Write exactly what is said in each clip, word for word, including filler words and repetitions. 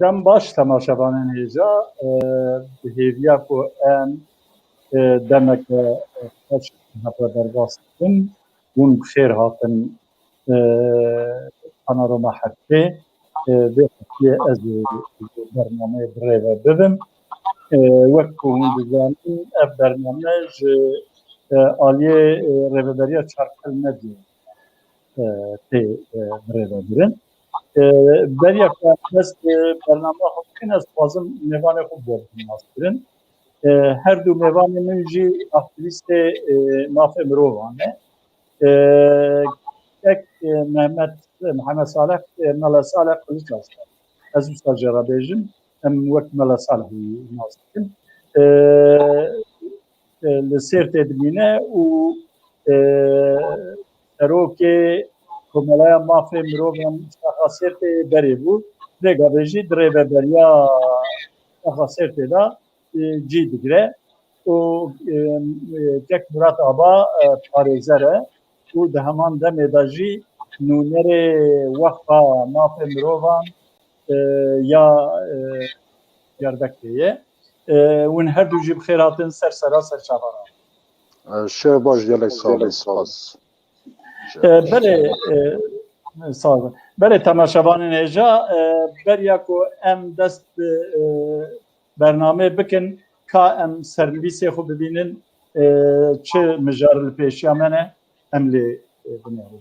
Dem baş temaşevanên hêja, e, bi hêviya ku em, e, demeke, e, xweş hev re derbas bikin, hûn bi xêr hatin, e, Panorama Heftê. E, vê heftiyê ez ê bernameyê bi rê ve bibim. E, wek ku hûn dizanin, ev bername ji, e, aliyê, e, Rêveberiya Çarkel Medyayê e, tê, e, bi rê ve birin. E, beriya ku em dest bi bernama xwe bikin, ez dixwazim mêvanê xwe bi we bidim nas kirin. E, her du mêvanê min jî aktîvîstê, e, mafê mirovan ne. E, kek, e, Mehmet, Mihemed Salih, e, Mela Salih Kiliçarslan. Ez wisa jê re bêjim, em wek Mela Salihî nas dikin. E, e, li Sêrtê dimîne û, e, serokê Komeleya Mafê Mirovan Şaxa Sêrtê berê bû. Rêgavêjî di rêveberiya Şaxa Sêrtê de, e, cî digire û, e, e, kek Murat Aba, e, parêzer e û di heman demê de jî nûnerê Weqfa Mafê Mirovan, e, ya, e, Diyarbekirê ye. E, hûn her du jî bi xêr hatin ser sera ser çavana. E, şev baş, gelek sağ olun, spas. E, belê, e, sağ olun. Belê temaşevanên hêja, e, beriya ku em dest bi, e, bernameyê bikin, ka em sernivîsê xwe bibînin, e, çi mijar li pêşiya me ne, em lê, e, binêrin.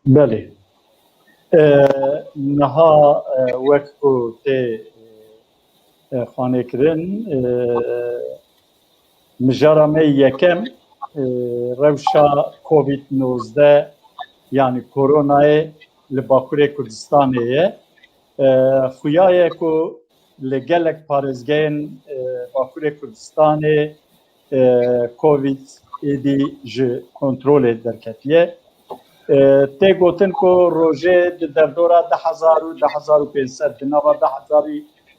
Belê. E, niha, e, wek ku tê, e, xanê kirin, e, mijara me yekem, e, rewşa Covid nozdeh, yanî koronayê li Bakurê Kurdistanê ye. E, xuya ye ku li gelek parêzgehên, e, Bakurê Kurdistanê, e, Covid êdî ji kontrolê derketiye. E, tê gotin ku rojê di derdora du hezar û du hezar û pênc sed, di nava du hezar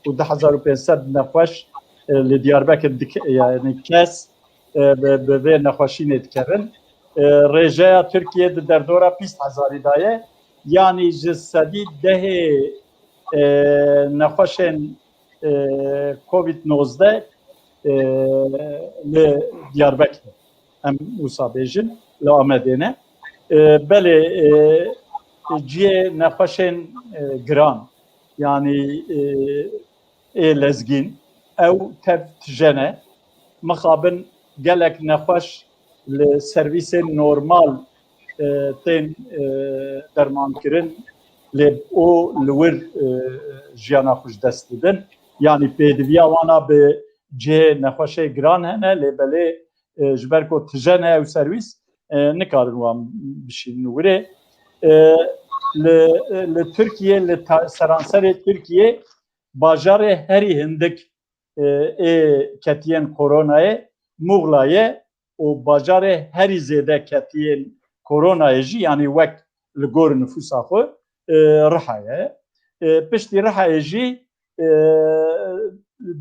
û du hezar û pênc sed nexweş, e, li Diyarbekir dik-, yanî kes, e, bi, bi vê nexweşînê dikevin. E, rêjeya Tirkiye di derdora bîst hezarî de ye. Yanî ji sedî dehê, e, nexweşên, e, Covid nozdeh, e, li Diyarbekir, em wisa bêjin, li Amedê ne. E, belê, e, cihê nexweşên, e, giran, yanî, e, ê lezgîn, ew tev tije ne. Mixabin gelek nexweş li servîsên normal, e, tên, e, dermankirin, lê û li wir, e, jiyana xwe ji dest didin. Yanî pêdiviya wana bi cihê nexweşê giran hene, lê belê, e, ji ber ku tije ne ew servîs, e, nikarin wan bişînin wirê. E, li, li Tirkiye, li ta-, seranserê Tirkiye, bajarê herî hindik, e, ê ketiyên koronayê Muxla ye û bajarê herî zêde ketiyên koronayê jî, yanî wek li gor nifûsa xwe, e, Riha ye. E, piştî Rihayê jî, e,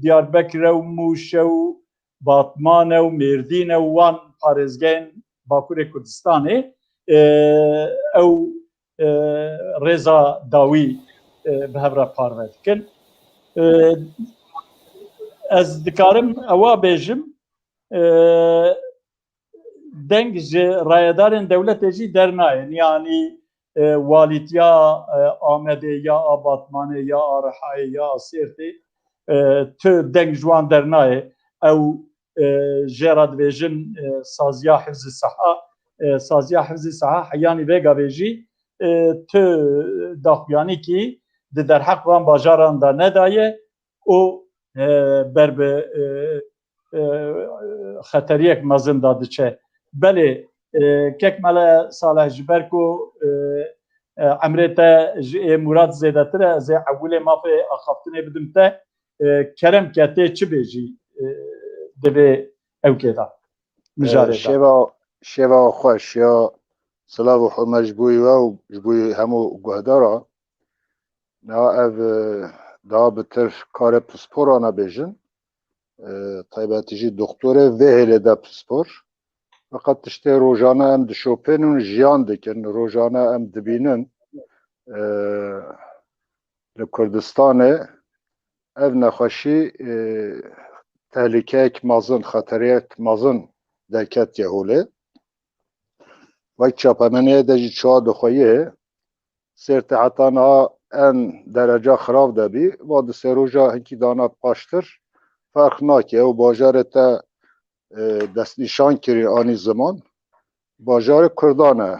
Diyarbekir e û Mûş e û Batman e û Mêrdîn e û wan parêzgehên Bakurê Kurdistanê, e, ew, e, rêza dawî, e, bi hev re parve dikin. E, ez dikarim ewa bêjim, e, deng ji rayedarên dewletê jî dernayên, yanî, e, walîtiya, e, Amedê ya a Batmanê ya a Rihayê ya a Sêrtê, e, tu deng ji wan dernayê. Ew, e, jê re dibêjin, e, saziya hifzî seha, e, saziya hifzî seha heyanî vê gavê jî, e, tu daxuyanîkî di derheq van bajaran de nedaye û, e, ber bi, e, e, xeteriyek mezin de diçe. Belê, e, kek Mele Salih, ji ber ku, e, e, emrê te ji ê Murad zêdetir e, ez ê ewilê mafê axaftinê bidim te. E, kerem ke tê çi bêjî, e, di vê ewkê de, mijarê de. Şeva, şeva xweş ya, silav û hurmet ji bo we û ji bo hemû guhdara. Na ev, e, daha bitir karê pisporana bêjin. E, taybetî jî doktorê vê hêlê de pispor. Feqet tiştê rojane em dişopênin û jiyan dikin. Rojane em dibînin, e, li Kurdistanê ev nexweşî, e, tehlîkeyek mezin, xeteriyek mezin derketiye holê. Wek çapemeniyê de jî çawa dixweyê, Sêrtê heta niha en dereca xirav de bî, va di sê roja hinkî dana paştir ferq nake. Ew bajarê te, e, destnîşan kirî anî ziman, bajarê Kurdan e.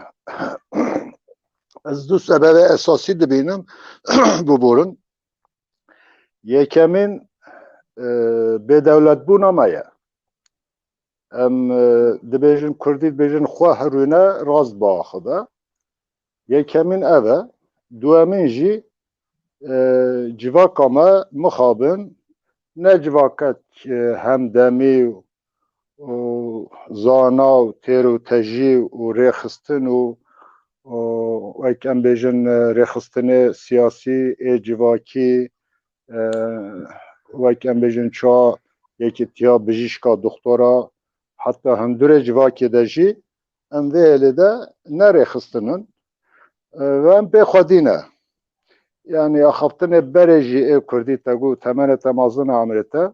Ez du sebebê esasî dibînim, biborin. Yekemîn, e, bêdewletbûna me ye. Em, e, dibêjin, Kurdî dibêjin, xwe hirûne rast biaxive. Yekemîn ev e. Duemîn jî, e, civaka me mixabin ne civakek, e, hemdemî û zana û têr û tejî û rêxistin û, û wek em bêjin, e, rêxistinê siyasî ê civakî, e, wek em bêjin çawa yekîtiya bijîşka, doktora, heta hundirê civakê de jî em vê hêlê de ne rêxistin in. E, ve em pê xwedî ne. Yanî axaftinê berê jî ê Kurdî te got, temenê te mezin e, emrê te.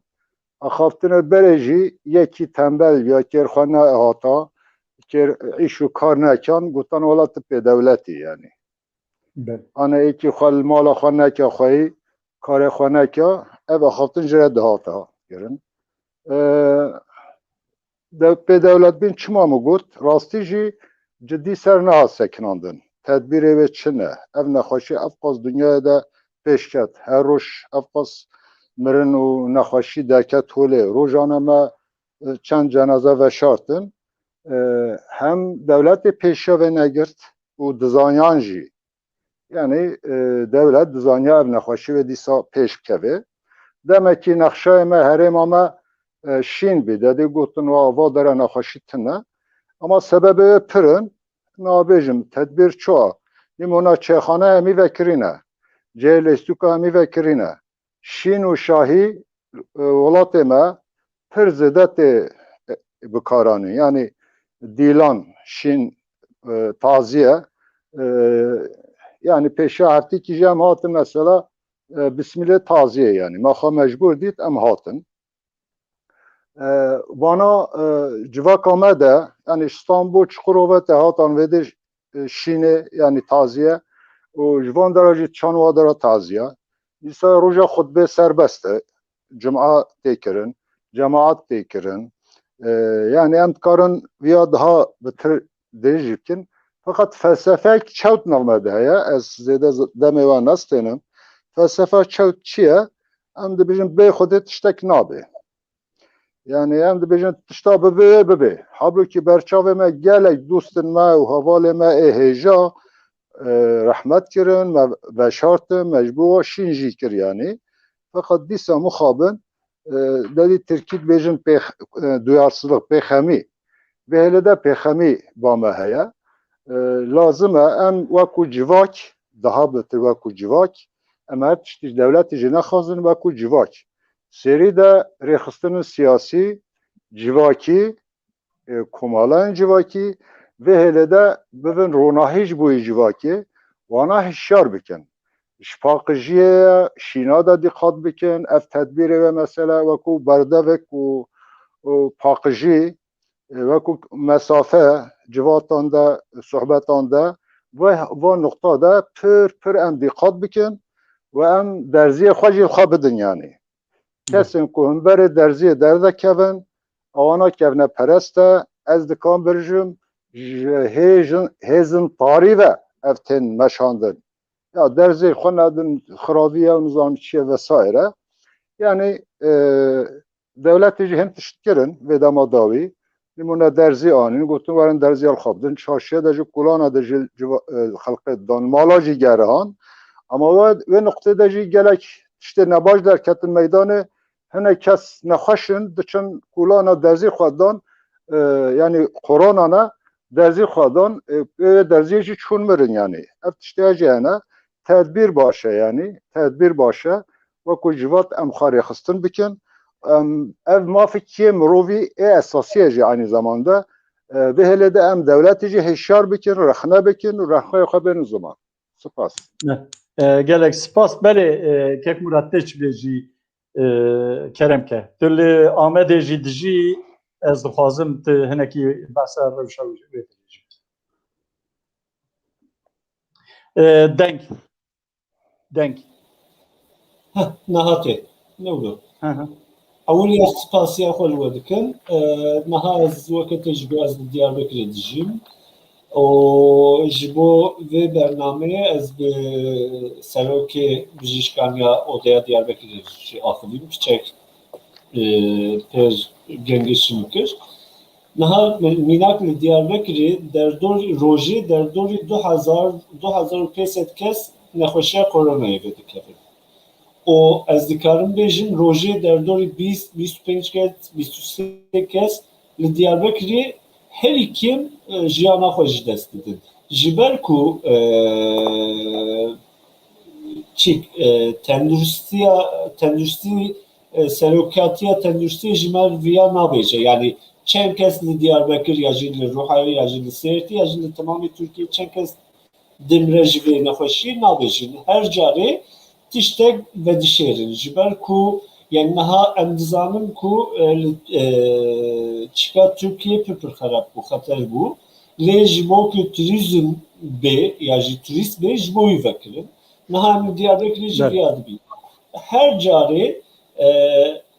Axaftinê berê jî yekî tembel ya kêr xwe nehata, kêr îş û kar nekan, gotan wela tu pê dewletî yanî. Belê. Ana êkî xwe li mala xwe neke xweyî, karê xwe neke, ev axaftin ji re dihata kirin. E, de, pê dewletbîn çima min got? Rastî jî cidî ser nehat sekinandin. Tedbîrê wê çi ne? Ev nexweşî ev qas dinyayê de pêş ket. Her roj ev qas mirin û nexweşî derket holê. Rojane me, e, çend cenaze veşartin. E, hem dewletê pêşiya vê negirt û dizaniyan jî. Yanî, e, dewlet dizaniya ev nexweşî wê dîsa pêş bikeve. Demekî nexşeyê me, herêma me, e, şîn bî. Dedî gotin, wa, va dere nexweşî tune. Ama sebebê wê pir in, nabêjim, tedbîr çi ya? Nîmûna çêxane hemî vekirîne. Cihê lêstûka hemî vekirîne. Şîn û şahî, e, welatê me pir zêde tê, e, bikaranîn. Yanî dîlan, şîn, e, taziye, e, yanî pêşiya heftîkî jî em hatin mesela, e, bismîlê taziye yanî. Me xwe mecbûr dît, em hatin. E, vana, e, civaka me de, yanî Îstanbul, Çukurova te hatan vê de, e, şînê, yanî taziye. Û ji van dera jî çan wa dera taziye. Dîsa roja xutbê serbest e. Cuma tê kirin, cemaat tê kirin. E, yanî em dikarin viya daha bitir dirêj bikin. Feqet felsefeyek çewt nav me de heye. Ez zêde z-, demê wan nestênim. Felsefa çewt çi ye? Em dibêjin bê Xwedê tiştek nabe. Yanî em dibêjin tişta bibe, bibe. Halbûkî berçavê me gelek dostên me û hevalê me ê hêja, e, rehmet kirin, me veşartin, mecbûr şîn jî kir yanî. Feqet dîsa mixabin, e, derî tirkî dibêjin pêx-, e, duyarsızlık, pêxemî. Vê hêlê de pêxemî ba me heye. E, lazim e em wekû civak, daha betir wekû civak, em her tiştî ji dewletê jî nexwazin, wekû civak. Serî de rêxistinin siyasî, civakî, e, komalayên civakî, vê hêlê de bibin ronahî ji bo yê civakê, wana hişyar bikin. Ji paqijiyê ye, şîna de dîqat bikin, ev tedbîrê ve mesela wekû berdevek û, û paqijî, e, wekû mesafe, civatan de, sohbetan de, ve, va nuqta de pir, pir em dîqat bikin ve em derziyê xwe jî xwe bidin yanî. Kesên ku himberê derziyê derdekevin, ewana kevneperest e, ez dikan birjim, ji hêjin, hêzin tarî ve ev tên meşandin. Ya derzê xwe nedin, xiraviye û nizam çi ye vesaire. Yani, e, dewletê jî hin tişt kirin vê dema dawî. Nimûne derzî anîn, gotin werin derziya li xwe bidin. Çarşiye de jî, kolana de jî civa-, e, xelqê dan, mala jî gerihan. Ama we, wê nuqtê de jî gelek tiştê nebaş derketin meydanê. Hinek kes nexweş in, diçin kolana derzî xwe dan, e, yani korona ne, derzî xwe dan, e, wê derziyê jî çûn mirin yani. Ev tiştê jî hene. Tedbîr baş e yani, tedbîr baş e. Wekû civat em xwe rêxistin bikin. Em, ev mafê kê mirovî ê esasî ye jî aynî zamanda. E, vê hêlê de em dewletê jî hişyar bikin, rexne bikin û rexneyê xwe bênin ziman. Spas. Ne. E, gelek spas. Belê, e, Kek Murat, tê çi bêjî, e, kerem ke. Tu li Amedê jî dijî, ez dixwazim tu hinekî behsa rewşa wê bêjî. E, deng. Deng. Heh, niha tê. Ne wilo? Hı hı. Ewilî ez spasiya xwe li we dikim. E, niha ez weke te ji bo ez li Diyarbekirê dijîm. Û ji bo vê bernameyê ez bi serokê bijîşkan ya Odeya Diyarbekirê jî axivîm. Piçek, e, pir gengê çi min kir. Niha mînak li Diyarbekirê derdorî, rojê derdorî du hezar, du hezar û pênc sed kes nexweşiya koronayê vedikevin. Û ez dikarim bêjim, rojê derdorî bîst, bîst û pênc kes, bîst û sê kes li Diyarbekirê herî kêm, e, jiyana xwe ji dest didin. Ji ber ku, e, çîk, e, tenduristiya, tenduristî, e, serokatiya tenduristiyê ji me viya nabêje. Yani çend kes li Diyarbekir ya jî li Ruhayê ya jî li Sêrtî ya jî li temamê Tirkiyê çend kes dimre ji vê nexweşiyê nabêjin. Her carê tiştek vedişêrin. Ji ber ku, yani niha em dizanin ku, e, li, e, çika Tirkiye pir pir xerab bû, xeter bû. Lê ji bo ku turîzm bê, ya jî turîst bê, ji bo wî vekirin. Niha em li Diyarbekirê jî Belê. viya dibînin. Her carê, e,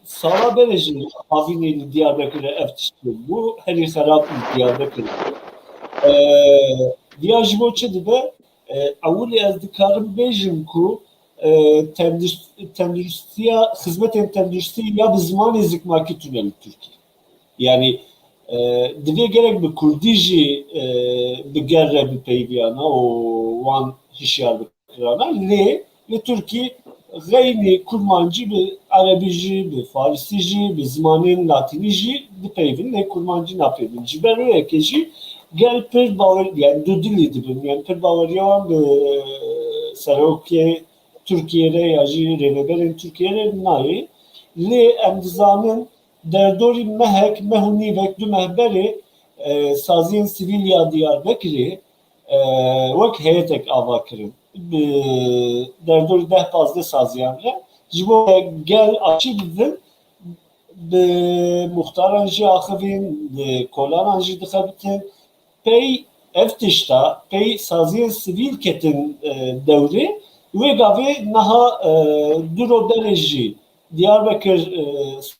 sala berê jî havînê li Diyarbekirê ev tişt bû. Herî xerab li Diyarbekirê bû. E, viya ji bo çi dibe? E, ewilî ez dikarim bêjim ku, e, tendus-, tenduristiya, xizmetên tenduristî ya bi zimanê zikmakî tune li Tirkiyê. Yani, e, divê gerek bi kurdî jî, e, bi ger re bipeyiviyana û wan hişyar bikirana. Lê li Tirkî xeynî kurmancî bi erebî jî, bi farisî jî, bi zimanên latînî jî dipeyivin, lê kurmancî napeyivin. Ji ber wê yekê jî gel pir bawer, yani dudilî dibin, yani pir baweriya wan bi serokê Tirkiyê re ya jî rêveberên Tirkiyê re nayê. Lê em dizanin derdorî mehek, meh û nîvek, du meh berê, e, saziyên sivîl ya Diyarbekirê, e, wek heyetek ava kirin. Bi derdorî deh pazdeh saziyan re ji bo gel aşî bibin, bi muxtaran jî axivîn, bi kolanan jî dixebitin. Pey ev tişta, pey saziyên sivîl ketin, e, dewrê. Wê gavê niha, e, du ro berê jî Diyarbekir, e,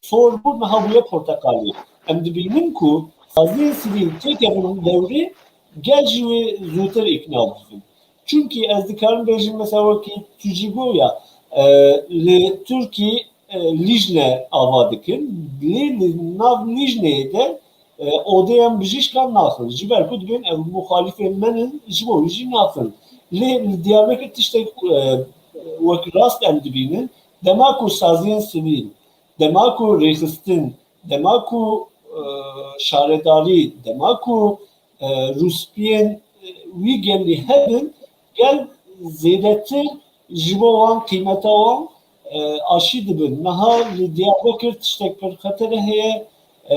sor bû, niha bûye porteqalî. Em dibînin ku saziyên sivîl têkevin dewrê, gel jî wê zûtir îkna bibin. Çunkî ez dikarim bêjim, mesela wekî tu jî goya, e, li Tirkî, e, lîjne ava dikin. Lê li nav lîjneyê de, e, odeyan bijîşkan naxin. Ji ber ku dibên ev muxalîfên me ne, ji bo wî jî naxin. Lê li Diyarbekir tiştek, e, wek rast em dibînin. Dema ku saziyên sivîl, dema ku rêxistin, dema ku, e, şaredarî, dema ku, e, rûspiyên, e, wî gelî hebin, gel zêdetir ji bo wan, qîmeta wan, e, aşî dibin. Niha li Diyarbekir tiştek pir xetere heye. E,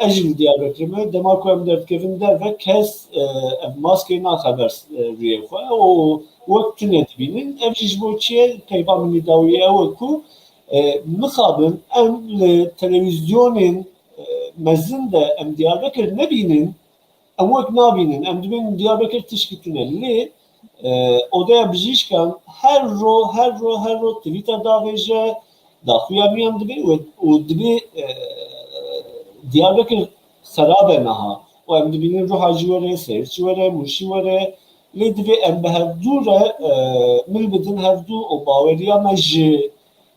ez jî li Diyarbekirê me, dema ku em derdikevin derve, kes, e, ev maskeyê naxe ber, e, rûyê xwe û wek tune dibînin. Ev jî ji bo çi ye? Peyva min î dawî ew e ku, e, mixabin em li televîzyonên, e, mezin de em Diyarbekir nebînin, em wek nabînin. Em dibên Diyarbekir tişkî tune. Lê, e, odeya bijîşkan her ro, her ro, her ro twîta davêje, daxuyanî em dibê û, û dibê, e, Diyarbekir xerab e niha. Û em dibînin Ruha jî were, Sêrt jî were, Mûş jî were. Lê divê em bi hevdû re, e, mil bidin hevdû û baweriya me ji,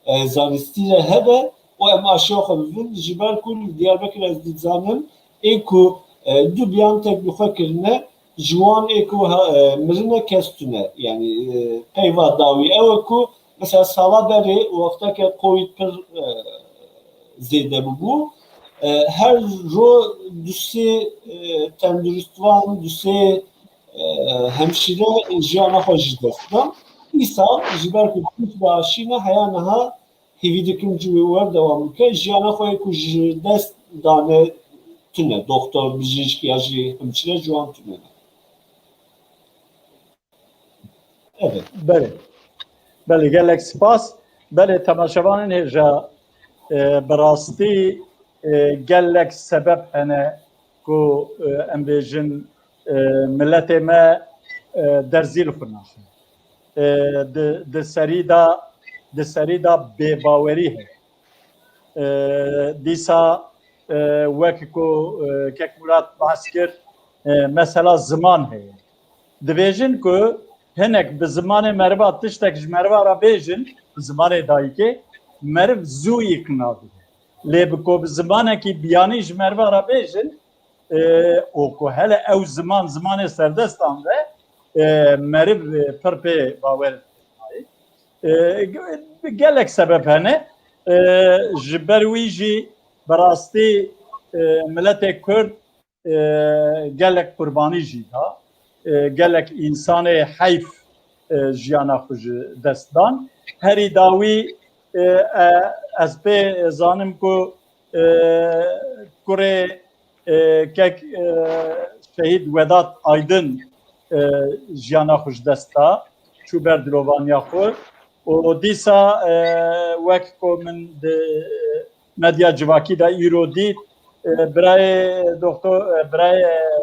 e, zanistî re hebe û em aşiya xwe bibin. Ji ber ku li Diyarbekir ez dizanim ê ku, e, du Biontech bi xwe kirine, ji wan ê ku ha-, e, mirine kes tune. Yanî, e, peyva dawî ew e ku mesela sala berê wexteke Covid pir, e, zêde bibû, e, her ro du sê, e, tenduristvan, du sê, e, hemşîre jiyana xwe ji dest dan. Îsal ji ber ku pîs biaşîne, heya niha hêvî dikim ji wê wer dewam bike. Jiyana xwe yê ku ji dest dane tune. Doktor, bijîşk ya jî hemşîre ji wan tune ne. Evet. Belê. Belê, gelek spas. Belê, temaşevanên hêja, e, bi rastî, e, gelek sebeb hene ku, e, em bêjin, e, miletê me, e, derzî li xwe naxe. E, di, di serî de, di serî de bêbawerî heye. E, dîsa, e, wek ku, e, Kek Murat behs kir, e, mesela ziman heye. Dibêjin ku hinek bi zimanê meriva tiştek ji meriva re bêjin, bi zimanê dayikê, meriv zû yê qina dibe. Lê bi ku bi zimanekî biyanî ji meriva re bêjin, e, û ku hele ew ziman, zimanê serdestan be, e, meriv, e, pir pê bawer nayê. E, ge-, gelek sebeb hene. E, ji ber wî jî bi rastî, e, miletê Kurd, e, gelek qurbanî jî da. E, gelek însanê heyf, e, jiyana xwe ji dest dan. Herî dawî, e, e, ez pê zanim ku, e, kurê, e, kek, e, şehîd Vedat Aydin, e, jiyana xwe ji dest da, çû ber dilovaniya xwe. Û dîsa, e, wek ku min di medya civakî de îro dît, e, birayê doktor, e, birayê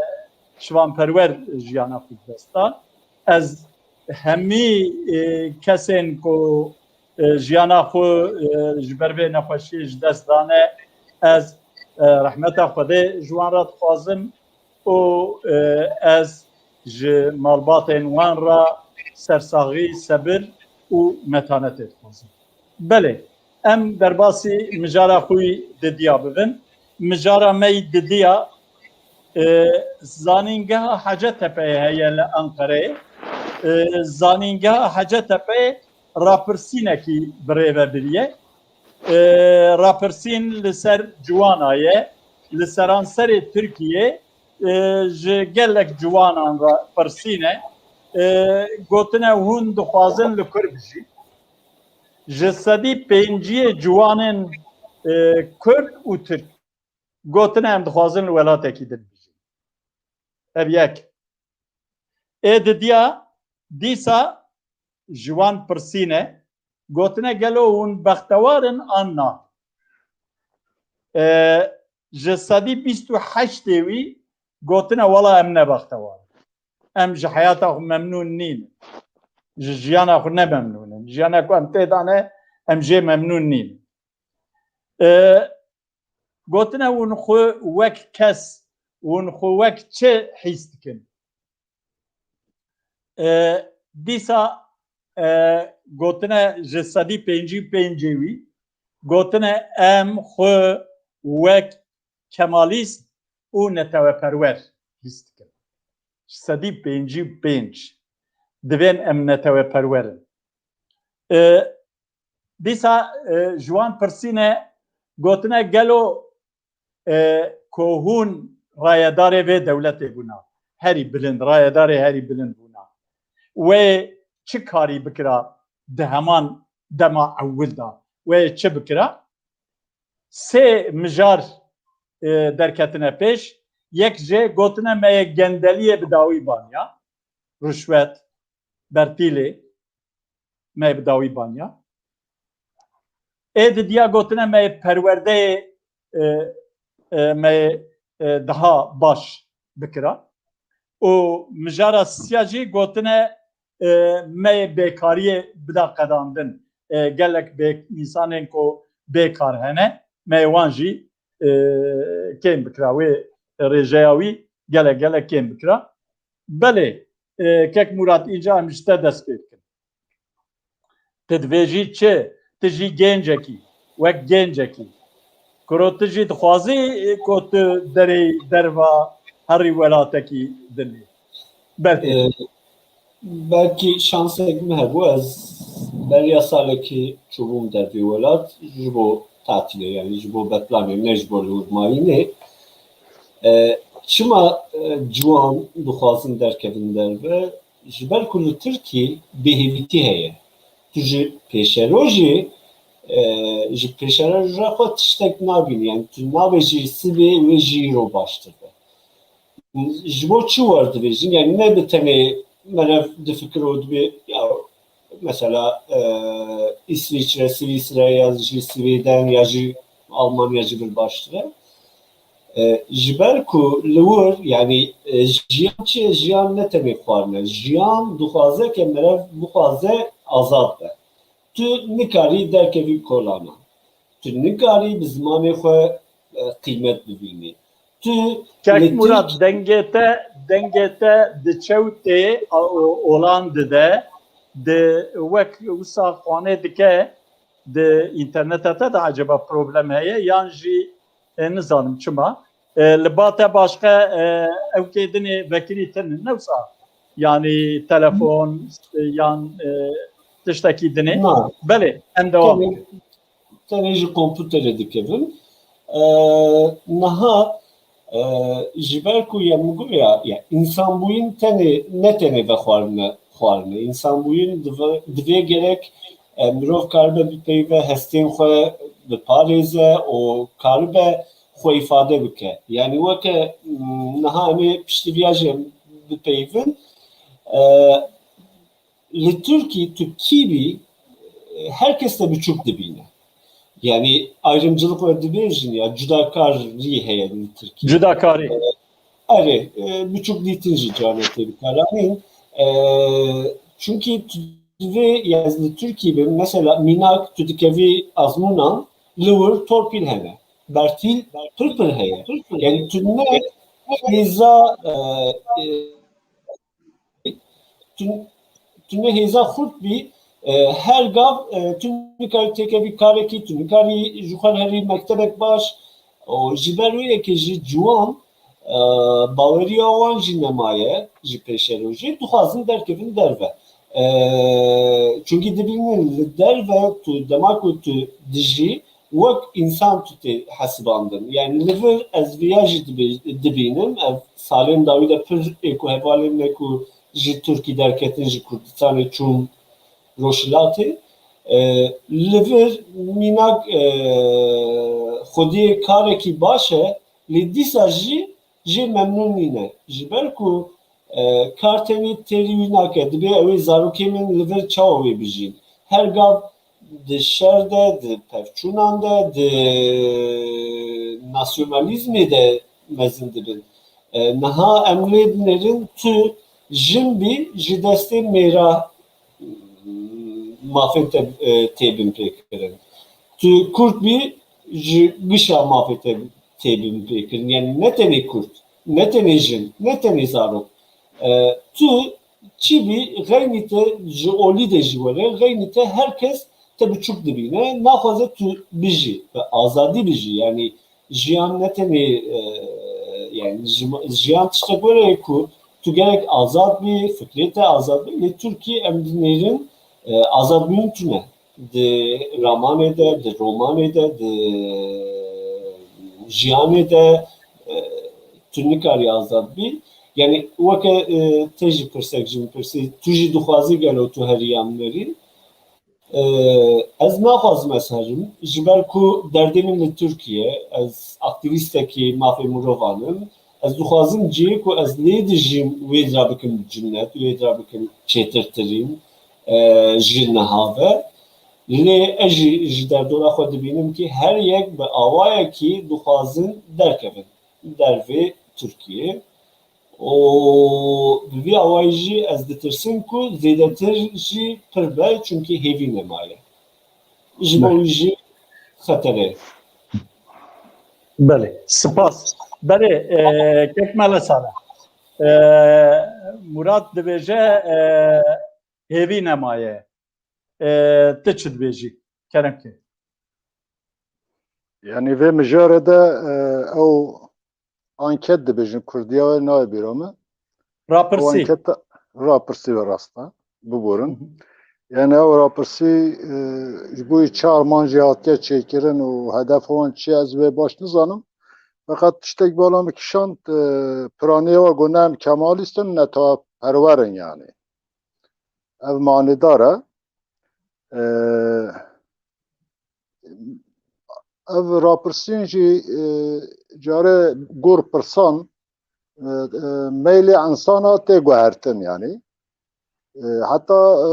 Şivan Perwer jiyana xwe ji dest da. Ez hemî, e, kesên ku, e, jiyana xwe, e, ji ber vê nexweşiyê ji dest dane, ez, e, rehmeta Xwedê ji wan re dixwazim û, e, ez ji malbatên wan re sersaxî, sebir û metanetê dixwazim. Belê, em derbasî mijara xwe yî didiya bibin. Mijara me yî didiya, e, zanîngeha Hecetepe'yê heye li Enqereyê. E, zanîngeha Hecetepe'yê rapirsînekî bi rê ve biriye. E, rapirsîn li ser ciwana ye, li seranserê Tirkiyê, e, ji gelek ciwanan re pirsîne. E, gotine hûn dixwazin li kur bijîn. Ji sedî pênciyê ciwanên, e, Kurd û Tirk gotine em dixwazin li welatekî din bijîn. Ev yek. Ê didiya dîsa ji wan pirsîne, gotine gelo hûn bextewar in an na? E, ji sedî bîst û heştê wî gotine wela em ne bextewar in. Em ji heyata xwe memnûn nîn. Ji jiyana xwe ne memnûn in. Jiyana ku em tê de ne, em jê memnûn nîn. E, gotine hûn xwe wek kes, hûn xwe wek çi hîs dikin? E, dîsa, e, gotine ji sedî pêncî û pêncê wî, gotine em xwe wek kemalîst û neteweperwer hîs dikin. Ji sedî pêncî û pênc divên em neteweperwer in. E, dîsa, e, ji wan pirsîne, gotine gelo, e, ku hûn rayedarê vê dewletê bûna, herî bilind, rayedarê herî bilind bûna. Wê çi karî bikira di heman dema ewil de? Wê çi bikira? Sê mijar, e, derketine pêş. Yek jê gotine me yê gendeliyê bi dawî baniya, ruşwet, bertîlê me yê bi dawî baniya. Ê didiya gotine me yê perwerdeyê, e, e, me yê, e, daha baş bikira. Û mijara sisiya jî gotine, e, me yê bêkariyê bida qedandin. E, gelek bê, însanên ku bêkar hene, me yê wan jî, e, kêm bikira. Wê rêjeya wî gelek gelek kêm bikira. Belê, e, kek Murat, înca em ji te dest pê dikin. Tu dibêjî çi? Tu jî gencekî, wek gencekî. Kuro tu jî dixwazî, e, ku tu derê derva herî welatekî dinê. Belkî. E, belkî şansek min hebû, ez beriya salekî çûbûm dervî welat ji bo tatîlê, yanî ji bo betlanê, ne ji bo li wir mayînê. E, çima, e, ciwan dixwazin derkevin derve? Ji ber ku li Tirkî bêhêvîtî heye. Tu ji pêşerojê, e, ji pêşeroja xwe tiştek nabînî. Yani tu nabêjî sibê wê ji îro baştir be. Ji bo çi wer dibêjin? Yani ne bi tenê meriv difikiro dibê, ya mesela, e, Îsviçre, Swîsre ya jî Swêden ya jî Almanya ji vir baştir e. E, ji ber ku li wir, yani, e, jiyan çi ye? Jiyan ne tenê xwarin e. Jiyan dixwaze ke meriv bixwaze azad be. Tu nikarî derkevî kolana. Tu nikarî bi zimanê xwe, e, qîmet bibînî. Tu Kek li Murat, Tirk- dengê te, dengê te diçe û tê, a, o-, olan dide, di wek wisa xwanê dike, di înterneta te de eceba problem heye, yan jî, e, nizanim çima. E, li ba te başqe, e, ewkê dinê vekirî tinin, ne wisa? Yani telefon, e, yan, e, tiştekî dinê? Na. Belê, em dewam Tenê, bikin. Tenê ji kompûterê dikevin. E, niha, e, ji ber ku ya min got ya, ya însanbûyîn tenê, ne tenê vexwarine, xwarine. Însanbûyîn dive-, divê gerek, e, mirov karibe bipeyve hestên xwe biparêze û karibe xwe îfade bike. Yani weke, m, niha em ê piştî viya jî em bipeyvin. E, Li Tirkî tu kî bî, her kes te biçûk dibîne. Yani ayrımcılık we dibêjin ya, cudakarî heye li Tirkî. Cudakarî. Erê, e, biçûk dîtin jî carna tê bikaranîn. E, çunkî tu divê, yani li Tirkî be, mesela mînak tu dikevî azmûnan, li wir torpîl hene. Bertîl pir pir heye. Yani tu ne hêza, e, e, tu, tu ne hêza xurt bî, e, her gav, e, tu nikarî têkevî karekî, tu nikarî ji xwe herî mektebek baş. Û ji ber wê yekê jî ciwan, e, baweriya wan jî nemaye ji pêşerojê, dixwazin derkevin derve. E, çunkî dibînin li derve tu dema ku tu dijî, wek însan tu tê hesibandin. Yani li vir ez viya jî dibê-, dibînim. Ev salên dawî de pir ê ku hevalên me ku ji Tirkî derketin, ji Kurdistanê çûn Rojhilatê. E, li vir mînak, e, xwediyê karekî baş e, lê dîsa jî jê memnûn nîne. Ji ber ku, e, kar tenê têrî wî nake, dibê ew ê zarokê min li vir çawa wê bijîn. Her gav di şer de, di pevçûnan de, di nasyonalîzmê de mezin dibin. E, niha em lê dinêrin tu jin bî ji destê mêra mafên te, e, tê binpêkirin. Tu kurd bî ji gişa mafê te tê binpêkirin. Yani ne tenê kurd, ne tenê jin, ne tenê zarok. E, tu çi bî, xeynî te ji olî de jî were, xeynî te her kes te biçûk dibîne, naxwaze tu bijî, bi azadî bijî. Yani jiyan ne tenê, e, yani jima-, jiyan tiştek were ye ku tu gerek azad bî, fikrê te azad bî. Lê Tirkî em dinêrin, e, azadbûn tune. Di ramanê de, di romanê de, di jiyanê de, e, tu nikarî azad bî. Yani weke, e, te jî pirsek ji min pirsî, tu jî dixwazî gelo tu heriyan werî? Ee, ez naxwazim ez herim, ji ber ku derdê min li Tirkiye, ez aktîvîstekî mafê mirovan im, ez dixwazim cihê ku ez lê dijîm wê dira bikim cinnet, wê dira bikim çêtirtirîn, e, ji niha ve. Lê ez jî ji derdora xwe dibînim ki her yek bi awayekî dixwazin derkevin dervê Tirkiyê. û bi vî awayî jî ez ditirsim ku zêdetir jî pir be, çunkî hêvî nemaye. Ji bo Belê. wî jî xetere ye. Belê, spas. Belê, e, kek Mele Sare. E, Murat dibêje, e, hêvî nemaye. E, tu çi dibêjî? Kerem ke. Yani vê mijarê de, e, ew anket dibêjin Kurdiya wê nayê bîra min. Ew Rapirsî. anketa rapirsî ve rast e. Biborin. Hı hı. Yani ew rapirsî, e, ji bo çi armancê hatiye çêkirin û hedefa wan çi ye, ez wê baş nizanim. Feqet tiştek bala min kişand, e, piraniya we got ne em Kemalîst in, ne tawa perwer in yani. Ev manidar e. E, ev rapirsîn jî, e, care gor pirsan, e, e, meylê insana tê guhertin yani. E, heta, e,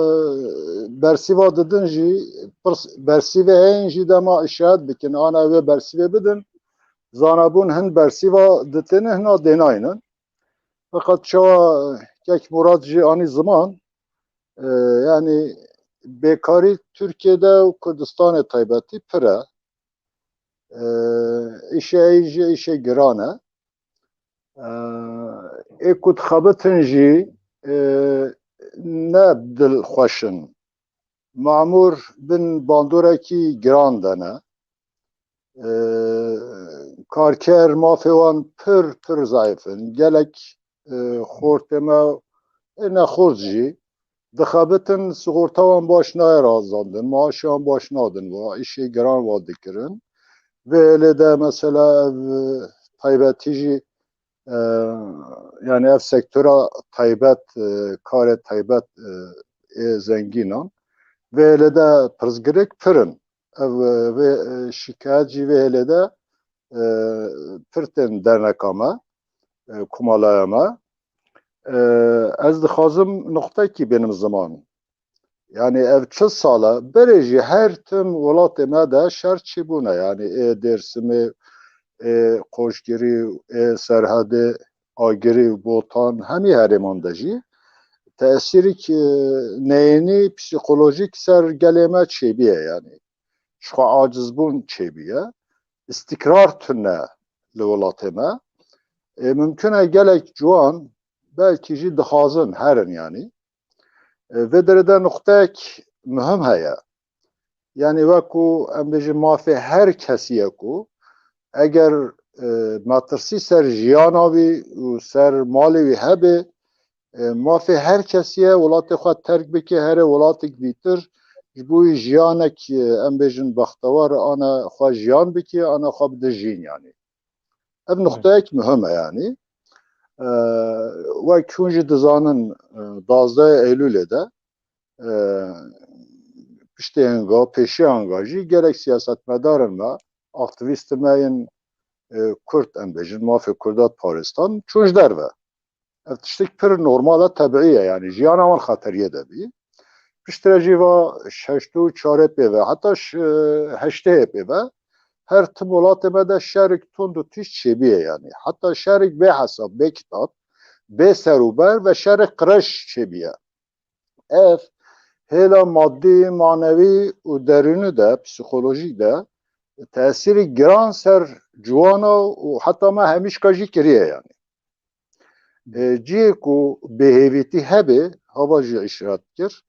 bersîva didin jî, pirs-, bersîvê heyên jî dema îşaret bikin, ana wê bersîvê bidin, zanebûn hin bersîva ditêne, hina dênaynin. Feqet çawa kek Murat jî anî ziman, e, yani bêkarî Tirkiyede û Kurdistanê taybetî pir e. E, îşê ey jî îşê giran e. E, ê ku dixebitin jî, e, ne dilxweş in. Mamûr bin bandorekî giran de ne. E, karker mafê wan pir, pir zayif in. Gelek, e, xortê me, ê nexort jî dixebitin, sigorta wan baş nayê razandin, maaşê wan baş nadin, wa îşê giran wa dikirin. Vê hêlê de mesela ev, e, taybetî jî, e, yani ev sektora taybet, e, karê taybet, e, ê zengînan. Vê hêlê de pirsgirêk pir in. Ev, e, vê, e, şikayet jî vê hêlê de, e, pir tên derneka me, e, kumalaya me. E, ez dixwazim nuqtekî bênim ziman. Yani ev çil sal e, berê jî her tim welatê me de şer çêbûne. Yani ê Dêrsimê, ê Qoşgirî, ê Serhedê, Agirî û Botan, hemî herêman de jî tesîrek, e, neyênî psîkolojîk ser gelê me çêbûye yani. Ji xwe acizbûn çêbûye. Îstîkrar tune li welatê me. E, mimkun e gelek ciwan belkî jî dixwazin herin yani. E, vê derê de nuqtek muhim heye. Yani wekû em bêjin mafê her kesî ye ku eger, e, metirsî ser jiyana wî û ser malê wî hebe, e, mafê her kesî ye welatê xwe terk bike, here welatek dîtir, ji bo wî jiyanek, e, em bêjin bextewar, ana xwe jiyan bike, ana xwe bide jîn yani. Ev nuqteyek muhim e yani. E, wek hûn jî dizanin, e, duwazdehê Eylûlê de, e, piştê hinga, pêşiya hinga jî gelek siyasetmedarên me, aktîvîstên me yên, e, Kurd, em bêjin, mafê Kurda diparêstan, çûn ji derve. Ev tiştek pir normal e, tebîî ye, yani jiyana wan xeteriyê de bî. Piştre jî va heştê û çarê pê ve, heta ş-, heştê pê ve, her tim welatê me de şerek tund û tîj çêbûye yani. Heta şerek bê hesab, bê kitab, bê serûber ve şerek qireş çêbûye. Ev hêla madî, manewî û derûnî de, psîkolojîk de tesîrê giran ser ciwana û heta me hemîşka jî kiriye yani. E, cihê ku bêhêvîtî hebe, hava jî îşaret kir,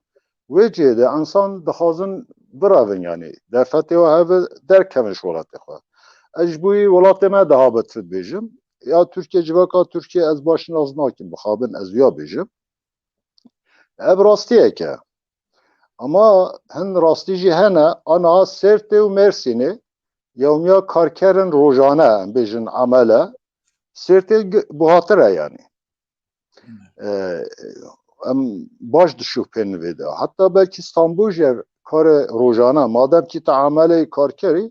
wê cihê de insan dixwazin birevin yani, derfetê we hebe derkevin ji welatê xwe. Ez ji bo wî welatê me daha betir dibêjim. Ya Tirkiye, civaka Tirkiye ez baş nas nakim, bixabin ez wiya bêjim. Ev rastiyek e. Ama hin rastî jî hene, ana Sêrtê û Mêrsînê yewmiya karkerin rojane, em bêjin emele, Sêrtê gi-, buhatir e yani. E, em baş dişopênin vê de. Heta belkî Stenbul jî ev karê rojane, madem kî te emelê karkerî,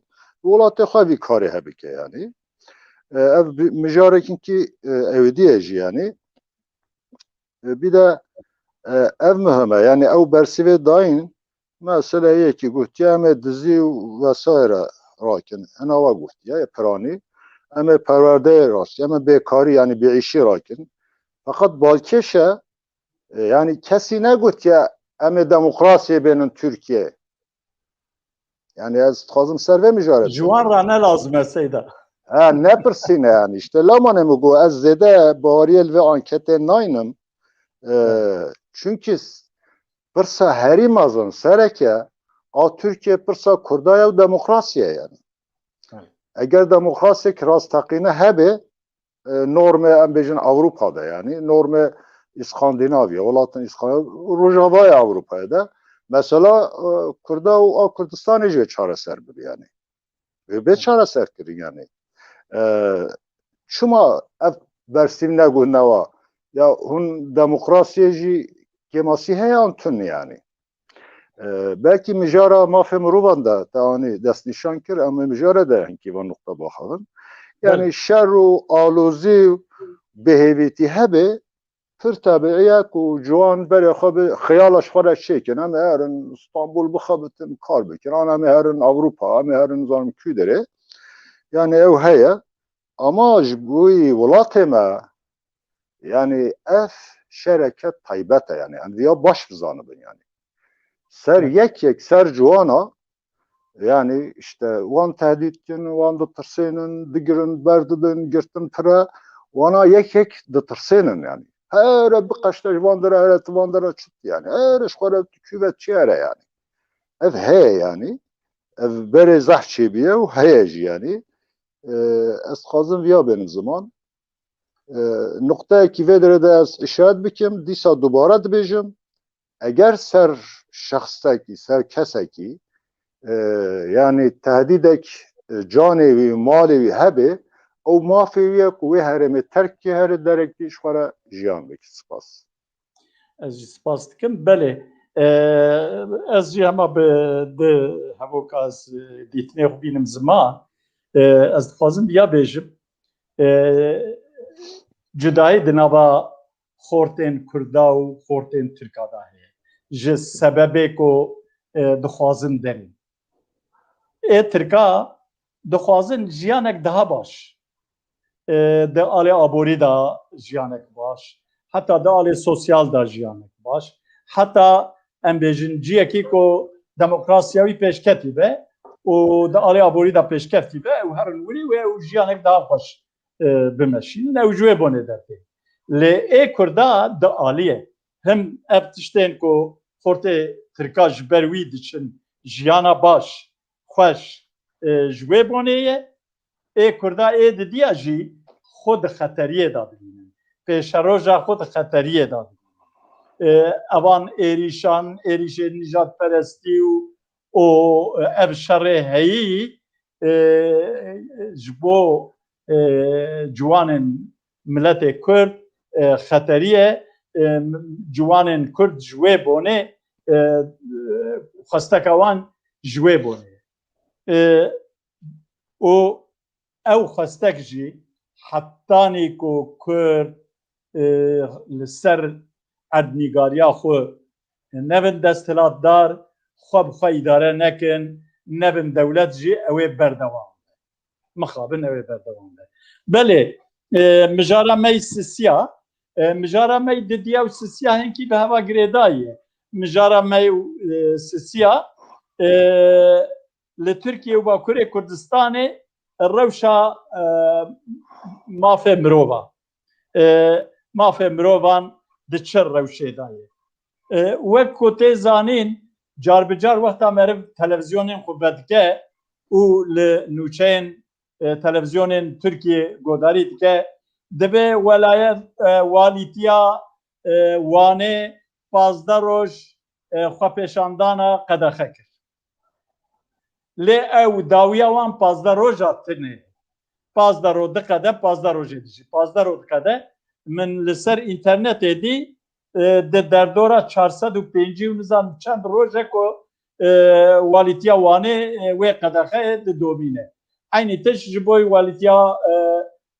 welatê xwe vî karê hebike yanî. E, ev bi-, mijarekî kî, e, ewêdî ye jî yanî. E, bir de, e, ev muhim e. Yanî ew bersivê dayîn, mesela yekî gotiye em ê dizî û vesaire rakin. Ena wa gotiye, yê piranî. Em ê perwerdeyê rast, em ê bêkarî, yanî bêîşî rakin. Feqet balkêş e, e, yanî kesî negotiye em ê demokrasiyê bênin Tirkiye. Yanî ez dixwazim ser vê mijare Ji wan re ne lazim e Seyda. Ha, nepirsîne yanî. İşte lamanê min got, ez zêde baweriyê li vê anketê naynim. Ee, çünkü s-, pirsa herî mezin sereke a Türkiye pirsa Kurda ye û demokrasiye yani. Evet. Eger demokrasiyek rasteqîne hebe, e, normê, em bêjin, Ewropa de, yanî normê Îskandinavya, welatên Îskandinav, Rojavayê Ewropayê de, mesela, e, Kurda û a Kurdistanê jî çareser bibe, yanî. Wê bê çareser kirin, yanî. E, çima ev bersîv negot newa? Ya hûn demokrasiyê jî kêmasî heye an tune, yanî? E, belkî mijara mafê mirovan de te anî destnîşan kir, em ê mijare de hinkî van nuqta baxivin. Yani Belê. Şer û alozî û bêhêvîtî hebe, pir tebiî ye ku ciwan berê xwe bi xeyala ji xwe re çêkin. Em ê herin Stenbul bixebitin, kar bikin. An em ê herin Ewropa, em ê herin zanim kû derê. Yani ew heye. Ama ji bo wî welatê me, yani ev şereke taybet e, yani em viya baş bizanibin yani. Ser Evet. yek yek ser ciwana, yani işte wan tehdît kin, wan ditirsênin, digirin, berdibin, girtin pire, wana yek yek ditirsênin yani. Here biqeşte ji van dira, here tu van dira çit yani. Here ji xwe re tu kû ve çi here yani. Ev heye yani. Ev berê zehf çêbûye û heye jî yani. Ee, ez dixwazim viya bênim ziman. E, nuqteyekî vê derê de ez îşaret bikim, dîsa dubare dibêjim, eger ser şexsekî, ser kesekî, e, yanî tehdîdek, e, canê wî, malê wî hebe, ew mafê wî ye ku wê herêmê terk bike, here derekî ji xwe re jiyan bike. Spas. Ez jî spas dikim. Belê, e, ez jî hema bi di hevoka ez, e, dîtinê xwe bînim ziman. E, ez dixwazim viya bêjim. E, cudayî di nava xortên Kurda û xortên Tirka de heye. Ji sebebê ku, e, dixwazin derên. Ê Tirka dixwazin jiyanek daha baş, e, di alê aborî de jiyanek baş, heta di alê sosyal de jiyanek baş, heta em bêjin ciyekî ku demokrasiya wî pêşketî be û di alê aborî de pêşketî be, ew herin wirî wê ew jiyanek daha xweş, e, bimeşînin. Ew ji wê bonê dertê. Lê ê Kurda di aliyê. Him ev tiştên ku xortê Tirka ji ber wî diçin, jiyana baş, xweş, e, ji wê bonê ye. Ê Kurda ê didiya jî xwe di xeteriyê de dibînin. Pêşeroja xwe di xeteriyê de dibînin. E, evan êrîşan, êrîşên nîjadperestî û, û ev şerê heyî, e, ji bo, e, ciwanên miletê Kurd, e, xeterî ye, e, ciwanên Kurd ji wê bonê, e, xwesteka wan ji wê bonê. E, û ew xwestek jî hetanî ku Kurd, e, li ser erdnîgariya xwe nebin desthilatdar, xwe bi xwe îdare nekin, nebin dewlet jî, ew ê berdewam be. Mixabin ew ê berdewam be. Belê, e, mijara me yî sisiya, e, mijara me yî didiya û sisiya hinkî bi heva girêdayî ye. Mijara me yî, e, sisiya, e, li Tirkiye û Bakurê Kurdistanê rewşa, e, mafê mirova, e, mafê mirovan di çi rewşê de ye? E, wek ku tê zanîn, car bi car wexta meriv televîzyonên xwe vedike û li nûçeyên, e, televîzyonên Tirkiye godarî dike, divê welayet, e, walîtiya, e, Wanê pazdeh roj, e, xwepêşandana qedexe kir. Lê ew dawiya wan pazdeh roja tune. Pazdeh roj diqede, pazdeh rojê dijî. Pazdeh roj diqede. Min li ser înternetê dî, e, di derdora çar sed û pêncî û nizam çend roj e ku, e, walîtiya Wanê, e, wê qedexeyê didomîne. Eynî tişt ji bo walîtiya, e,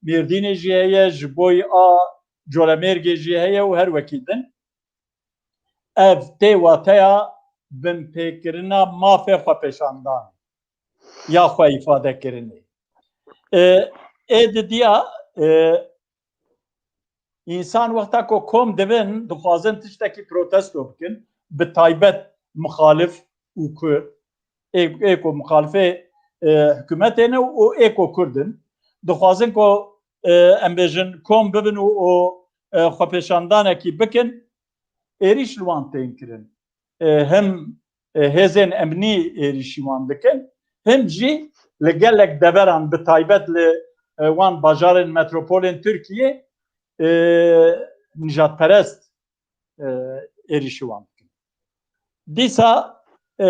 Mêrdînê jî heye, ji bo a Colemêrgê jî heye û her wekî din. Ev tê wateya binpêkirina mafê xwepêşandan ya xwe îfadekirinê. E, ê didiya, e, însan wexta ku kom dibin, dixwazin tiştekî protesto bikin, bi taybet muxalif û Kurd, ê, ê ku muxalifê, e, hikûmetê ne û ê ku Kurd in, dixwazin ku, e, em bêjin kom bibin û, û, e, xwepêşandanekî bikin, êrîş li wan tên kirin. E, him, e, hêzên emnî êrîşî wan dikin, him jî li gelek deveran, bi taybet li, e, wan bajarên metropolên Tirkiyê, e, nijadperest, e, êrîşî wan dikin. Dîsa, e,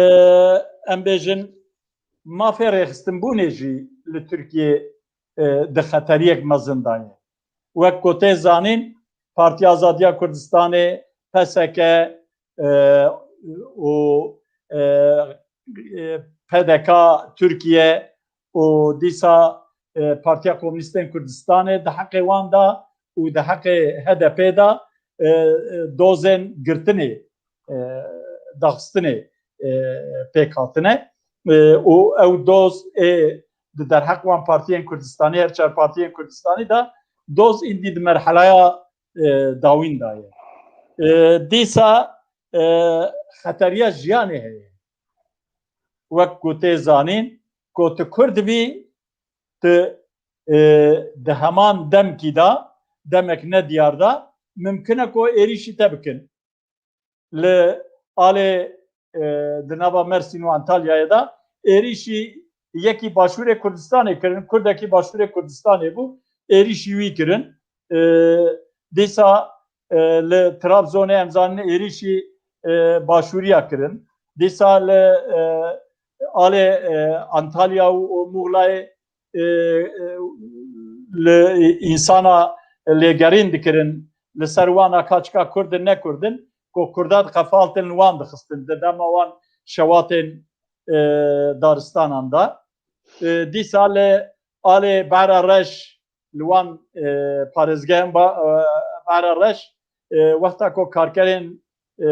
em bêjin, mafê rêxistinbûnê jî li Tirkiyê, e, di xeteriyek mezin de ye. Wek ku tê zanîn, Partiya Azadiya Kurdistanê, P S K, e, û, e, e, P D K Tirkiye û dîsa, e, Partiya Komûnîstên Kurdistanê di heqê wan de û di heqê H D P de, e, e, dozên girtinê, e, daxistinê, e, pêk hatine. E, û ew doz ê di derheq wan partiyên Kurdistanî, her çar partiyên Kurdistanî de doz îndî di merhelaya, e, dawîn de ye. E, dîsa, e, xeteriya jiyanê heye. Wek ku tê zanîn, ku tu Kurd bî, tu, e, di heman demkî de, demek nediyar de, mimkin e ku êrîşî te bikin. Li alê, e, di nava Mersîn û Antalyayê de êrîşî yekî Başûrê Kurdistanê kirin, Kurdekî Başûrê Kurdistanê bû, êrîşî wî kirin. E, dîsa, e, li Trabzonê em zanin êrîşî, e, Başûriya kirin. Dîsa li, e, alê, e, Antalya û, û Muxlayê, e, e, li însana lêgerîn dikirin, li ser wana ka çika Kurd in ne Kurd in, ku Kurda diqefaltin, li wan dixistin, di dema wan şewatên, e, daristanan de. E, dîsa li alê Behra Reş, li wan, e, parêzgehên ba-, e, Behra Reş, e, wexta ku karkerên, e,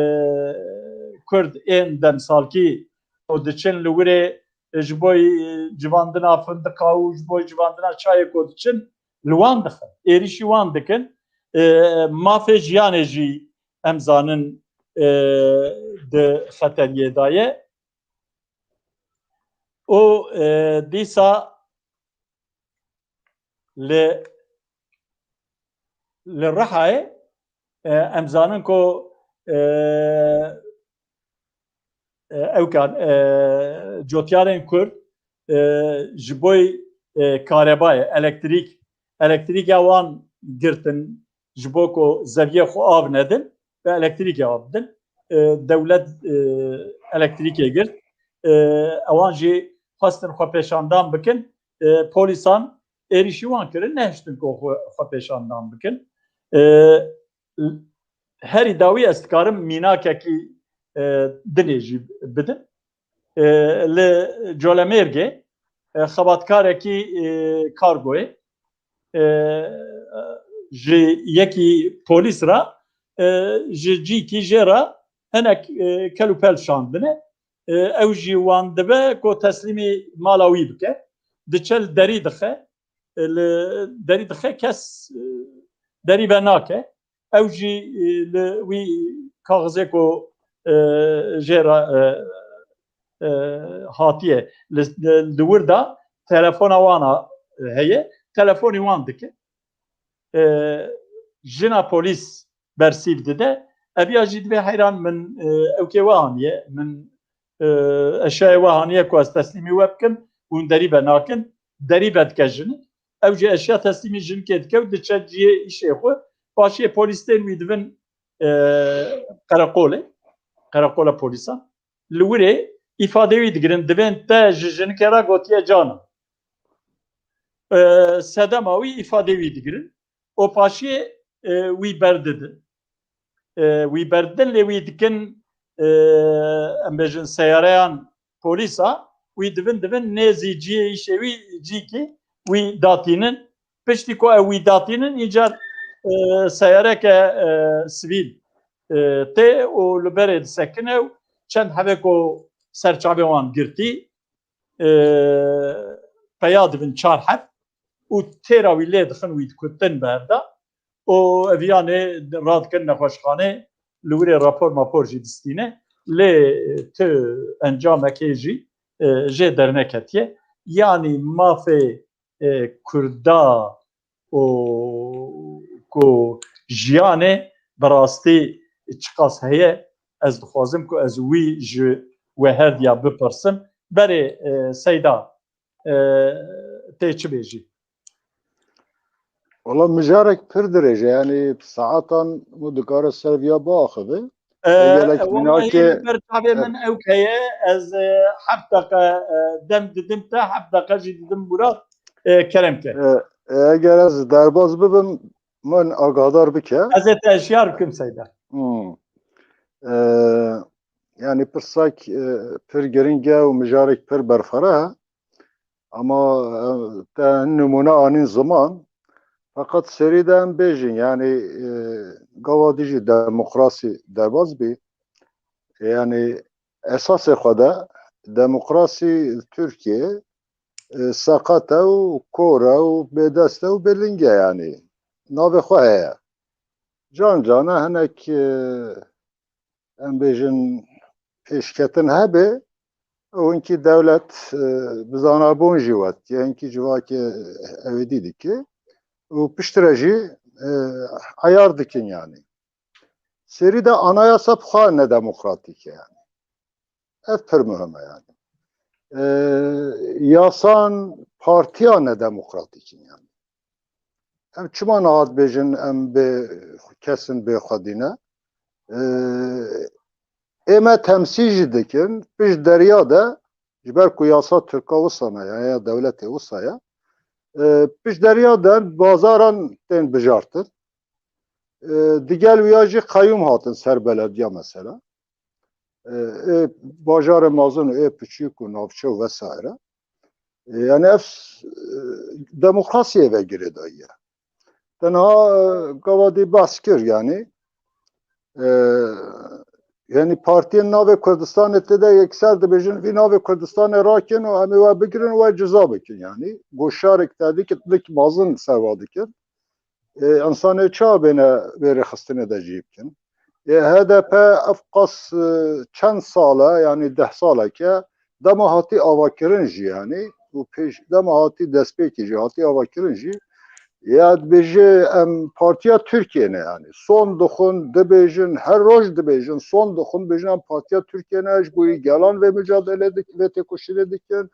Kurd ên demsalkî û diçin li wirê, e, ji bo, e, civandina findiqa û ji bo civandina çayê ku diçin, li wan dixin, êrîşî wan dikin. E, mafê jiyanê jî em zanin, e, di xeteriyê de ye. Û, e, dîsa li, li Rihayê, e, em zanin ku, e, e, ewkan, e, cotyarên Kurd, e, ji bo, e, karebayê, elektrîk, elektrîka wan girtin, ji bo ku zeviyê xwe av nedin, ve elektrîkê av bidin. E, dewlet, e, elektrîkê girt. E, ewan jî xwestin xwe pêşandan bikin. E, polîsan êrîşî wan kirin, nehiştin ku xwe, xwe pêşandan bikin. E, herî dawî ez dikarim mînakekî, e, dinê jî bidim. E, li Colemêrgê, e, xebatkarekî, e, kargoyê, e, ji yekî polîs re, e, ji cîkî jê re hinek, e, kel û pel şandine. E, ew jî wan dibe ku teslîmî mala wî bike. Diçe li derî dixe, e, li derî dixe, kes, e, derî venake. Ew jî, e, li wî kaxizê ku, e, jê re, e, e, hatiye li, li, li wir de telefona wana heye, telefonî wan dike. E, jina polîs bersîv dide. Eviya jî divê heyran min, e, ew kê we aniye, min, e, eşyayê we haniye ku ez teslîmî we bikim, hûn derî ve nakin, derî ve dike jin. Ew jî eşya teslîmî jinkê dike û diçe cihê îşê xwe. Paşê polîs tên wî dibin, e, qereqolê, qereqola polîsan. Li wirê îfadê wî digirin, dibên te ji jinikê re gotiye canim. E, sedema wî îfadê wî digirin. Û paşê, e, wî berdidin. E, wî berdidin, lê wî dikin, e, em bêjin seyareyan polîsa, wî divin divin nêzî ciyê îşê wî cîkî wî datînin. Piştî ku ew wî datînin, îcar, e, seyareke, e, sivîl, e, tê û li berê disekine û çend hebê ku ser çavê wan girtî, e, peya dibin çar heb û têra wî lê dixin, wî dikutin berda û eviyanê radikin nexweşxanê, li wirê rapor mapor jî distîne. Lê tu encamekê jî, e, jê derneketiye. Yanî mafê, e, Kurda û ku jiyanê bi rastî çiqas heye, ez dixwazim ku ez wî ji we herdiya bipirsim. Berê, e, Seyda, e, tê çi bêjî? Wala mijarek pir dirêj e, yanî saetan û dikare ser viya biaxive. E, Gelek e, wala mînakê, hê li ber çavê e, min ew heye, ez, e, heft deqe, e, dem didim te, heft deqe jî didim Murat, e, kerem ke. E, e, eger ez derbas bibim, min agahdar bike. Ez ê te hişyar bikim Seyda. Hmm. E, yanî pirsak, e, pir giring e û mijarek pir berfireh e. Ama, e, te hin nimûne anîn ziman. Feqet serî de em bêjin, yanî, e, gava dijî demokrasî derbas bî. Yanî esasê xwe de demokrasî li Tirkiye, e, seqet e û kor e û bêdest e û bêling e yanî. Navê xwe heye. Can cana hinek, e, em bêjin pêşketin hebe û hinkî dewlet, e, bi zanabûn jî wet, ya hinkî civakê ewêdî dike û piştre jî, e, eyar dikin yanî. Serî de anayasa bi xwe nedemokratîk e yanî. Ev pir muhim e yanî. E, yasan partiya nedemokratîk in yanî. Em çima niha dibêjin em bê kesin bê xwedî ne? E, ê me temsîl jî dikin, pişt deriya de, ji ber ku yasa Tirka wisa ne, ya, ya dewletê wisa ye. E, pişt deriya de bazaran tên bijartin. E, digel wiya jî qeyûm hatin ser belediya mesela. E, ê bajarê mezin û ê piçûk û navçe û vesaire. E, yani ev, e, demokrasiyê ve girêdayî ye. Tenha, e, gava dî behs kir yani. E, yani partiyên navê Kurdistanê tê de yekser dibêjin, vî navê Kurdistanê rakin û em ê we bigirin, we ceza bikin yani. Goşarek te dikit, lik mezin serva dikin. E, insanê çawa bêne vê rêxistinê de cî bikin? E, H D P ev qas, e, çend sal e, yani deh salek e, dema hatî avakirin jî yani, û pêş, dema hatî destpêkê jî hatî avakirin jî, ya dibêje em partiya Tirkiye ne yani. Son dixwin, dibêjin, her roj dibêjin, son dixwin, dibêjin em partiya Tirkiye ne, ji bo wî gelan vê mücadele dik-, vê têkoşînê dikin.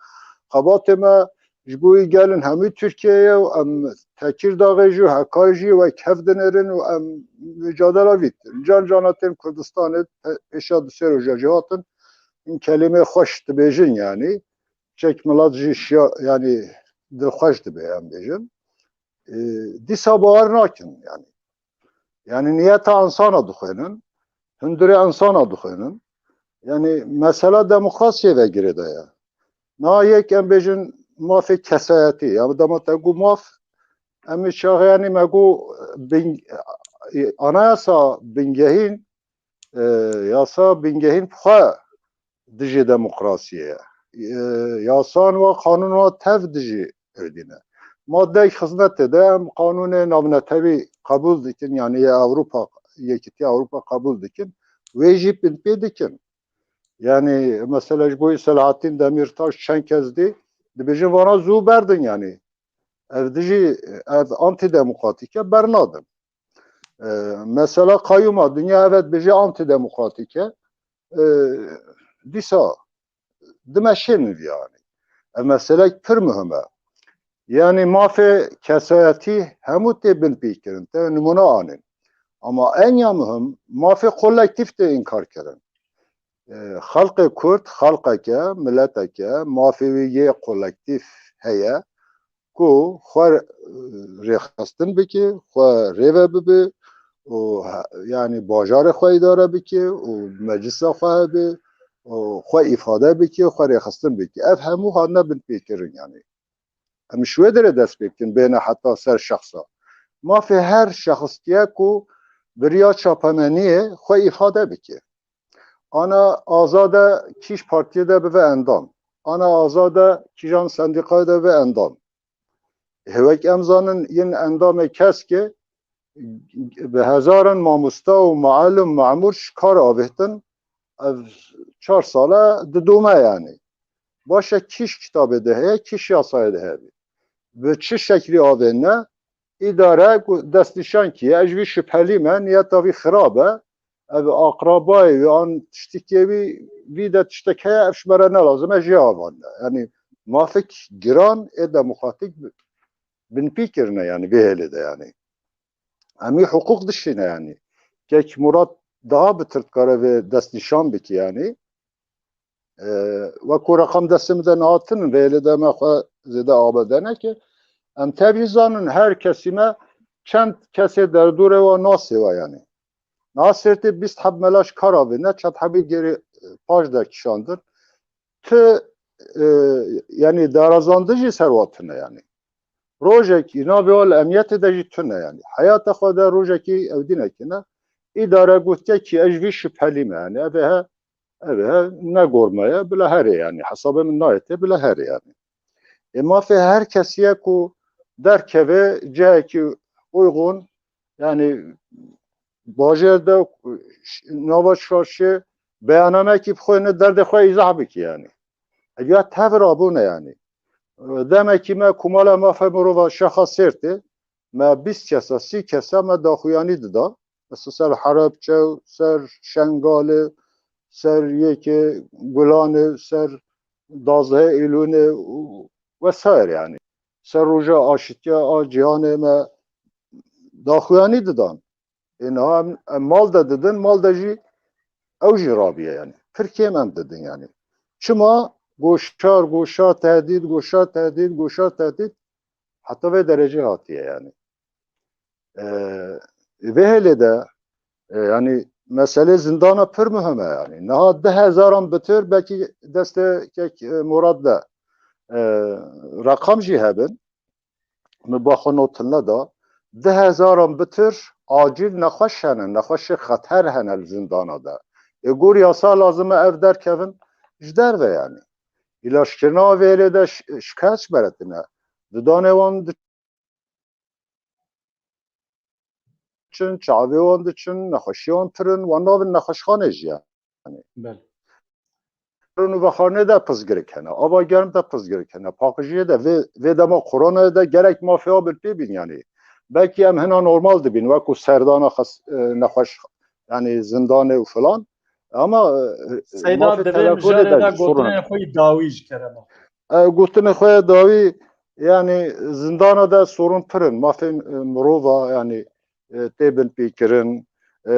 Xebatê me ji bo wî gelin hemî Tirkiyeyê û em Tekîrdağê jî û Hekarî jî wek hev dinêrin û em mücadela vî dikin. Can cana tên Kurdistanê, pe-, pêşa du sê roja jî hatin, in kelîmê xweş dibêjin yani. Çek milet jî şiya, yani dilxweş dibe em bêjin. E, dîsa bawer nakin yani. Yani niyeta insana dixwênin, hundirê insana dixwênin. Yani mesela demokrasiyê ve girêdaye. Niha yek em bêjin mafê kesayetî. Ya dema te got maf, em ê çaxê yani me got bin-, e, anayasa bingehîn, e, yasa bingehîn bi xwe dijî demokrasiyê ye. E, yasan wa qanûn wa tev dijî erdî ne. Madeyek xizmetê de em qanûnê navnetewî qebûl dikin, yani yê Ewropa, Yekîtiya Ewropa qebûl dikin. Wê jî binpê dikin. Yani mesela ji bo Selahattin Demirtaş çend kes dî, dibêjin vana zû berdin yani. Ev dijî, ev antidemokratîk e, bernadin. E, mesela qayûma dinya evet bijî antidemokratîk e. E, dîsa dimeşin yani. Ev meselek pir muhim e. Yani mafê kesayetî hemû tê binpêkirin, te nimûne anîn. Ama en ya muhim, mafê kolektîf tê înkar kirin. E, xelqê Kurd, xelqek e, miletek e, mafê wî yê kolektîf heye. Ku xwe, e, rêxistin bike, xwe rêve bibe, û he-, yanî bajarê xwe îdare bike û meclisa xwe hebe û xwe îfade bike û xwe rêxistin bike. Ev hemû hatine binpêkirin yanî. Em ji wê derê dest pê bikin, bêne heta ser şexsa. Mafê her şexskiye ku bi riya çapemeniyê xwe îfade bike. Ana azade kîj partiyê de bibe endam. Ana azade kîjan sendîkayê de bibe endam. Hê wek em zanin, yên endamê kesk e, bi hezaran mamosta û muallim, memûr ji kar avêtin, ev çar sal e didome yanî. Baş e, kîj kitabê de heye, kîj yasayê de hebe. Bi çi şeklî avêne, îdare ku destnîşan kiriye, ez ji vî şüphelî me, niyeta vî xirab e, ev aqrabayê wî an tiştikê wî, vî de tiştek heye, ev ji me re ne lazim e, jê avande. Yanî mafek giran ê demokratîk binpî kirine yanî vê hêlê de yanî. Em wî hiqûq dişîne yanî. Kek Murat daha bitir dikare vê destnîşan bike yanî. E, wekû reqam destê min de nehatinin, vê hêlê de me xwe zêde amade neke. Em tevî zanin her kesî me çend kesê derdorê wa nasê wa yanî. Niha Sêrtê bîst heb mela ji kar avêne, çend hebî gêrê, e, paş de kişandin. Ti, e, yanî darazandin jî ser wa tune yanî. Rojekî navê wa li emniyetê de jî tune yanî. Heyata xwe de rojekî ew dînekî ne. Îdare gotike kî ez ji vî şüphelî me yanî. Ev ê he, ev ê he ne gor me ye, bila herê yanî. Hesabê min nayê tê, bila herê yanî. Ê mafê her kesî ye ku derkeve cihekî uygun, yanî bajêr de, nava şaşê beyanamekî bixwêne, derdê xwe îzah bike yanî. Ev ya tevra bûne yanî. Demekî me Komala Mafê Mirova Şexa Sêrtê, me bîst kesa, sî kesa me daxuyanî dida. Mesela ser Helebçe, ser Şengalê, ser yekê Gulanê, ser dazehê Îlûnê û vesaire yanî. Ser roja aşîtiya a cîhanê me daxuyanî didan. Ê niha em, em mal de didin, mal de jî ew jî rabiye yanî. Pir kêm em didin yanî. Çima? Goşar, goşar, tehdîd, goşar, tehdîd, goşar, tehdîd. Heta vê derecê hatiye yanî. Ee, vê hêlê de, e, yanî meselê zindana pir muhim e yanî. Niha du hezaran bitir belkî destê kek, e, Murat de, e, reqam jî hebin. Min ba xwe not tune da. Du hezaran bitir acîl nexweş hene, nexweşê xeter hene li zindana de. Ê gor yasa lazim e ev derkevin ji derve yanî. Îlaçkirina vê hêlê de ş-, şikayet ji me re tune. Didanê wan diçin, çavê wan diçin, nexweşiya wan pir in, wan navin nexweşxanê jî yanî. Belê. Û vexwarinê de pirsgirêk hene, ava germ de pirsgirêk hene, paqijiyê de vê, vê dema koronayê de gerek mafê wan binpê bîn yanî. Belkî em hina normal dibîn, wekû serdana xes-, e, nexweş, yanî zindanê û filan. Ama, e, Seyda, mafê divê telefonê mijarê de de jî sorun gotinên hene. Xwe yî dawî ji kerema. E, gotinê xwe yê dawî, yanî zindana de sorun pir in. Mafê, e, mirova, yanî, e, tê binpêkirin. E,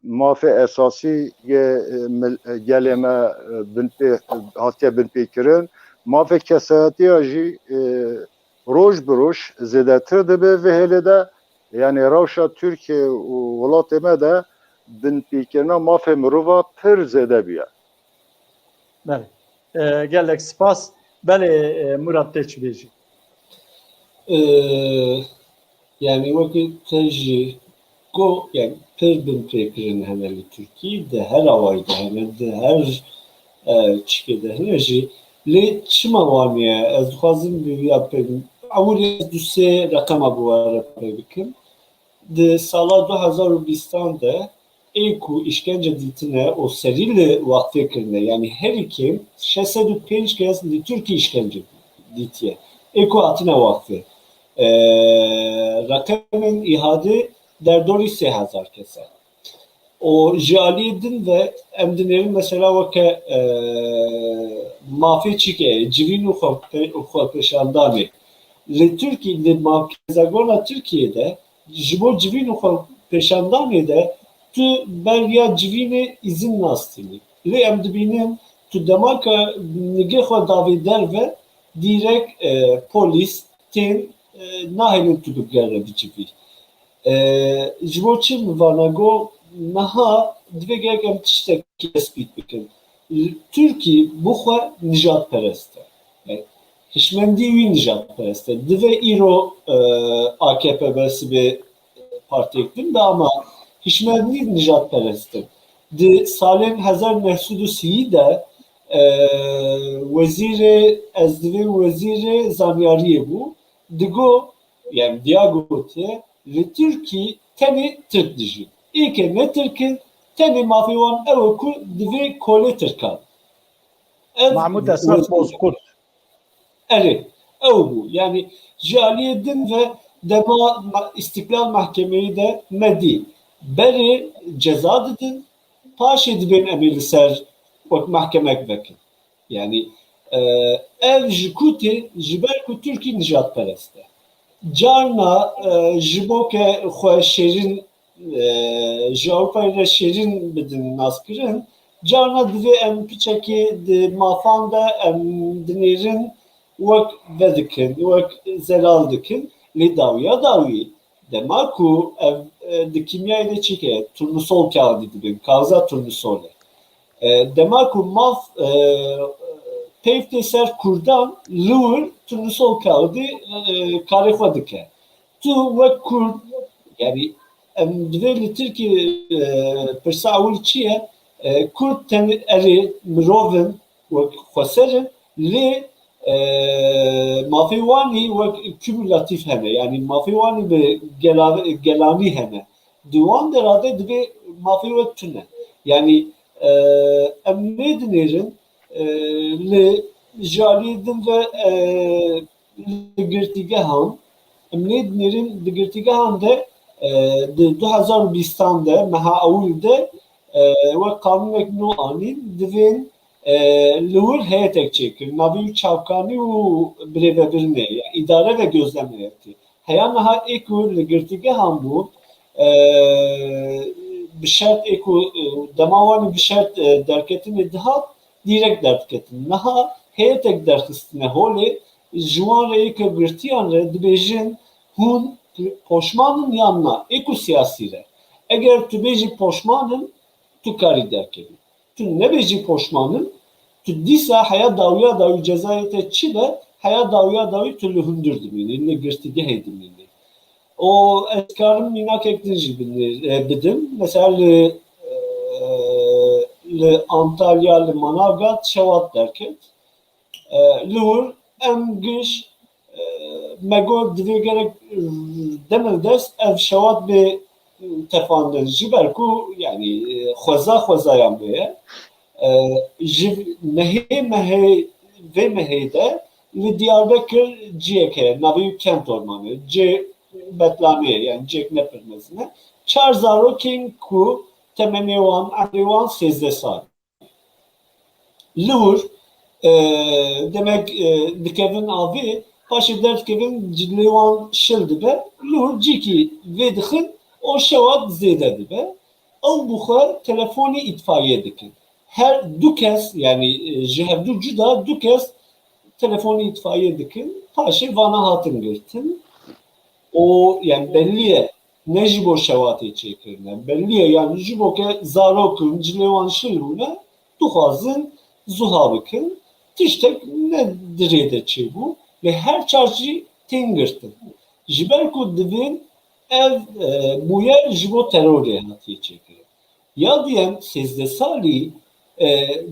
mafê esasî yê, e, mil-, e, gelê me, e, binpê, hatiye binpêkirin. Mafê kesayetiya jî, e, roj bi roj zêdetir dibe vê hêlê de. Yanî rewşa Tirkiye û welatê me de binpêkirina mafê mirova pir zêde bûye. Belê. E, gelek spas. Belê, e, Murat, tê çi bêjî? E, yanî wekî te jî got, yanî pir binpêkirin hene li Tirkî, di her awayî de hene, di her, e, çikê de hene jî. Lê çima wan ye? Ez dixwazim bi vîya pê bim. Ewil ez du sê reqema bi we re pê bikim. Di sala du hezar û bîstan de ê ku îşkence dîtine û serî li wextê kirine, yanî herî kêm şeş sed û pênc kes li Tirkî îşkence dîtiye. Ê ku hatine wextê. E, reqemên îhadê derdorî sê hezar kes e. Û ji aliyê din ve em dinêrin mesela weke, e, mafê çike, civîn û xwe-, xwepêşandanê. Li Tirkî, li merkezegona Tirkiyê de ji bo civîn û xwepêşandanê de tu beriya civînê îzin nastînî. Lê em dibînin tu dema ke nigê xwe davê derve, dîrek, e, polîs tên, e, nahêlin tu bigere bicivî. E, ji bo çi min vana got, niha divê gerek em tiştekî tespît bikin. Tirkî bi xwe nijadperest e. E, hişmendî wî nijadperest e. Divê îro, e, A K P be sibê partiyek din be ama hişmendî nijadperest in. Di salên hezar neh sed û sî de, e, wezîrê, ez divêm wezîrê zanyariyê bû. Digo, yani diya gotiye, li Tirkî tenê Tirk dijîn. Ê ke ne Tirk in, tenê mafê wan ew e ku divê kolê Tirkan. Ev Mahmud Esat wezîr- Bozkurt. Erê, ew bû. Yani ji aliyê din ve dema me-, İstiklal Mahkemeyi de me dî. Berê ceza didin, paşê dibên em ê li ser wek mahkemek vekin. Yani, e, ev ji ku tê, ji ber ku Tirkî nijadperest e. Carna, e, ji bo ke xwe şêrîn, e, ji Ewropayê re şêrîn bidin naskirin, carna divê em piçekî di mafan de em dinêrin wek vedikin, wek zelal dikin. Lê dawiya dawî, dema ku ev, e, di kîmyayê de çi ke, turnusol kağıdî dibin, kaxza turnusolê. E, dema ku maf, e, peyv tê ser Kurdan, li wir turnusol kağıdî, e, karê xwe dike. Tu wek Kurd, yani em divê li Tirkî, e, pirsa ewil çi ye? E, Kurd tenê erê mirov in, wek xweser in, lê, e, mafê wanî wek kumulatif hene, yani mafê wanî bi gela-, gelanî hene. Di wan dera de divê mafê we tune. Yani, e, em nêdinêrin, e, li ji aliyê din ve, e, li girtîgehan, em nêdinêrin di girtîgehan de, e, di du hezar û bîstan de, meha ewil de, e, wek qanûnek nû anîn, divên, e, li wir heyetek çêkirin. Navê wî çavkanî û birêvebirinê, yani îdare ve gözlem heyetî. Heya niha ê ku li girtîgehan bû, e, bi şert ê ku, e, dema wanî bi şert, e, derketinê dihat, dîrek derdiketin. Niha heyetek derxistine holê, ji wan re yê ku girtiyan re dibêjin, hûn poşman in yan na? Ê ku siyasî re. Eger tu bêjî poşman in, tu karî derkevî. Tu nebêjî poşman in, tu dîsa heya dawiya dawî cezayê te çi be, heya dawiya dawî tu li hundir dimînî, li girtîgehê dimînî. Û ez karim mînakek din jî binê-, e, bidim. Mesela li, e, li Antalya, li Manavgat şewat derket. E, li wir em giş, e, me got divê gerek, e, demildest ev şewat bê tefandin. Ji ber ku, yani, e, xweza xwezayan bê ye. E, ji mehê mehê, vê mehê de li Diyarbekir ciyek heye, navê wî Kent Ormanı, cê betlanê ye, yani ciyek ne pir mezin e. Çar zarokên ku temenê wan, emrê wan sêzdeh sal. Li wir, e, demek, e, dikevin avê, paşê derdikevin cilê wan şil dibe, li wir cîkî vê dixin, o şewat zêde dibe. Ew bi xwe telefonî îtfaiyê dikin. Her du kes, yani, e, ji hevdu cuda du kes telefonî îtfaiyê dikin. Paşê vana hatin girtin. O, yani, belli ye, ne ji bo şewatê çêkirine. Belli ye, yani, ji bo ke zarok in, cilê wan şil bûne, dixwazin zuha bikin. Tiştek ne di rê de çêbû, lê her çar jî tên girtin. Ji ber ku divên ev, e, bûyer ji bo terorê hatiye çêkirin. Ya duyem, sêzdeh salî, e,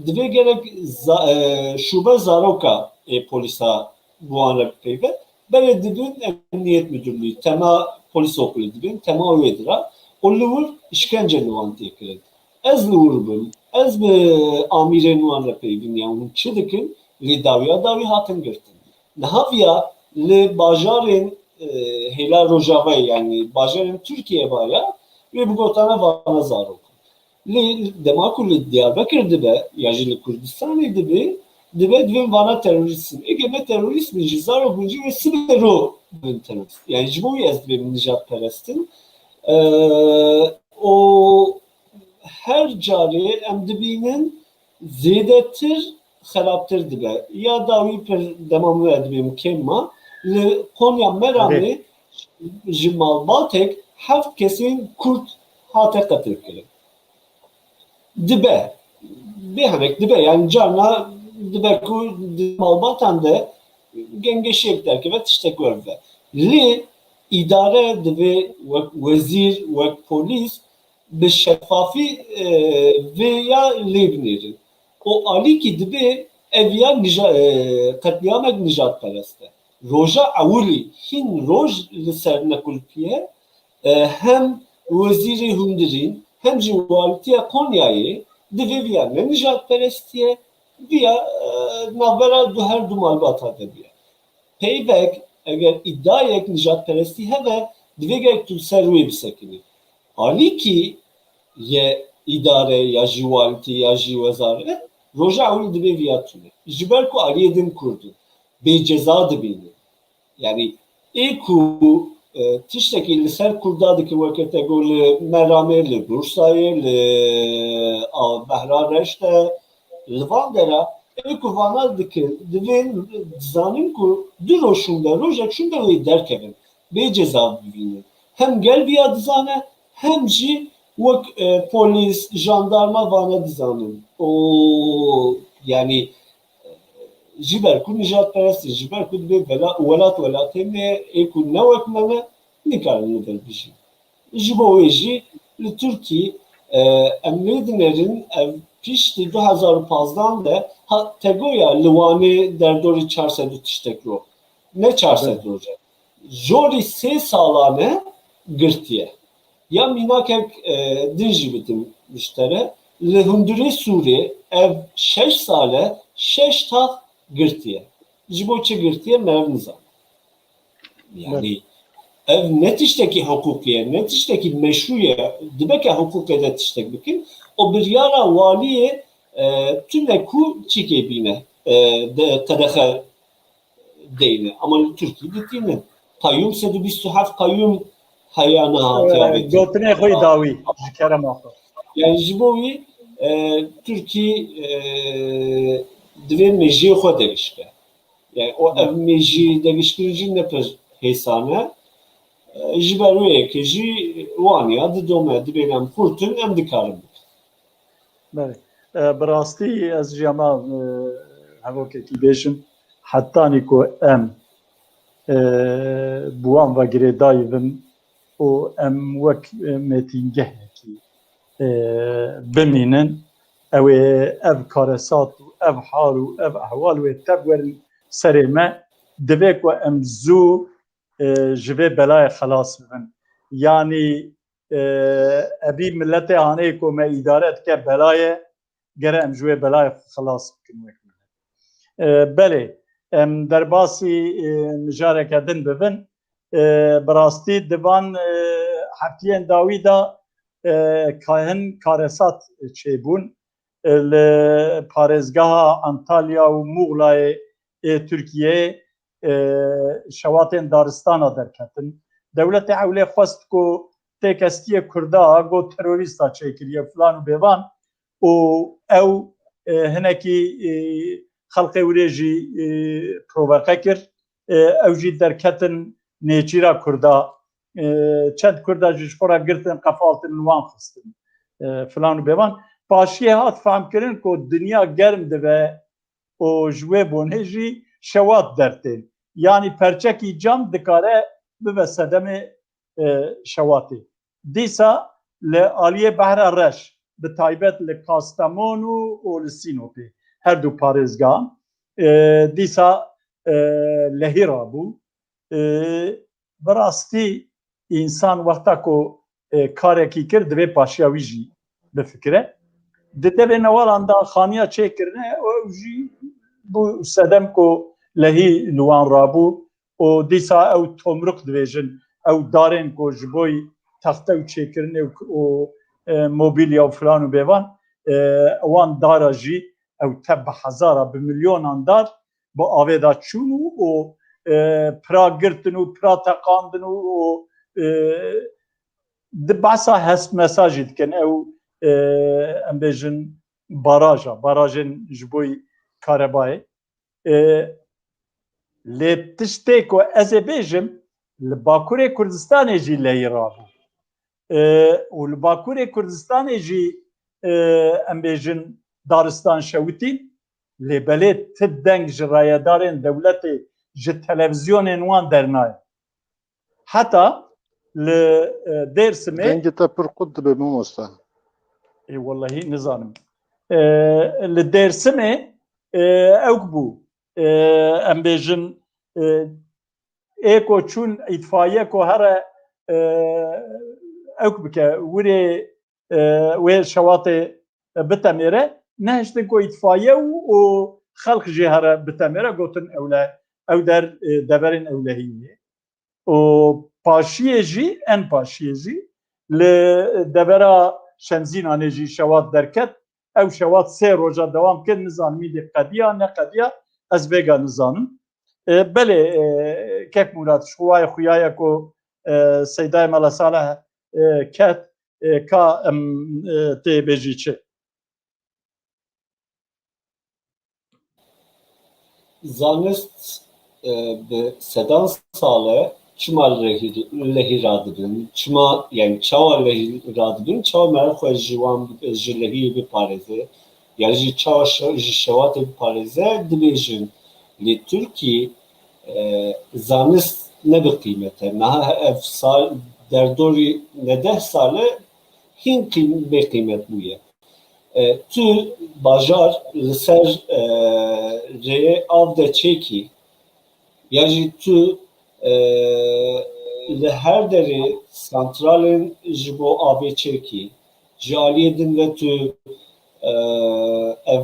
divê gerek za-, e, şube zaroka, e, polîsa bi wan re bipeyve. Berê dibin Emniyet Müdürlüğü, tema polis okulu dibin, tema wê dira. Û li wir işkence li wan tê kirin. Ez li wir bim, ez bi amîrên wan re peyvîn, yan hûn çi dikin, lê dawiya dawî hatin girtin. Niha viya li bajarên, e, hêla Rojavayê, yani bajarên Tirkiye vaya, wê bigotana vana zarok. Lê dema ku li Diyarbekir dibe, ya jî li Kurdistanê dibe, dibe divên vana terorîst in. Êgê me terorîst bin jî, zarok bin jî wê sibê ro bin terorîst. Yani ji bo wî ez dibêm nijadperest in. E, û her carê em dibînin zêdetir xerabtir dibe. Ya dawî pir dema min re dibêm kêm ma. Li Konya Meramê ji malbatek heft kesên Kurd hate qetilkirin. Dibe, bê henek dibe, yani carna dibe ku di malbatan de gengeşiyek derkeve, tiştek wer bibe. Lê îdare divê wek wezîr, wek polîs bi şeffafî, e, vê ya lê binêrin. Û alîkî dibê ev ya nija-, e, qetliamek nijadperest e. Roja ewilî hîn roj li ser nequlpiye, e, hem wezîrê hundirîn hem jî walitiya Konyayê divê viya ne nijadperestî ye, viya, e, navbera du her du malbata de biya. Peyvek, eger îdiayek nijadperestî hebe, divê gerek tu li ser wê bisekinî. Alîkî ye îdare ya jî walitî ya jî wezaret, roja ewil divê viya tune. Ji ber ku aliyê din Kurd in, bê ceza dibînin. Yani ê ku, e, tiştekî li ser Kurda dike, weke te got li Meramê, li Bursayê, li, a, Behra Reş de, li van dera, ê ku vana dikin, divên dizanin ku du roj şûnde, rojek şûnde wê derkevin, bê ceza bibînin. Hem gel viya dizane, hem jî wek, e, polîs, jandarma vana dizanin. O, yani, ji ber ku nijadperest in, ji ber ku dibê bela-, welat welatê me ye, ê ku ne wek me ne, nikarin li vir bijîn. Ji bo wê jî li Tirkî, e, em lê dinêrin, ev piştî du hezar û pazdeh de ha-, tegoya li Wanê derdorî çar sed û tiştek roj. Ne çar sed roj e. Jorî sê salan e girtiye. Ya mînakek, e, din jî bidim ji te re. Li hundirê Sûrê ev şeş sal e, şeş tax girtiye. Ji bo çi girtiye, me ev nizane. Yani, ev ne tiştekî hiqûqî ye, ne tiştekî meşrû ye. Dibe ke hiqûqê de tiştek bikin, o biryara waliyê, e, tune ku çîkê bîne, e, de qedexe deyne. Ama li Tirkî ditînin. Qayyum, sed û bîst û heft qayyum heye niha hatiye avêtin. Gotinê xwe yî dawî, ji kerema xwe. Yani ji bo wî, e, Tirkî, e, divê mêjiyê xwe degişke. Yani o ev mêjî degişkirin jî ne pir hêsan e. E, ji ber wê yekê jî wan ya didome, dibên em xurt in, em dikarin bikin. Belê. E, bi rastî ez jî hema, e, hevokekî bêjim, hetanî ku em, e, bi wan ve girêdayî bin û em wek, e, mêtingehekî, e, bimînin, ew ê ev karesat û ev hal û ev ehwal wê tev werin serê me, divê ku em zû, e, ji vê belayê xelas bibin. Yanî, e, evî miletê hanê ku me îdare dike bela ye, gere em ji wê belayê xwe xelas bikin wek milet. E, belê, em derbasî, e, mijareke din bibin. E, bi rastî di van, e, heftiyên dawî de, e, ka-, hin karesat çêbûn. E, li parêzgeha Antalya û Muxlayê ê Tirkiyeyê, e, şewatên daristana derketin. Dewletê ewlê xwest ku têkestiyê Kurda got terorîsta çêkiriye filan û bêvan û ew, e, hinekî, e, xelqê wî rê jî, e, provoke kir. E, ew jî derketin nêçîra Kurda. E, çend Kurda jî ji xwe re girtin, qefaltin, li wan xistin, e, filan û bêvan. Paşiyê hat fehmkirin ku dinya germ dibe û ji wê bonê jî şewat dertên. Yanî perçekî cam dikare bibe sedemê, e, şewatê. Dîsa li aliyê Behra Reş, bi taybet li Kastamonu û li Sînopê, her du parêzgehan, e, dîsa, e, lehî rabû. E, bi rastî însan wexta ku, e, karekî kir, divê paşiya wî jî bifikire. Di devê newalan de xaniya çêkirine, ew jî bû sedem ku lehî li wan rabû û dîsa ew tomruk divêjin, ew darên ku ji bo texte û çêkirinê û, û, e, mobilya û filan û bêvan, e, wan dara jî ew te bi hezara, bi milyonan dar bi avê de çûn û, û, e, pira girtin û pira teqandin û, û, e, di behsa hestmesa jî dikin. Ew, e, em bêjin baraja, barajên ji bo karebayê. E, lê tiştê ku ez ê bêjim, li Bakurê Kurdistanê jî lehî rabû. E, û li Bakurê Kurdistanê jî, e, em bêjin daristan şewitîn, lê belê ti deng ji rayedarên dewletê, ji televîzyonên wan dernayê. Heta li, e, Dêrsimê Dengê te pir qut dibe mamoste. Ê, wellehî nizanim. E, li Dêrsimê, e, ewk bû. E, em bêjin, e, ê ku çûn îtfaiye ku here, e, ewk bike, wirê, e, wê şewatê bitemêre, nehiştin ku îtfaiye û, û xelq jî here bitemêre, gotin ewle, ew der, e, deverên ewlehiyê. Û paşiyê jî, en paşiyê jî li devera Şemzînanê jî şewat derket. Ew şewat sê roja dewam kir, nizanim îdî qediya, neqediya, ez vêga nizanim. E, belê, e, kek Mûrat, ji xwayê xuya ye ku, e, Seydayê Mela Saleh, e, ket, e, ka em, e, tê bêjî çi? Zanist, e, bi sedan sal e çima lehî, lehî radibin, çima, yani çawa lehî radibin, çawa meriv xwe ji wan, ji lehiyê biparêze, yani jî çawa şe-, ji şewatê biparêze, dibêjin. Lê Tirkî, e, zanist ne bi qîmet e. Niha ev sal, derdorî ne deh sal e, hîn qîm-, bê qîmet bûye. E, tu bajar li ser, e, rêyê av de çêkî, ya jî tu, e, li her derê santralên ji bo avê çêkî, ji aliyê din ve tu, e, ev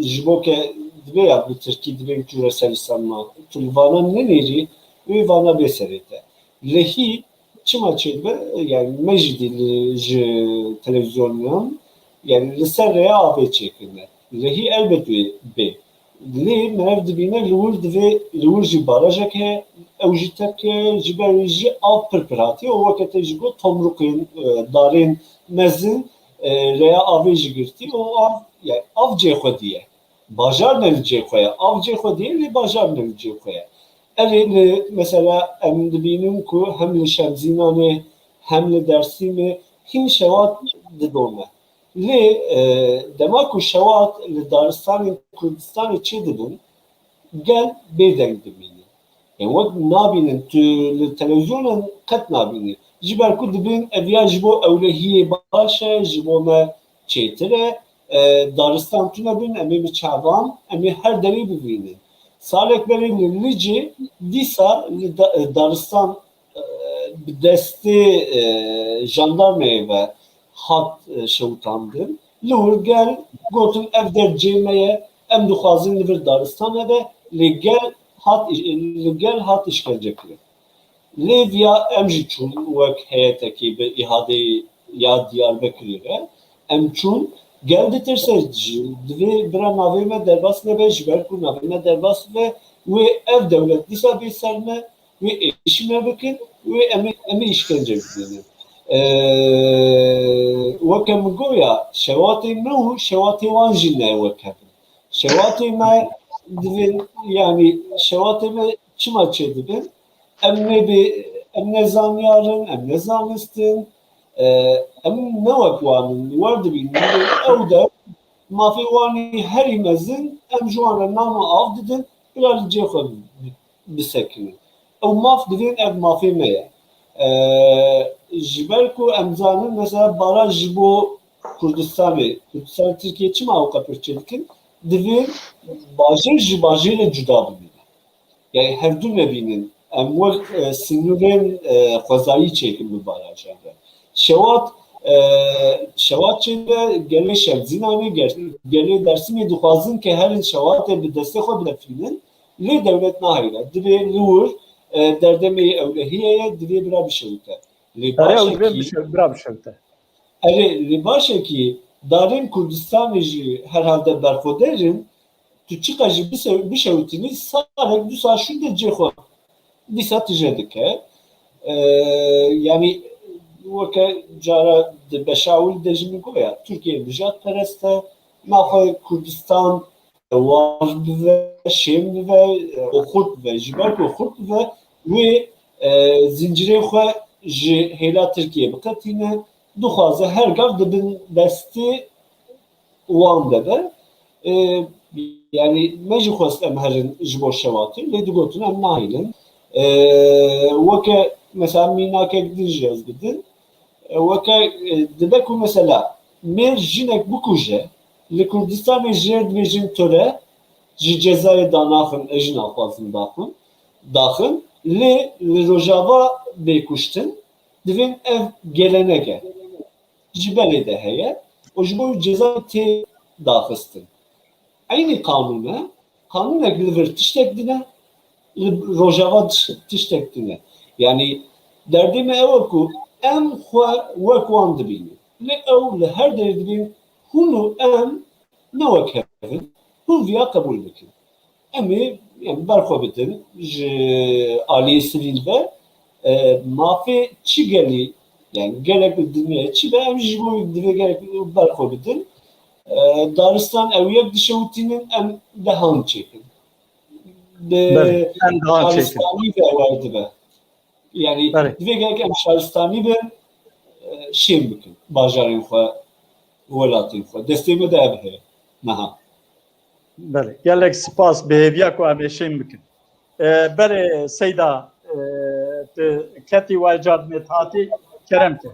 ji bo ke dibe ya bi tirkî dibe tu reserî sanma, tu li vana nenêrî, wê vana bê serê te. Lehî çima çêdibe? Yani me jî dî li, ji televîzyonan, yani li ser rêya avê çêkirine. Lehî elbet wê bê. Lê meriv dibîne li wir divê, li wir jî barajek heye, ew jî tepke, ji ber wê jî av pir pir hatiye û weke te jî got tomrûkên, e, darên mezin, e, rêya avê jî girtî û av, yani av cê xwe diye. Bajar ne li cê xwe ye. Av cê xwe diye, lê bajar ne li cê xwe ye. Erê li, mesela, em dibînin ku hem li Şemzînanê, hem li Dersîmê hîn şewat didome. Lê, e, dema ku şewat li daristanên Kurdistanê çêdibin, gel bêdeng dimînin. Yani wek nabînin, tu li televîzyonan qet nabînî. Ji ber ku dibên ev ya ji bo ewlehiyê baş e, ji bo me çêtir e. E, daristan tune bin, em ê bi çavan, em ê her derê bivînin. Salek berê li Licê dîsa li da-, e, daristan, e, bi destê, e, jandarmeyê ve hat, e, şewitandin. Li wir gel gotin ev der cê me ye, em dixwazin li vir daristan hebe, lê gel hat, li gel hat îşkence kirin. Lê viya em jî çûn wek heyetekî bi îhadeyê ya Diyarbekirê re. Em çûn, gel ditirse jî, divê bira navê me derbas nebe, ji ber ku navê me derbas bibe, wê ev dewlet dîsa bê ser me, wê êşî me bikin, wê em ê, em ê îşkence bidînin. Ee, weke min goya, şewatê me û şewatê wan jî ne wek hev in. Şewatê me divên, yani şewatê me çima çêdibin? Em ne bi, em ne zanyar in, em ne zanist in, e, em ne wek wan in, li wer dibînin. Ew de mafê wan ê herî mezin, em ji wan re nama av didin, bila li cê xwe bi-, bisekinin. Ew maf divên ev mafê me ye. E, ji ber ku em zanin, mesela baraj ji bo Kurdistanê, Kurdistanê Tirkiye çima ew qepir çêdikin? Divê bajêr ji bajêrê cuda bimîne. Yani hevdu nebînin. Em wek, e, sînorên, e, xwezayî çêkin bi barajan re. Şewat, e, şewat çêdibe gelê Şemzînanê, gel-, gelê Dersîmê dixwazin ke herin şewatê bi destê xwe bidefînin. Lê dewlet nahêle. Divê li wir, e, derdemê ewlehiyê ye, divê bira bişewite. Lê Erê, ew baş e divê kî bişe-, bira bişewite. Erê, lê baş e kî darên Kurdistanê jî herhalde berxwedêr in, tu çiqas jî bise-, bişewitînî, salek du sal şûnde cê xwe dîsa tije dike. Ee, yani weke cara di beşa ewil de jî min goya, Tirkiye nijadperest e, naxwe Kurdistan war bibe, şêm bibe, û xurt bibe. Ji ber ku xurt bibe, wê, e, zincirê xwe ji hêla Tirkiyê biqetîne, dixwaze her gav di bin destê wan de be. E, yanî me jî xwest em herin ji bo şewatê, lê digotin em nahêlin. E, weke mesela mînakek din jî ez bidin. E, weke, e, dibe ku mesela mêr jinek bikuje, li Kurdistanê jê dibêjin töre, ji cezayê danaxin, ez jî naxwazim daxin, daxin, lê li Rojava bê kuştin, divên ev gelenek e. Ji berê de heye û ji bo cezayê tê daxistin. Eynî qanûn e. Qanûnek li vir tiştek din e, li Rojava tiş-, tiştek din e. Yanî derdê me ew e ku em xwe wek wan dibînin. Lê ew li her derê dibên hûn û em ne wek hev in. Hûn viya qebûl bikin. Em ê, yanî, ber xwe bidin ji aliyê sivîl ve, e, mafê çi gelî, yanî gelek li dinyayê çi be, em jî ji bo divê gelek ber xwe bidin. E, daristan ew yek dişewitînin, em dehan çêkin. Bi Belê, em dehan çêkin. Şaristanî ve wer dibe. Yanî Belê. Divê gelek em şaristanî bin, e, şên bikin bajarên xwe, welatên xwe. Destê me de ev heye. Niha. Belê. Gelek spas, bi hêviya ku em ê şên bikin. E, berê Seyda, e, tu ketî, waycar dime hatî, kerem ke.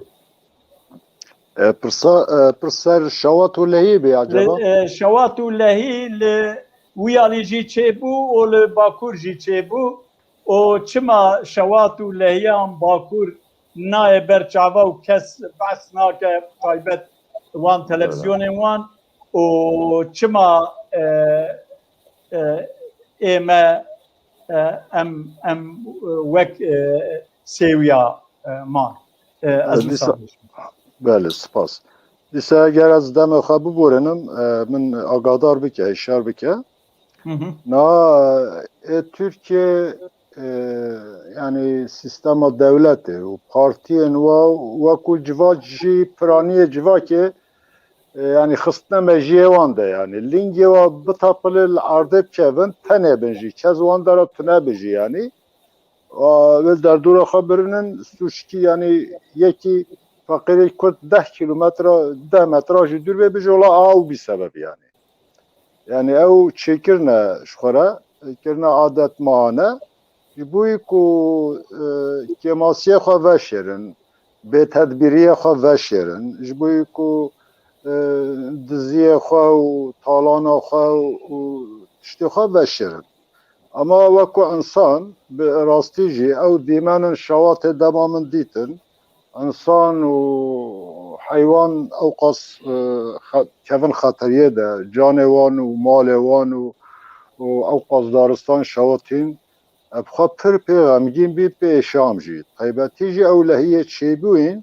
E, pirsa, e, pirser şewat û lehî bê acaba? Li, e, şewat û lehî li wî alî jî çêbû û li Bakur jî çêbû. Û çima şewat û lehiyan Bakur nayê ber çava û kes behs nake, taybet wan televizyonên wan, û çima, e, e, ê me, e, em, em, e, wek, e, sêwiya, e, man. E, ez E, wisa dîsa- dibêjim. Belê, spas. Dîsa eger ez demê xwe biborînim, e, min agadar bike, hişyar bike. Hı hı. Na, e, Tirkiye, e, yanî sîstema dewletê û partiyên wa wekû civak jî piraniyê civakê, e, yanî xistine mejiyê wan de, yanî lingê wa bitapile li erdê bikevin, tenê bin jî, kes wan dera tune bijî yanî. A, wê derdora xwe birinin, sûçkî, yanî yekî feqîrê Kurd deh kîlometre, deh metra jî dûr bê, bijî wela a û bî sebeb yanî. Yanî ew çêkirine ji xwe re, kirine adet mahane, ji bo ku, e, kêmasiyê xwe veşêrin, bêtedbîriyê xwe veşêrin, ji bo ku, e, diziyê xwe û talana xwe û tiştê xwe veşêrin. Ama wekû insan, bi rastî jî ew dîmenên şewatê dema min dîtin, insan û heywan ewqas, e, xe-, kevin xeteriyê de, canê wan û malê wan û, û ewqas daristan şewatîn, e, bi xwe pir pê xemgîn bî, pê êşam jî. Taybetî jî ew lehiyê çêbûyîn,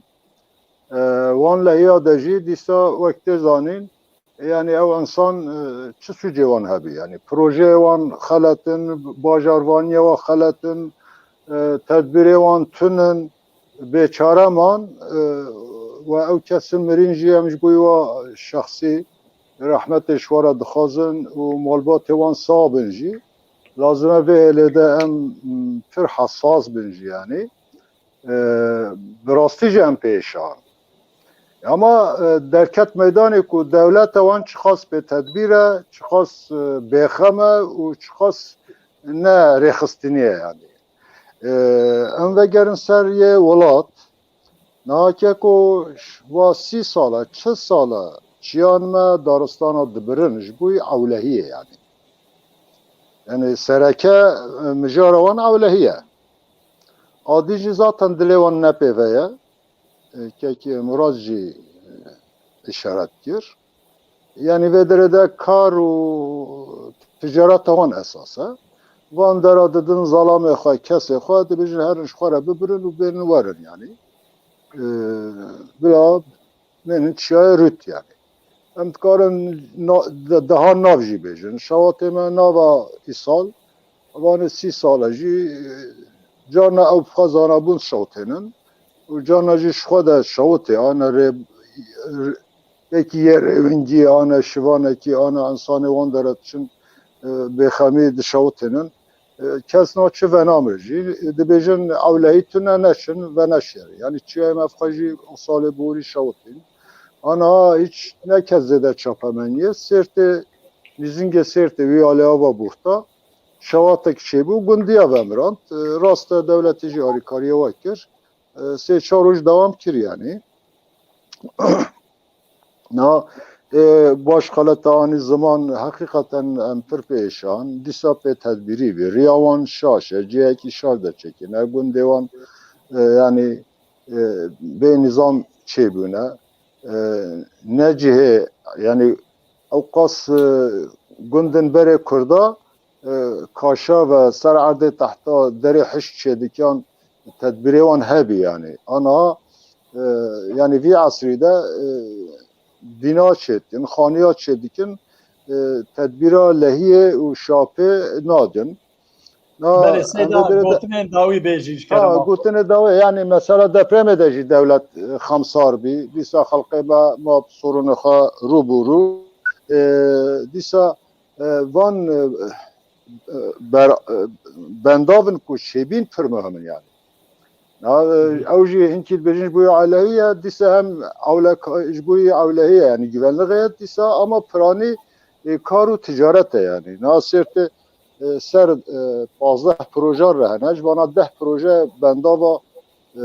e, wan lehiya de jî dîsa wek tê zanîn, yanî ew insan, e, çi sûcê wan hebî? Yanî projeyê wan xelet in, bajarvaniyê wan xelet in, e, tedbîrê wan tun in, bêçare man, e, we ew kesin mirîn jî em ji bo wa şexsî rehmetê ji we re dixwazin û malbatê wan sax bin jî. Lazim e vê êlê de em, m, pir hesas bin jî yanî. E, bi rastî jî em pêşan. Ama, e, derket meydanê ku dewleta wan çiqas bêtedbîr e, çiqas, e, bêxem e û çiqas ne rêxistinî ye yanî. E, em vegerin ser yê welat, niha ke ku ş-, va sî sal e, çil sal e, çiyan me daristana dibirin, ji bo ewlehiyê yanî. Yanî sereke, e, mijara wan ewlehî ye. Adî jî zaten dilê wan ne pê ve ye. E, kekê Murad jî, e, îşaret kir. Yanî vê derê de kar û ticareta wan esas e. Van dera didin zalamê xwe, kesê xwe, dibêjin herin ji xwe re bibirin û bênin werin yanî. E, bila bênin çiyayê Rût yanî. Em dikarin na-, de-, deha nav jî bêjin. Şewatê me nava îsal, vanê sî sal e jî, e, carna ew bi xwe zanabûn şewtênin û carna jî ji xwe de şewitê, ane rê, r-, yekî yê rêwingî, ane şivanekî, ane insanê wan dere diçin, e, bêxemî dişewitênin. E, kes naçi venamre jî. Dibêjin ewlehî tune neçin ve neşêrin. Yanî çiyayê me xwe jî o salê borî şewitîn. Ana hiç ne kes zêde çapemeniyê. Sêrtê, nîzingê Sêrtê wî alê ava Burta. Şewatek çêbû, gundiya vemirand. E, rast e dewletê jî alîkariyê we kir. E, sê çar roj dewam kir yanî. Na, e, baş xelete anî ziman, heqîqeten em pir pêşan. Dîsa pê tedbîrî bî. Riya wan şaş e, cihekî şaş de çekîne. Gundê wan, e, yanî, e, bê nîzam çêbûne. E, ne cihê, yanî ewqas, e, gundin berê Kurda, e, kaşa ve ser erdê tehta derê hişk çêdikiyan tedbîrê wan hebî yanî. Ana, e, yanî vî esrî de, e, bîna çêdikin, xaniya çêdikin, e, tedbîra lehiyê û şapê nadin. Na, Belê, Seyda, em vê derê de gotinên dawî bêjî ji Ha, kerema xwe. Gotinê dawî, yanî mesela depremê de jî dewlet, e, xemsar bî. Dîsa xelqê me ma sorunê xwe rû bû rû. E, dîsa, e, van, e, e, ber, e, bendavin ku çêbîn pir muhim in yanî. Na, e, ew jî hinkî dibêjin ji bo yê ewlehî ye, dîsa hem ewlek, ji bo yê ewlehî ye, yanî güvenliğê ye, dîsa ama piranî, e, kar û ticaret e yanî. Na Sêrtê, e, ser, e, pazdeh proje re hene. Ji vana deh proje bendava, e,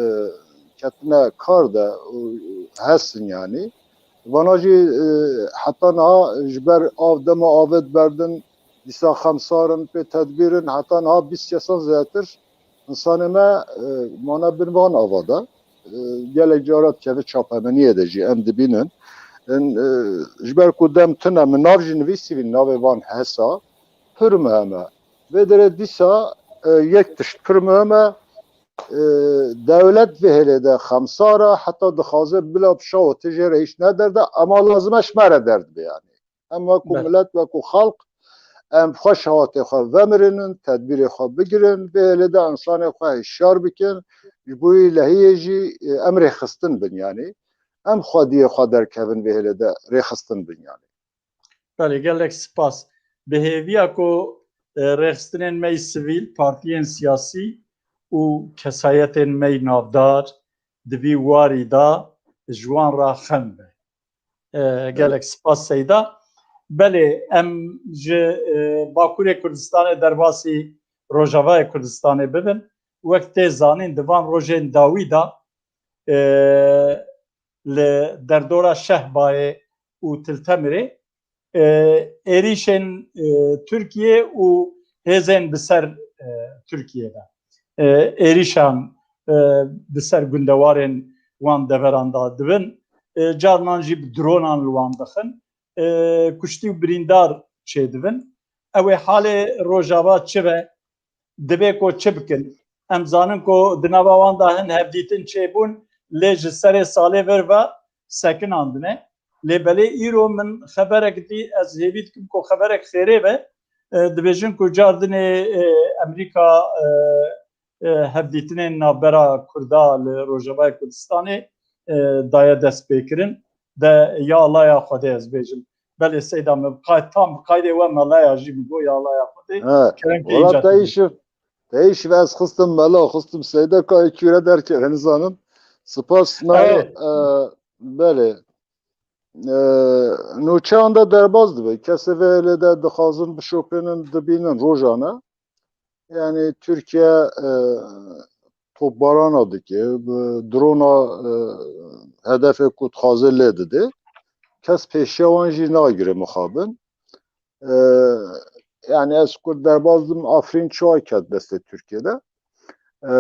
ketine kar de û hesin yanî. Vana jî, e, heta niha ji ber av, dema avê diberdin, dîsa xemsar in, pê tedbîr in, heta niha bîst kesan zêdetir insanê me, e, mane bin van ava de. E, gelek cara dikeve çapemeniyê de jî em dibînin. In, e, ji ber ku dem tune, min nav jî nivîsî vî navê van hesa, pir muhim e. Vê derê dîsa, e, yek tişt pir muhim e. E, dewlet vê hêlê de xemsar e, heta dixwaze bila bi şew tijê re hîç nederde, ema lazim e ji me re derdibe yanî. Em wekû Be. milet, wekû xelq, em xwe şehatê xwe vemirînin, tedbîrê xwe bigirin, vê hêlê de insanê xwe hişyar bikin, ji bo yê lehiyê jî, e, em rêxistin bin yanî. Em xwediyê xwe derkevin vê hêlê de rêxistin bin yanî. Belê, gelek spas. Bi hêviya ku, e, rêxistinên me yî sivîl, partiyên siyasî û kesayetên me yî navdar di vî warî de ji wan re xem be. E, gelek spas Seyda. Belê, em ji, e, Bakurê Kurdistanê derbasî Rojavayê Kurdistanê bibin. Wek tê zanîn, di van rojên dawî de, e, li derdora Şehbayê û Til Temirê, e, êrîşên, e, Tirkiyê û hêzên bi ser, e, Tirkiyê de, e, êrîşan, e, bi ser gundewarên wan deveran de dibin. E, carinan jî bi dronan li wan dixin. E, kuştî û birîndar çêdibin. Ew ê halê Rojava çi be? Divê ku çi bikin? Em zanin ku di nava wan de hin hevdîtin çêbûn, lê ji serê salê vir ve sekinandine. Lê belê îro min xeberek dî, ez hêvî dikim ku xeberek xêrê be. E, dibêjin ku cardinê, e, Amerîka, e, e, hevdîtinên navbera Kurda li Rojavayê Kurdistanê, e, daye destpêkirin. De ya laya Xwedê ez bêjim. Belê Seyda, min bi qay-, tam bi qaydê we melaya jî min got ya laya Xwedê. He, Kerem ke wela îca te te îşiv, te îşiv ez xistim mela, xistim Seyda ka ekî re derkeve, nizanim. Spas na, Erê. e, belê. E, nûçeyan de derbas dibe. Kesê vê hêlê de dixwazin bişopênin, dibînin rojane. Yanî Tirkiye, e, topbarana dike, bi drona, e, hedefê ku dixwaze lê dide. Kes pêşiya wan jî nagire mixabin. E, yanî ez ku derbaz dim Afrîn çawa ket destê Tirkiye de. E,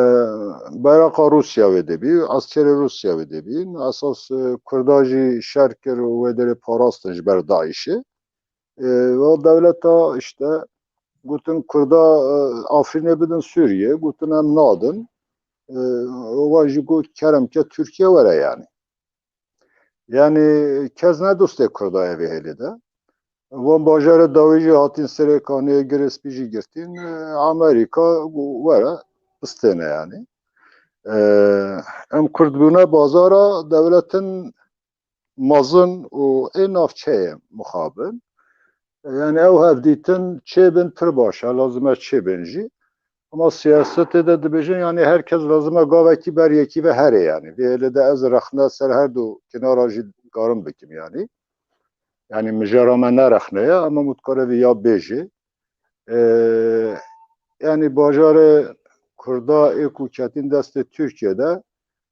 Bayraqa Rûsya wê de bî, eskerê Rûsya wê de bî. Esas, e, Kurda jî şer kir û wê derê parastin ji ber DAIŞê. E, ve dewleta işte gotin Kurda, e, Afrînê bidin Sûriyê, gotin em nadin. E, wa jî got kerem ke Tirkiye were yani. Yani kes ne dostê Kurda ye vê hêlê de. Wan bajarê dawî jî hatin Serêkanê, Girê Spî jî girtin. E, Amerîka were bistêne yani. E, em Kurd bûne bazara dewletin mezin û ê navçeyê mixabin. Yani ew hevdîtin çêbin pir baş e, lazim e çêbin jî. Ama siyasetê de dibêjin, yani her kes lazim e gavekî ber yekî ve herê yani. Vê hêlê de ez rexne ser her du kenara jî karim bikim yani. Yani mijara me ne rexne ye, ama mutkarevî ya bêjê. E, yani bajarê Kurda ê ku ketîn destê Tirkiye de,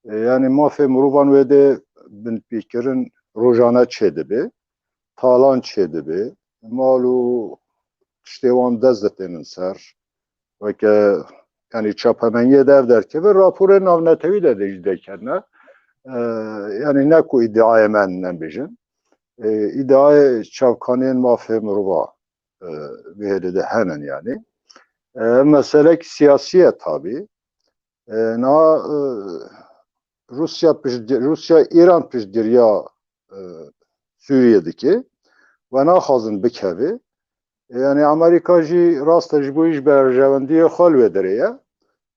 e, yani mafê mirovan wê de binpêkirin rojane çêdibe, talan çêdibe, mal û tiştê wan dest ditênin ser. Weke, yani çapemeniyê de ev derkeve, raporê navnetewî de de jî dekene. E, yani ne ku îdiayê me ne bêjin. E, îdiayê çavkaniyên mafê mirova, e, vê hêlê de henin yani. E, meselek siyasî ye tabî. E, na, e, Rûsya pişt-, Rûsya Îran piştgiriya, e, Sûriye dike ve naxwazin bikeve. E, yani Amerîka jî rast e ji bo îş berjewendiyê xwe li wê derê ye.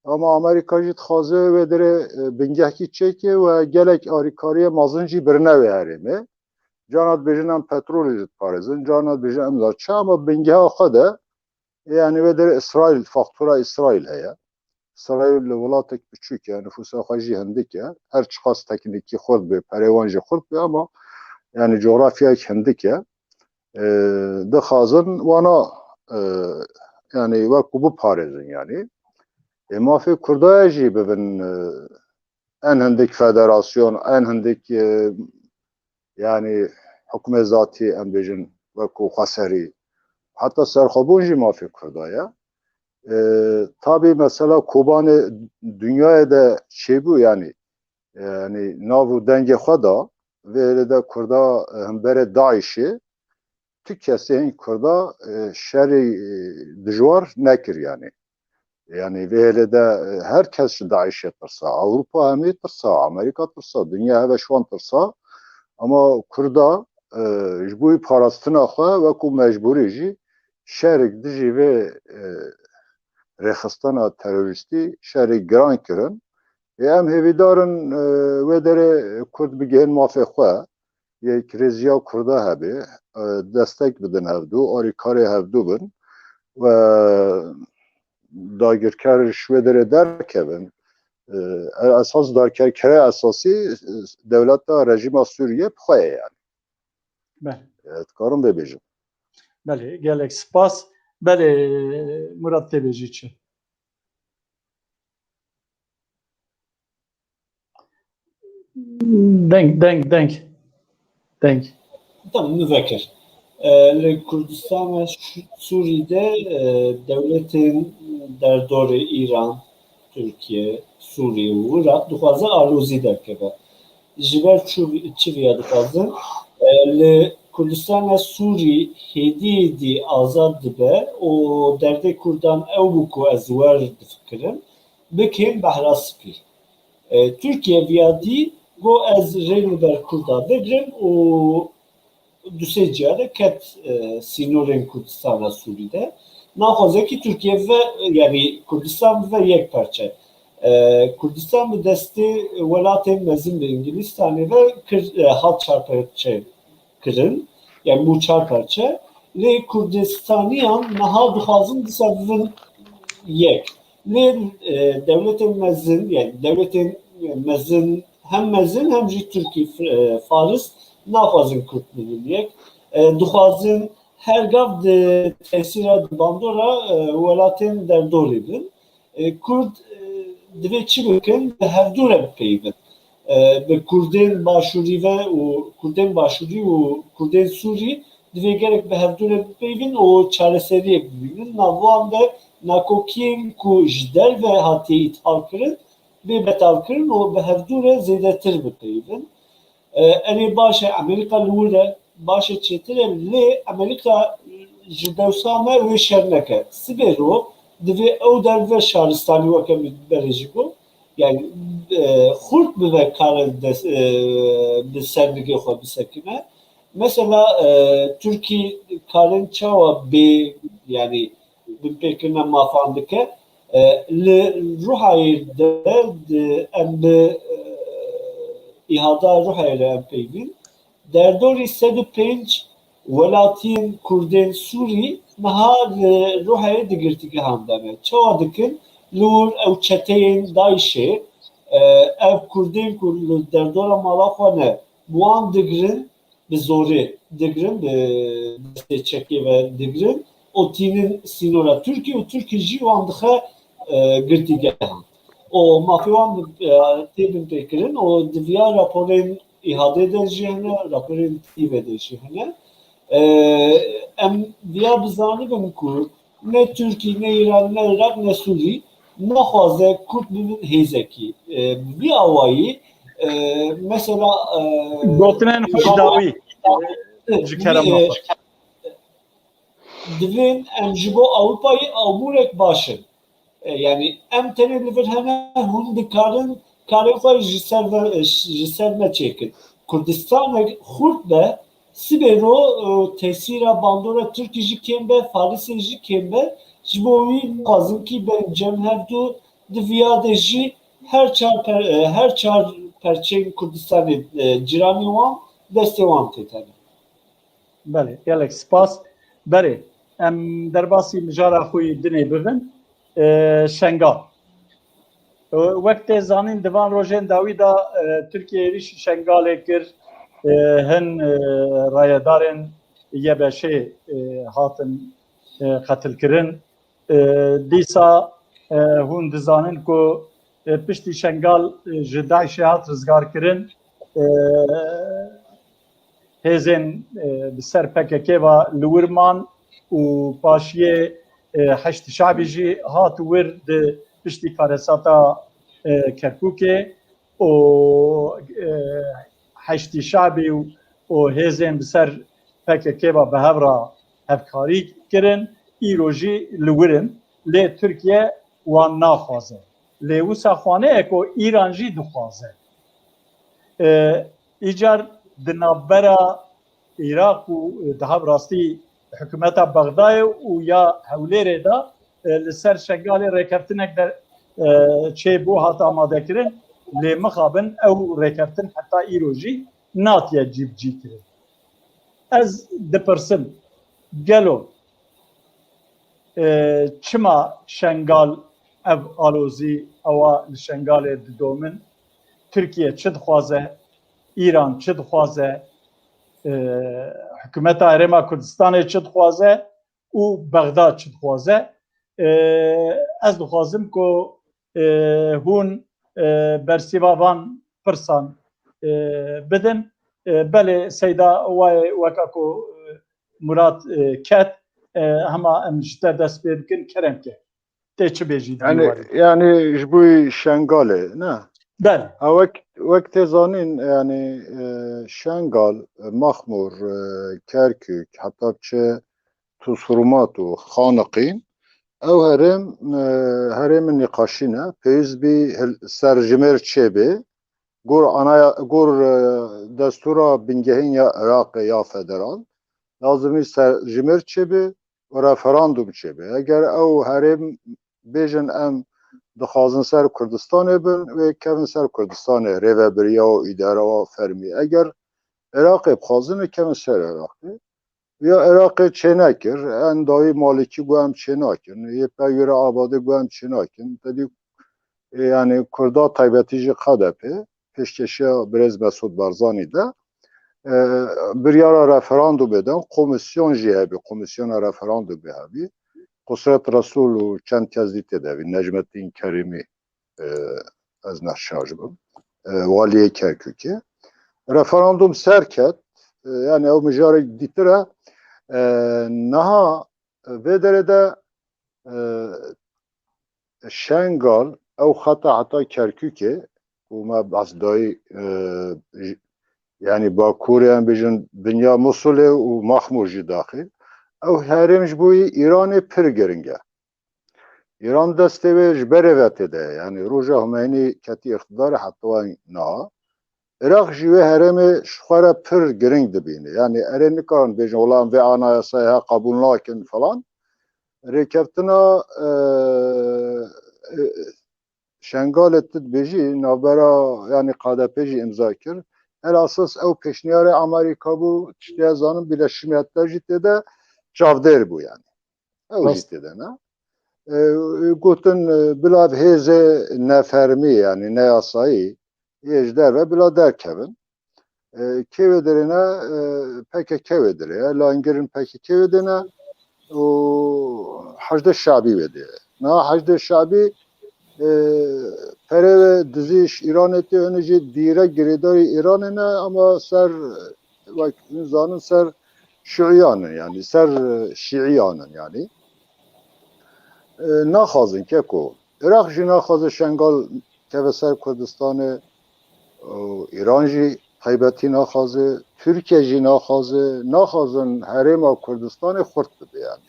Ama Amerîka jî dixwaze wê derê, e, bingehkî çêke ve gelek alîkariyê mezin jî birine wê herêmê. Cana dibêjin em petrolê jî diparêzin, cana dibêjin em da çi, ama bingeha xwe de, yani wê derê Îsraîl, faktura Îsraîl heye. Îsraîl li welatek biçûk e, nifûsa xwe jî hindik e. Her çiqas teknîkî xurt be, perê wan jî xurt be, ama yani coğrafyayek hindik e. E, dixwazin wana, e, yani wekû biparêzin yani. E, mafê Kurdaya jî bibin, e, en hindik federasyon, en hindik, e, yani hukmê zatî em bêjin wekû xweserî. Heta serxwebûn jî mafê Kurda ye. E, tabî mesela Kobanê dinyayê de çêbû yani, yani nav û dengê xwe da, vê hêlê de Kurda, e, hemberê DAIŞê tu kesê hîn Kurda, e, şerê, e, dijwar nekir yani. Yani vê hêlê de, e, her kes ji DAIŞê tirsa. Ewropa hemî tirsa, Amerîka tirsa, dinya heve ji wan tirsa. Ama Kurda, e, ji bo parastina xwe wekû mecbûrî jî şerek dijî vê, e, rêxistana terorîstî şerê giran kirin. Ê em hêvîdar in, e, wê derê Kurd bigihên mafê xwe, yek rêziya Kurda hebe, e, destek bidin hevdu, alîkarê hevdu bin ve dagirker ji wê derê derkevin. E, esas dagirkerê esasî, e, dewleta rejîma Sûriye bi xwe ye yani. Belê. E, dikarim vê bêjim. Belê, gelek spas. Belê, Murat, tê bêjî çi? Deng, deng, deng. Deng. Tamam, min vekir. E, li Kurdistana Ş-, Sûrî de, e, dewletên derdorê Îran, Tirkiye, Sûriye û Iraq dixwaze alozî derkeve. Ji ber çi, çi viya dixwazin? E, li Kurdistana Sûrî hêdî hêdî azad dibe û derdê Kurdan ew bû ku ez wer difikirim, bikên Behra Spî. E, Tirkiye viya dî, got ez rê li ber Kurda bigrim û du sê carê ket, e, sînorên Kurdistana Sûrî de. Naxwaze kî Tirkiye ve, yanî Kurdistan ve yek parçe. E, Kurdistan bi destê welatên mezin bi Îngilîstanê ve kir, e, hat çar parçe kirin. Yani bû çar parçe. Lê Kurdistaniyan niha dixwazin disa bibin yek. Lê, e, dewletên mezin, yani dewletên mezin, hem mezin hem jî Tirkî, e, Faris naxwazin Kurd bibin yek. E, dixwazin her gav di tesîra, di bandora, e, welatên derdorê bin. E, Kurd, e, divê çi bikin? Bi hevdû re bipeyivin. E, bi Kurdên Başûrî ve û Kurdên Başûrî û Kurdên Sûrî divê gerek bi hevdû re bipeyivin û çareseriyek bibînin. Nav wan de nakokiyên ku ji derve hatiye îthal kirin, bê betalkirin û bi hevdû re zêdetir bipeyivin. E, erê baş e, Amerîka li wir e, baş e, çêtir e, lê Amerîka ji dewsa me wê şer neke. Sibê ro divê ew derve şaristanî weke min berê jî got, yani, e, xurt bibe kare des-, e, bi sendikê xwe bisekine. Mesela, e, Tirkî karin çawa bê, yani, binpêkirina mafan dike. E, li Ruhayê de, de em bi, e, îhada Ruhayê re em peyvîn. Derdorî sed û pênc welatiyên Kurdên Sûrî niha li Ruhayê di girtîgehan de ne. Çawa dikin? Li wir ew çeteyên DAIŞê, e, ev Kurdên ku li derdora mala xwe ne, bi wan digirin, bi zorê digirin, bi destê çekê ve digirin û tînin sînora Tirkiyê û Tirkiye jî wan dixe, e, girtîgehan. Û mafê wan, e, tê binpêkirin û di viya raporên îhadê de jî hene, raporên tîvê de jî hene. E, em viya bizanibin ku ne Tirkî, ne Îran, ne Iraq, ne Sûrî naxwaze Kurd bibin hêzekî. E, bi vî awayî, e, mesela, e, Gotinên xwe ji dawî, ji kerema xwe. Divên em ji bo Ewropayê amûrek baş in. E, yanî em tenê li vir hene, hûn dikarin karên xwe ji ser ve, ji ser me çêkin. Kurdistanek xurt be, sibê ro, e, tesîra bandora Tirkî jî kêm be, Farisê jî kêm be, ji bo wî nixwazin kî bên cem hevdu, di viya de jî her çar per-, e, her çar perçeyên Kurdistanê, e, cîranê wan destê wan tê tenê. Belê, gelek spas. Berê, em derbasî mijara xwe yî dinê bibin. E, Şengal. E, wek tê zanîn, di van rojên dawî de, e, Tirkiye êrîşî Şengalê kir. E, hin, e, rayedarên Y B Şê, e, hatin, e, qetilkirin. E, dîsa, e, hûn dizanin ku, e, piştî Şengal, e, ji DAIŞê hat rizgarkirin, e, hêzên, e, bi ser P K K ve li wir man û paşiyê, e, Heşdî Şabî jî hat wir di piştî karesata, e, Kerkûkê û, e, Heşdî Şabî û, û hêzên bi ser P K K ve bi hev re hevkarî kirin, îro jî li wir in, lê Tirkiye wan naxwaze. Lê wisa xaneyek ku Îran jî dixwaze. E, îcar di navbera Iraq û, e, daha bi rastî hikûmeta Bexdayê û ya Hewlêrê de, e, li ser Şengalê rêkeftinek de, e, çêbû, hat amadekirin. Lê mixabin ew rêkeftin heta îro jî natiye cîbicîkirin. Ez dipirsim, gelo, e, çima Şengal ev alozî ewa li Şengalê didomin? Tirkiye çi dixwaze? Îran çi dixwaze? E, hikûmeta Herêma Kurdistanê çi dixwaze û Bexda çi dixwaze? E, ez dixwazim ku, e, hûn, e, bersiva van pirsan, e, bidin. E, belê Seyda wayê weka ku, e, Murat, e, ket, e, hema em ji te dest pê bikin, kerem ke. Tê çi bêjî di vî warî? Yani ji bo Şengalê, ne? Belê. Ha, wek, wek tê zanîn, yani, e, Şengal, e, Maxmûr, e, Kerkûk, heta çi Tusrumat û Xaniqîn, ew herêm, e, herêmin nîqaşî ne, pêwîst bî hil-, serjimêr çêbê, gor anaya-, gor, e, destûra bingehîn ya Iraqê ya federal, lazimî serjimêr çêbê û referandum çêbê. Eger ew herêm bêjin em dixwazin ser Kurdistanê bin, wê kevin ser Kurdistanê, rêvebiriya û îdara fermî. Eger Iraqê bixwazin, wê kevin ser Iraqê. Ya Iraqê çênekir, en dawî Malikî got em çênakin, yê pey wê re Abadê got em çênakin. Te dî, e, yani Kurda taybetî jî K D P, pêşkeşiya birêz Mesûd Barzanî de, e, biryara referandumê dan, komîsyon jî hebî, komîsyona referandumê hebî. Qusret Resûl û çend kes dî tê de bî, Necmettin Kerîmî, e, ez ne şaş bim, e, waliyê Kerkûkê. Referandum serket, e, yani ew mijarek dîtir e, e, niha, e, vê derê de, e, Şengal, ew xeta heta Kerkûkê, ku me behs dayî, e, j-, yani Bakurê, em bêjin dinya Musulê û Maxmûr jî daxil, ew herêm ji bo Îranê pir giring e. Îran destê wê ji berê ve tê de ye. Yani roja Humeynî ketî îqtidarê heta niha. Iraq jî wê herêmê ji xwe re pir giring dibîne. Yani erê nikarin bêjin, wela em vê anayasayê he qebûl nakin falan. Rêkeftina, e, e, Şengalê tu dibêjî, navbera, yani K D P jî îmza kir. Her asas ew pêşniyarê Amerîka bû, tiştê ez zanim, Birleşmiş Milletler jî tê de çavdêr bû yani. Ew jî tê de ne. e, gotin, e, bila ev hêzê nefermî, yanî neyasayî, yê ji derve bila derkevin. E, kê wê dirêne, e, P K K wê dirê, layengirên P K K wê dêne û Heşdê Şabî wê dê. Niha Heşdê Şabî, e, perê wê dizî ji Îranê tê, hûn jî dîre girêdarî Îranê ne, ama ser, wek hûn zanin, ser Şiiyan in, yanî ser, e, Şiiyan in, yanî. E, naxwazin keko. Iraq jî naxwaze Şengal keve ser Kurdistanê, û Îran jî taybetî naxwaze, Tirkiye jî naxwaze, naxwazin herêma Kurdistanê xurt bibe, yanî.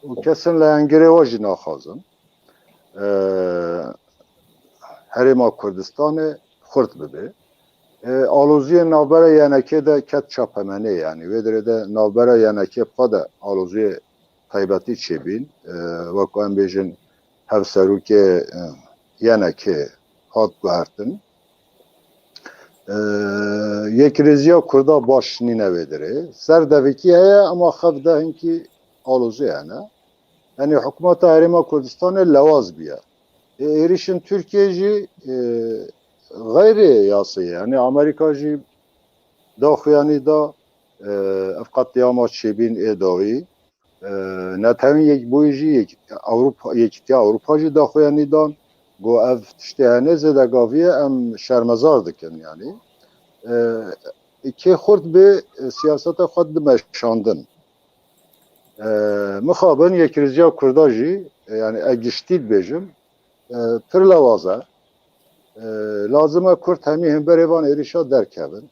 Û kesên leyengirê we jî naxwazin, e, herêma Kurdistanê xurt bibe. E, aloziyê navbera Y N K de ket çapemenê, yanî wê dirê de navbera Y N K bi xwe de aloziyê taybetî çêbîn. E, wek em bêjin, hevserokê, e, Y N K hat guhertin. E, yekrêziya Kurda baş nîne wê dirê. Ser devikî heye, ama xev de hinkî alozî hene. Yanî hikûmeta Herêma Kurdistanê lewaz bûye. E, êrişên Tirkiye jî, e, xeyrê yasayî ye. Yanî Amerîka jî daxuyanî da, e, ev qetlîama çêbîn ê dawî. E, Netewên Yekbûyî jî, Yek-, Ewropa, Yekîtiya Ewropa jî daxuyanî dan. Got, ev tiştê hene zêdegavî ye, em şermezar dikin, yanî. E, kê xurt bê, e, siyaseta xwe dimeşandin. E, mixabin yekrêziya Kurda jî, e, yanî ez giştî dibêjim, e, pir lewaz e. E, lazim e Kurd hemî hemberê van êrişa derkevin.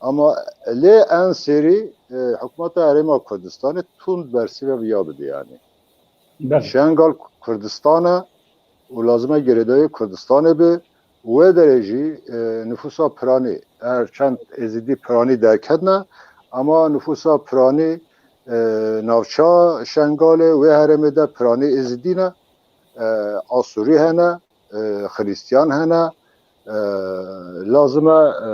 Ama lê en serî, e, hikûmeta Herêma Kurdistanê tund bersîve viya bide, yanî. Belê. Şengal Kurdistan e û lazim e girêdayî Kurdistanê be. Wê derê jî, e, nifûsa piranî, her çend Êzidî piranî derketine, ama nifûsa piranî, e, navça Şengalê, wê herêmê de piranî Êzidî ne, e, Asûrî hene, e, Xirîstiyan hene. E, lazim e, e,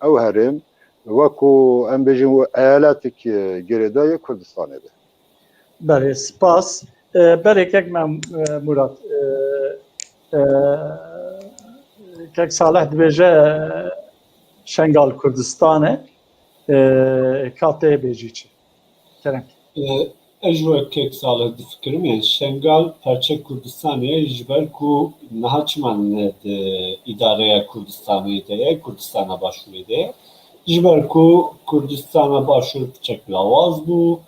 ew herêm wekû, em bêjin, wê eyaletek, e, girêdayî Kurdistanê be. Belê, spas. E, berê kek Mem-, e, Murat, e, e, kek Salih dibêje, e, Şengal Kurdistan e. E, ka te bêjî çi? Kerem. E, ez ji wek kek Salih difikirim, yani Şengal parçe Kurdistanê ye, ji ber ku niha çima ne di îdareya Kurdistanê de ye, Kurdistana Başûrê de ye. Ji ber ku Kurdistana Başûr piçek lawaz bû,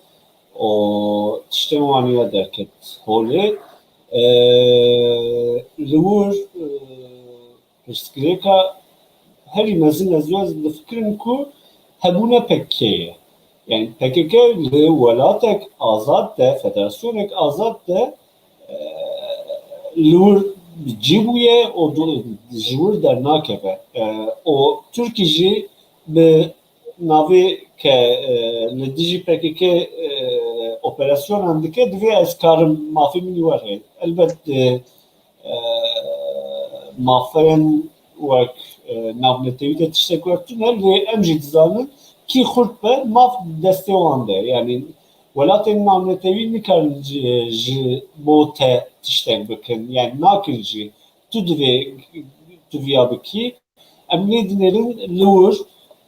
û tiştên wan ya derket holê. E, li wir, e, pirsgirêka herî mezin ez wê difikirim ku hebûna P K K ye. Yani P K K li welatek azad de, federasyonek azad de, e, li wir bi cî bûye û du-, ji wir dernakeve. E, û Tirkî jî bi navê ke, e, li dijî P K K, e, operasyonan dike, divê ez karim mafê min werê. Elbet, e, e, mafeyên wek, e, navnetewî de tiştek wek tune, lê em jî dizanin kî xurt be, maf destê wan de. Yani welatên navnetewî nikarin ji, ji bo te tiştek bikin. Yani nakin jî. Tu divê, tu viya bikî. Em lê dinêrin li wir,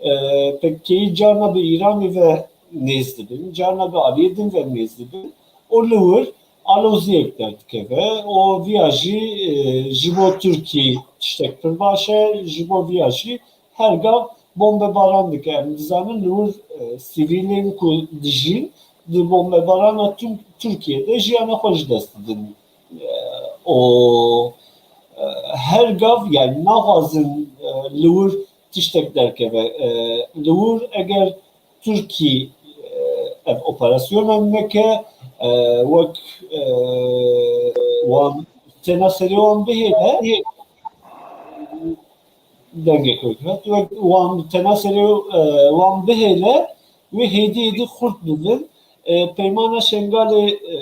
e, P K K'yî carna bi Îranê ve nêz dibin, carna bi aliyê din ve nêz dibin û li wir aloziyek derdikeve û viya jî, e, ji bo Tirkî tiştek pir baş e, ji bo viya jî her gav bombebaran dike. Em dizanin li wir, e, sivîlên ku dijîn di bombebarana Tirk-, Tirkiyê de jiyana xwe ji dest didin. E, û, e, her gav, yani naxwazin, e, li wir tiştek derkeve. E, li wir eger Tirkî, e, ev operasyona neke, e, wek, e, wan têna serê wan bihêle, dengê xwe gihat. Wek wan têna serê, e, wan bihêle, wê hêdî hêdî xurt bibin. E, peymana Şengalê, e,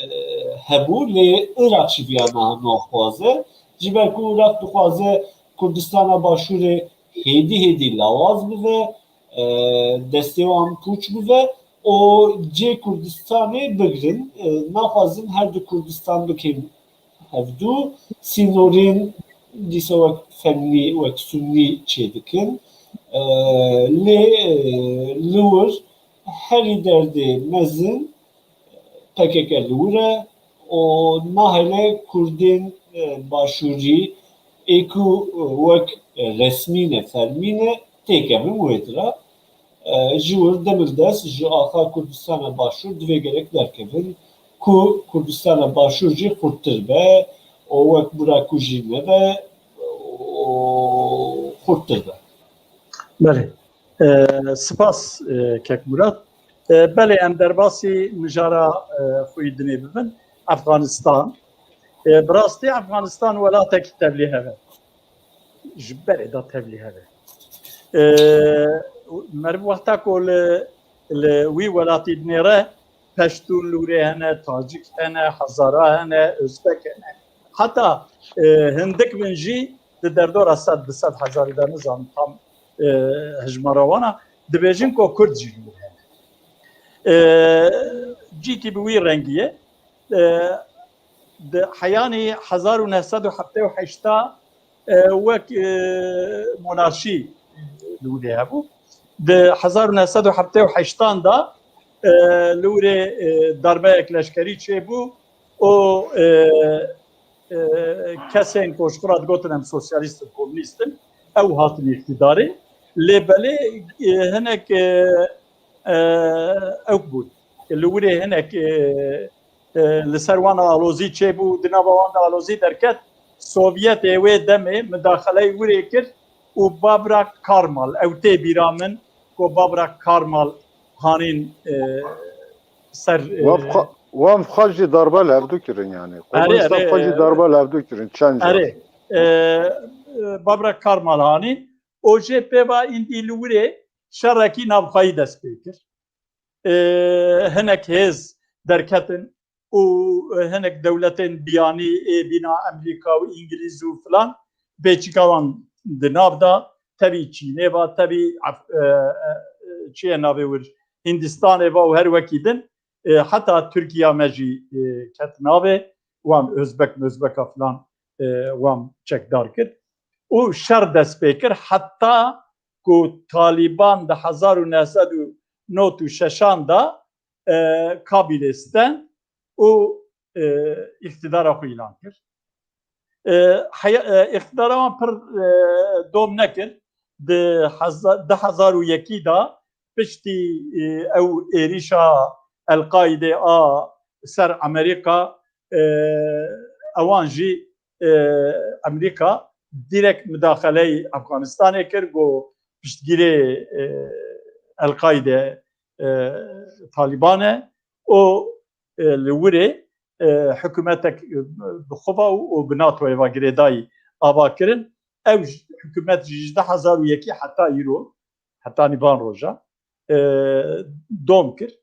hebû, lê Iraq jî viya niha naxwaze. Ji ber ku Iraq dixwaze Kurdistana Başûrê hêdî hêdî lawaz bibe, e, destê wan pûç bibe û cê Kurdistanê bigirin. E, naxwazin her du Kurdistan bikin hevdu. Sînorên dîsa wek fennî, wek sunnî çêdikin. E, lê, e, li wir herî derdê mezin P K K li wir e û nahêle Kurdên, e, Başûrî ê ku, e, wek resmî ne, fermî ne, têkevin wê tira. E, ji wir demildest ji axa Kurdistana Başûr divê gerek derkevin ku Kurdistana Başûr jî xurttir be û wek bûra ku jî nebe û xurttir be. Belê. E, spas, e, kek Murat. E, belê, em derbasî mijara, e, xwe yî dinê bibin. Efxanistan. E, bi rastî Efxanistan welatekî tevlîhev e. Ji berê de tevlîhev e. E, meriv wexta ku li, li wî welatî dinêre, Peştûn li wirê hene, Tacik hene, Hazara hene, Özbek hene. Heta, e, hindik bin jî di derdora sed, du sed hezarî de nizanim tam, e, hejmara wan a, dibêjin ku Kurd jî li wir hene. E, cîkî bi wî rengî ye. E, di heyanî hezar û neh sed û heftê û heşt e, wek, e, monarşî li wirê hebû. Di hezar û neh sed û heftê û heştan de, e, li wirê, e, darbeyek leşkerî çêbû û, e, e, kesên ku ji xwe re digotin em sosyalîst in, komûnîst in, ew hatin îqtîdarê. Lê belê, e, hinek, e, e, ew bûn. Li wirê hinek, e, e, li ser wan alozî çêbû, di nava wan de alozî derket. Sovyetê wê demê midaxeleyê wirê kir û Babra Karmal, ew tê bîra min ku Babra Karmal hanîn, e, ser, e, Wan bi xwe, wan bi xwe jî darbe li hevdû kirin yani. Erê, Komunistan erê, xwe jî e, darbe li hevdû kirin çend erê, carî. E, e, Babra Karmal hanîn û jê pê va îndî li wirê şerekî navxweyî dest pê kir. E, hinek hêz derketin û, e, hinek dewletên biyanî ê bîna Emerîka û Îngilîz û filan, bêçîka wan di nav da, tevî Çînê va, tevî Af-, e, e, çi ye navê wir, Hîndistanê va û her wekî din, e, heta Tirkiya me jî, e, ket navê wan, Özbek, Mözbeka filan, e, wan çekdar kir. Û şer dest pê kir, heta ku Talîban di hezar û neh sed û nod û şeşan de, e, Kabîlê stend û, e, îqtidara xwe îlan kir. E, heya-, e, îqtidara wan pir, e, dom nekir. Di heza-, du hezar û yekî de piştî, e, ew êrîşa El-Qaîdê a ser Amerîka, e, ewan jî, e, Amerîka dîrekt midaxeleyî Efxanistanê kir, got piştgirê, e, El-Qaîde, e, Talîban e û, e, li wirê, e, hikûmetek, e, bi xwe ve û, û bi NATOyê ve girêdayî ava kirin. Ew ji, hikûmet jî ji du hezar û yekî heta îro, hetanî van roja, e, dom kir.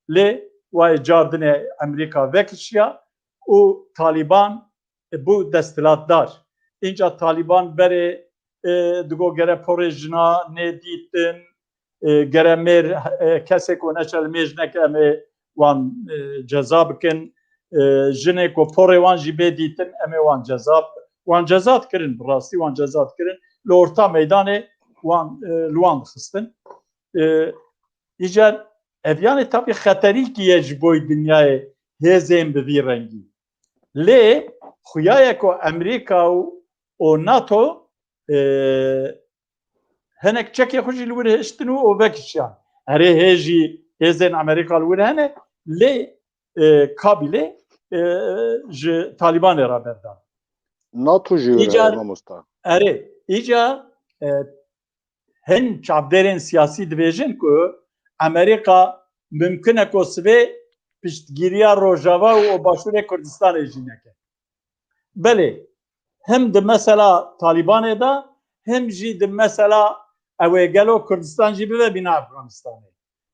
Lê wayê cardinê Amerîka vekişiya û Talîban bû desthilatdar. Înca Talîban berê, e, digo gere porê jina nêdîtin, e, gere mêr, e, kesê ku neçe li mêj neke em ê wan, e, ceza bikin. E, jinê ku porê wan jî bê dîtin, em ê wan ceza, wan ceza dikirin, bi rastî wan ceza dikirin. Li orta meydanê wan, e, li wan dixistin. E, îcar ev yanê tabî xeterîkî ye ji boy dinyayê hêzên bi vî rengî. Lê xuya ye ku Amerîka û, û NATO, e, hinek çekê xwe jî li wir hiştin û, û vekişiyan. Erê hê jî hêzên Amerîka li wir hene, lê, e, Kabîlê, e, ji Talîbanê re berdan. NATO jî were, Îcar, mamosta. Erê, îca, e, hin çavdêrên siyasî dibêjin ku Amerîka mimkun e ku sibê piştgiriya Rojava û Başûrê Kurdistanê jî neke. Belê, him di mesela Talîbanê de, him jî di mesela ew ê gelo Kurdistan jî bibe bîna Efganistanê.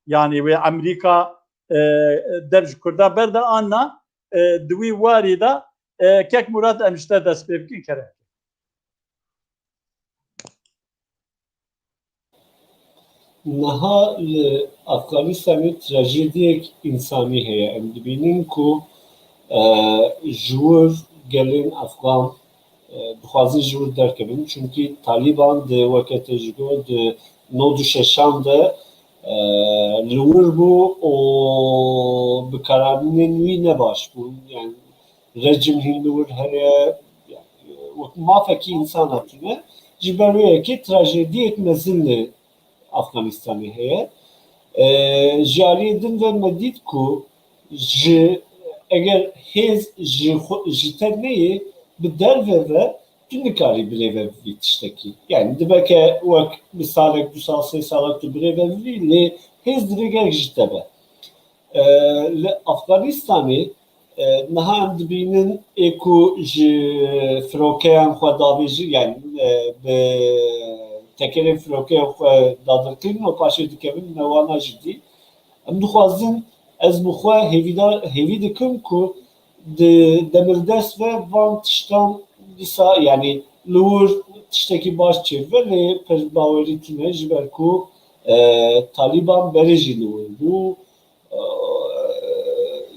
Yanî wê Amerîka, e, dev ji Kurda berde an na, e, di wî warî de, e, kek Murat em ji te dest pê bikin kerem. Niha li Afganistanê trajediyek însanî heye. Em dibînin ku, e, ji wir gelên Afgan, e, dixwazin ji wir derkevin. Çunkî Talîban di weke te ji got di nod û şeşan de, e, li wir bû û bi kararên wî ne baş bûn. Yani rejim hîn li wir heye, yani, wek mafekî însan hatine. Ji ber wê yekê trajediyek mezin li Afganistanê heye. E, ji aliyê din ve me dît ku ji, eger hêz ji xwe, ji te neyê, bi derve ve tu nikarî birêve bivî tiştekî. Yani dibe ke wek bi salek, du sal, sê sala tu birêve bivî, lê hêz divê gerek ji te be. E, li Afganistanê, e, niha em dibînin ê ku ji firokeyan xwe davêjin, yani, e, bi tekerên firokeyan xwe dadirkirin û paşê dikevin, me wana jî dî. Em dixwazin, ez bi xwe hêvîdar, hêvî dikim ku di demirdest ve van tiştan dîsa, yani li wir tiştekî baş çêbibe, lê pir bawerî tune, ji ber ku, e, Talîban berê jî li wir bû. E,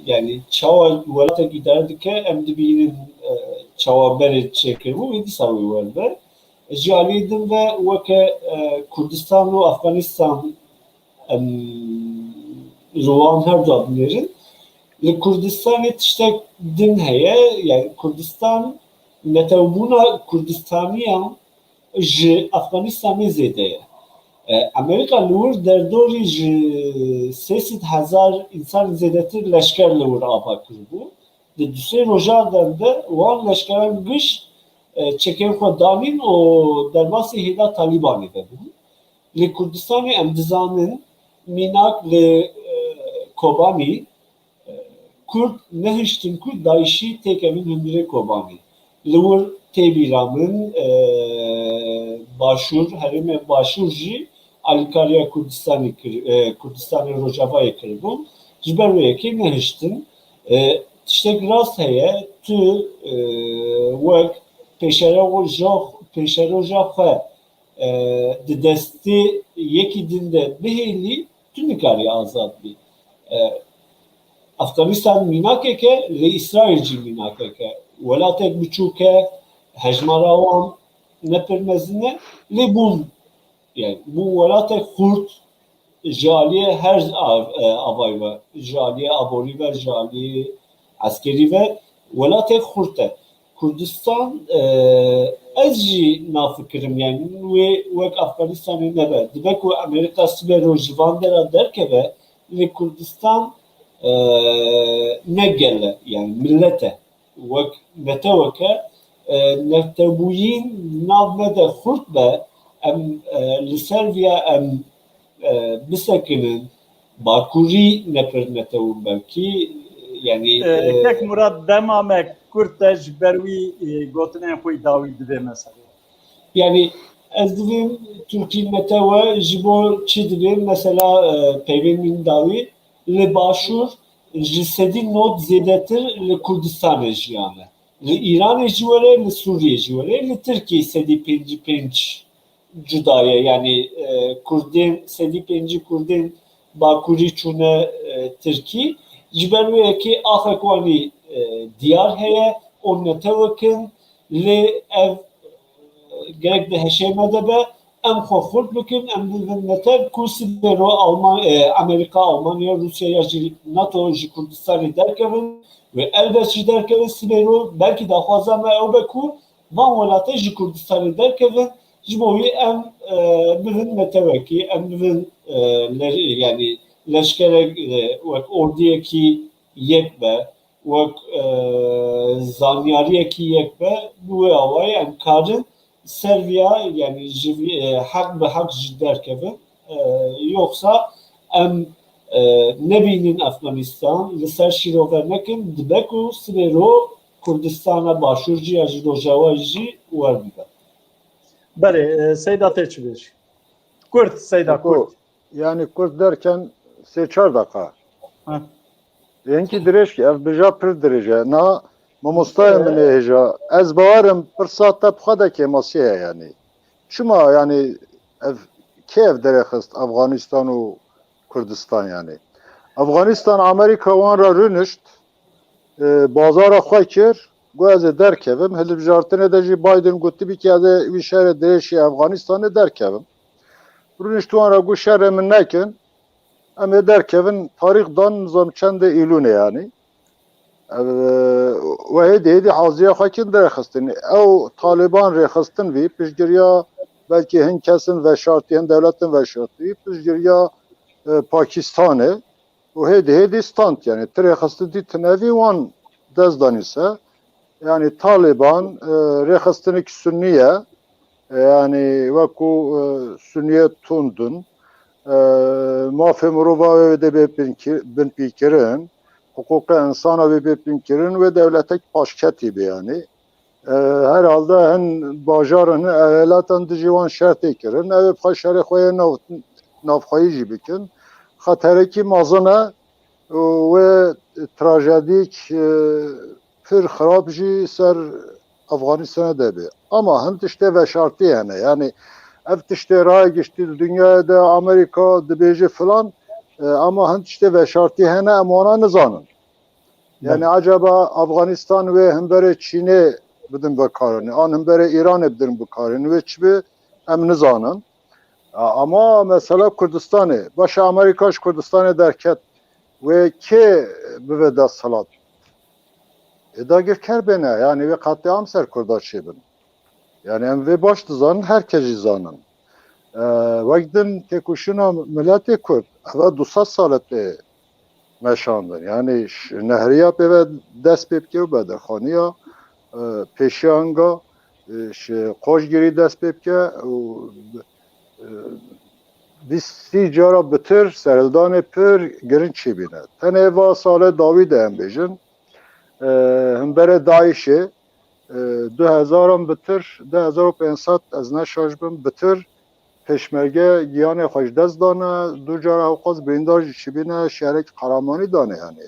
yani çawa welatek îdare dike, em dibînin, e, çawa berê çêkiribû, wê dîsa wê werbe. Ji aliyê din ve weke, e, Kurdistan û Afganistan, em, ji wan her du binêrin. Li Kurdistanê tiştek din heye, yani Kurdistan, netewbûna Kurdistaniyan ji Afganistanê zêde ye. E, Amerîka li wir derdorî ji sê sed hezar însan zêdetir leşker li wir ava kiribû. Di du sê rojan de wan leşkeran giş, e, çekên xwe danîn û derbasî hêla Talîbanê de bûn. Li Kurdistanê em dizanin mînak li, e, Kobanî, e, Kurd nehiştin ku DAIŞî têkevin hundirê Kobanê. Li wir têbîra min, e, Başûr, herêmê Başûr jî alîkariya Kurdistanê kir-, e, Kurdistanê Rojavayê kiribûn. Ji ber wê yekê nehiştin. E, tiştek rast heye, tu, e, wek pêşeroja, pêşeroja xwe, e, di destê yekî din de bihêlî, tu nikarî azad bî. E, Afganistan mînakek e, lê Îsraîl jî mînakek e. Welatek biçûk e, hejmara wan ne pir mezin e, lê bûn, yani bûn welatek xurt, ji aliyê her av-, e, avayî ve, ji aliyê aborî ve, ji aliyê eskerî ve, welatek xurt e. Kurdistan, e, ez jî nafikirim, yani wê wek Afganistanê nebe. Dibe ku Amerîka sibe roj ji van dera derkeve, lê Kurdistan, e, ne gel e, yani millet e. Wek netewek e, e, netewbûyîn nav me de xurt be, em, e, li ser viya em, e, bisekinin, Bakurî ne pir netew in belkî, yani, e, e, Kek Murat, dema me kurt e, ji ber wî, e, gotinên xwe dawî divê mesela. Yani ez divêm Tirkî netew e, ji bo çi divêm mesela, e, peyvên min dawî li Başûr ji sedî nod zêdetir li Kurdistanê jiyane. Li Îranê jî were, li Sûriyê jî were, li Tirkiyê sedî pêncî pênc cuda ye. Yani, e, Kurdên, sedî pêncî Kurdên Bakurî çûne, e, Tirkî. Ji ber wê yekê axek wanî, e, diyar heye, on netewek in, lê ev, e, gerek di hişê me de be, em xwe xurt bikin, em bibin netew ku sibê ro Alman-, e, Amerîka, Almanya, Rûsya ya jî NATO ji Kurdistanê derkevin, wê elbet jî derkevin sibê ro, belkî daxwaza me ew be ku van welatê ji Kurdistanê derkevin, ji bo wî em, e, bibin netewekî, em bibin, e, le-, yani leşkerek, e, wek ordiyekî yek be, wek, e, zanyariyekî yek be, bi wê awayî em karin ser viya, yani ji vî, e, heq bi heq jî derkevin. E, yoksa em, e, nebînin Afganistan, li ser şîrove nekin, dibe ku sibê ro Kurdistana Başûr jî ya jî Rojava jî wer bibe. Belê, e, Seyda tê çi bêjî? Kurt, Seyda, Eko, kurt. Yani kurt derken sê çar dakika. Ha. Hinkî dirêj ki, ev bija pir dirêj e. Na mamostayê min ê hêja. Ez bawerim pirsa te bi xwe de kêmasî heye yani. Çima yani ev kê ev derêxist Afganistan û Kurdistan yani. Afganistan Amerîka wan re rûnişt, e, bazara xwe kir, got ez ê derkevim. Hilbijartinê de jî Biden gotibî ki ez ê wî şerê dirêşî Afganistanê derkevim. Rûnişt wan re got şerê min nekin. Em ê derkevin, tarîx dan nizam çendê îlûnê yanî. Ev, e, we hêdî hêdî haziya xwe kin derxistin. Ew Taliban rêxistin vî, piştgiriya belkî hin kesin veşartî, hin dewletin veşartî, piştgiriya, e, Pakistanê û hêdî hêdî stand, yanî ti rêxistin dî tinevî wan dest danî se. Yanî Taliban, e, rêxistinek Sunnî ye. E, yanî wekû, e, Sunniyê tund in. E, mafê mirova wê dê bê binki-, binpîkirin. Hiqûqê insana wê bê binkirin. Wê dewletek paşketî be yanî. E, herhalde hin bajarin, hin eyalatan dijî wan şertê kirin. Ew ê bi xwe şerê xwe yê nav-, navxweyî jî bikin. Xeterekî mezin e û wê trajedîk, e, pir xirab jî ser Afganistanê de be. Ama hin tiştê veşartî hene. Yanî ev tiştê raya giştî di dinyayê de Amerîka dibêje filan, e, ama hin tiştê veşartî hene, em wana nizanin. Yani Belê. Acaba Afganistan wê hemberê Çînê bidin bikarin, an hemberê Îranê bidin bikarin, wê çi bi em nizanin. A-, ama mesela Kurdistanê, başa Amerîka ji Kurdistanê derket, wê kê bibe desthilat? Ê dagirker bêne, yani wê qatliam ser Kurda çêbin. Yani em vê baş dizanin, her kes jî zanin. E, wek din têkoşîna miletê Kurd, eva du sed sal e tê meşandin. Yani ş-, Nehriya pê ve dest pê bike û Bedirxaniya, e, pêşiya hinga, e, ş-, Qoşgirî dest pê bike û, e, bîst sî cara bitir serhildanê pir girin çêbîne. Tenê va salê dawî de em bêjin, e, hemberê DAIŞê, e, du hezaran bitir, du hezar û pênc sed ez ne şaş bim, bitir pêşmerge giyanê xwe ji dest dane, du cara ewqas birîndar jî çêbîne, şehrek qehremanî dane yani.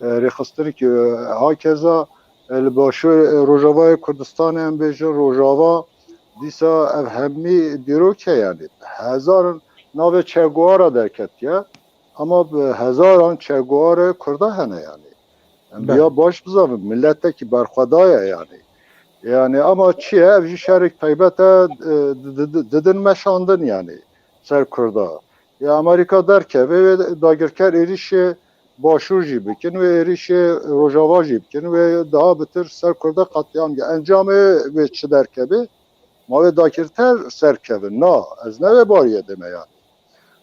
E, rêxistinekî, e, hakeza, e, li başûr, e, Rojavayê Kurdistanê em bêjin, Rojava dîsa ev hemî dîrok e yani. Hezaran navê Che Guevara derketiye. Ama bi hezaran Che Guevara Kurda hene yani. Em Belê. Ya baş bizavin, miletekî berxwedaye yani. Yani ama çi ye? Ev jî şerek taybet e, di-, di-, di-, didin meşandin yani ser Kurda. Ya Amerîka derkeve wê dagirker êrişê Başûr jî bikin, wê êrişê Rojava jî bikin, wê daha bitir ser Kurda qatliam ge. Encamê wê çi derkeve? Ma wê dagirker serkevin. Na, ez ne wê bariyê dime yani.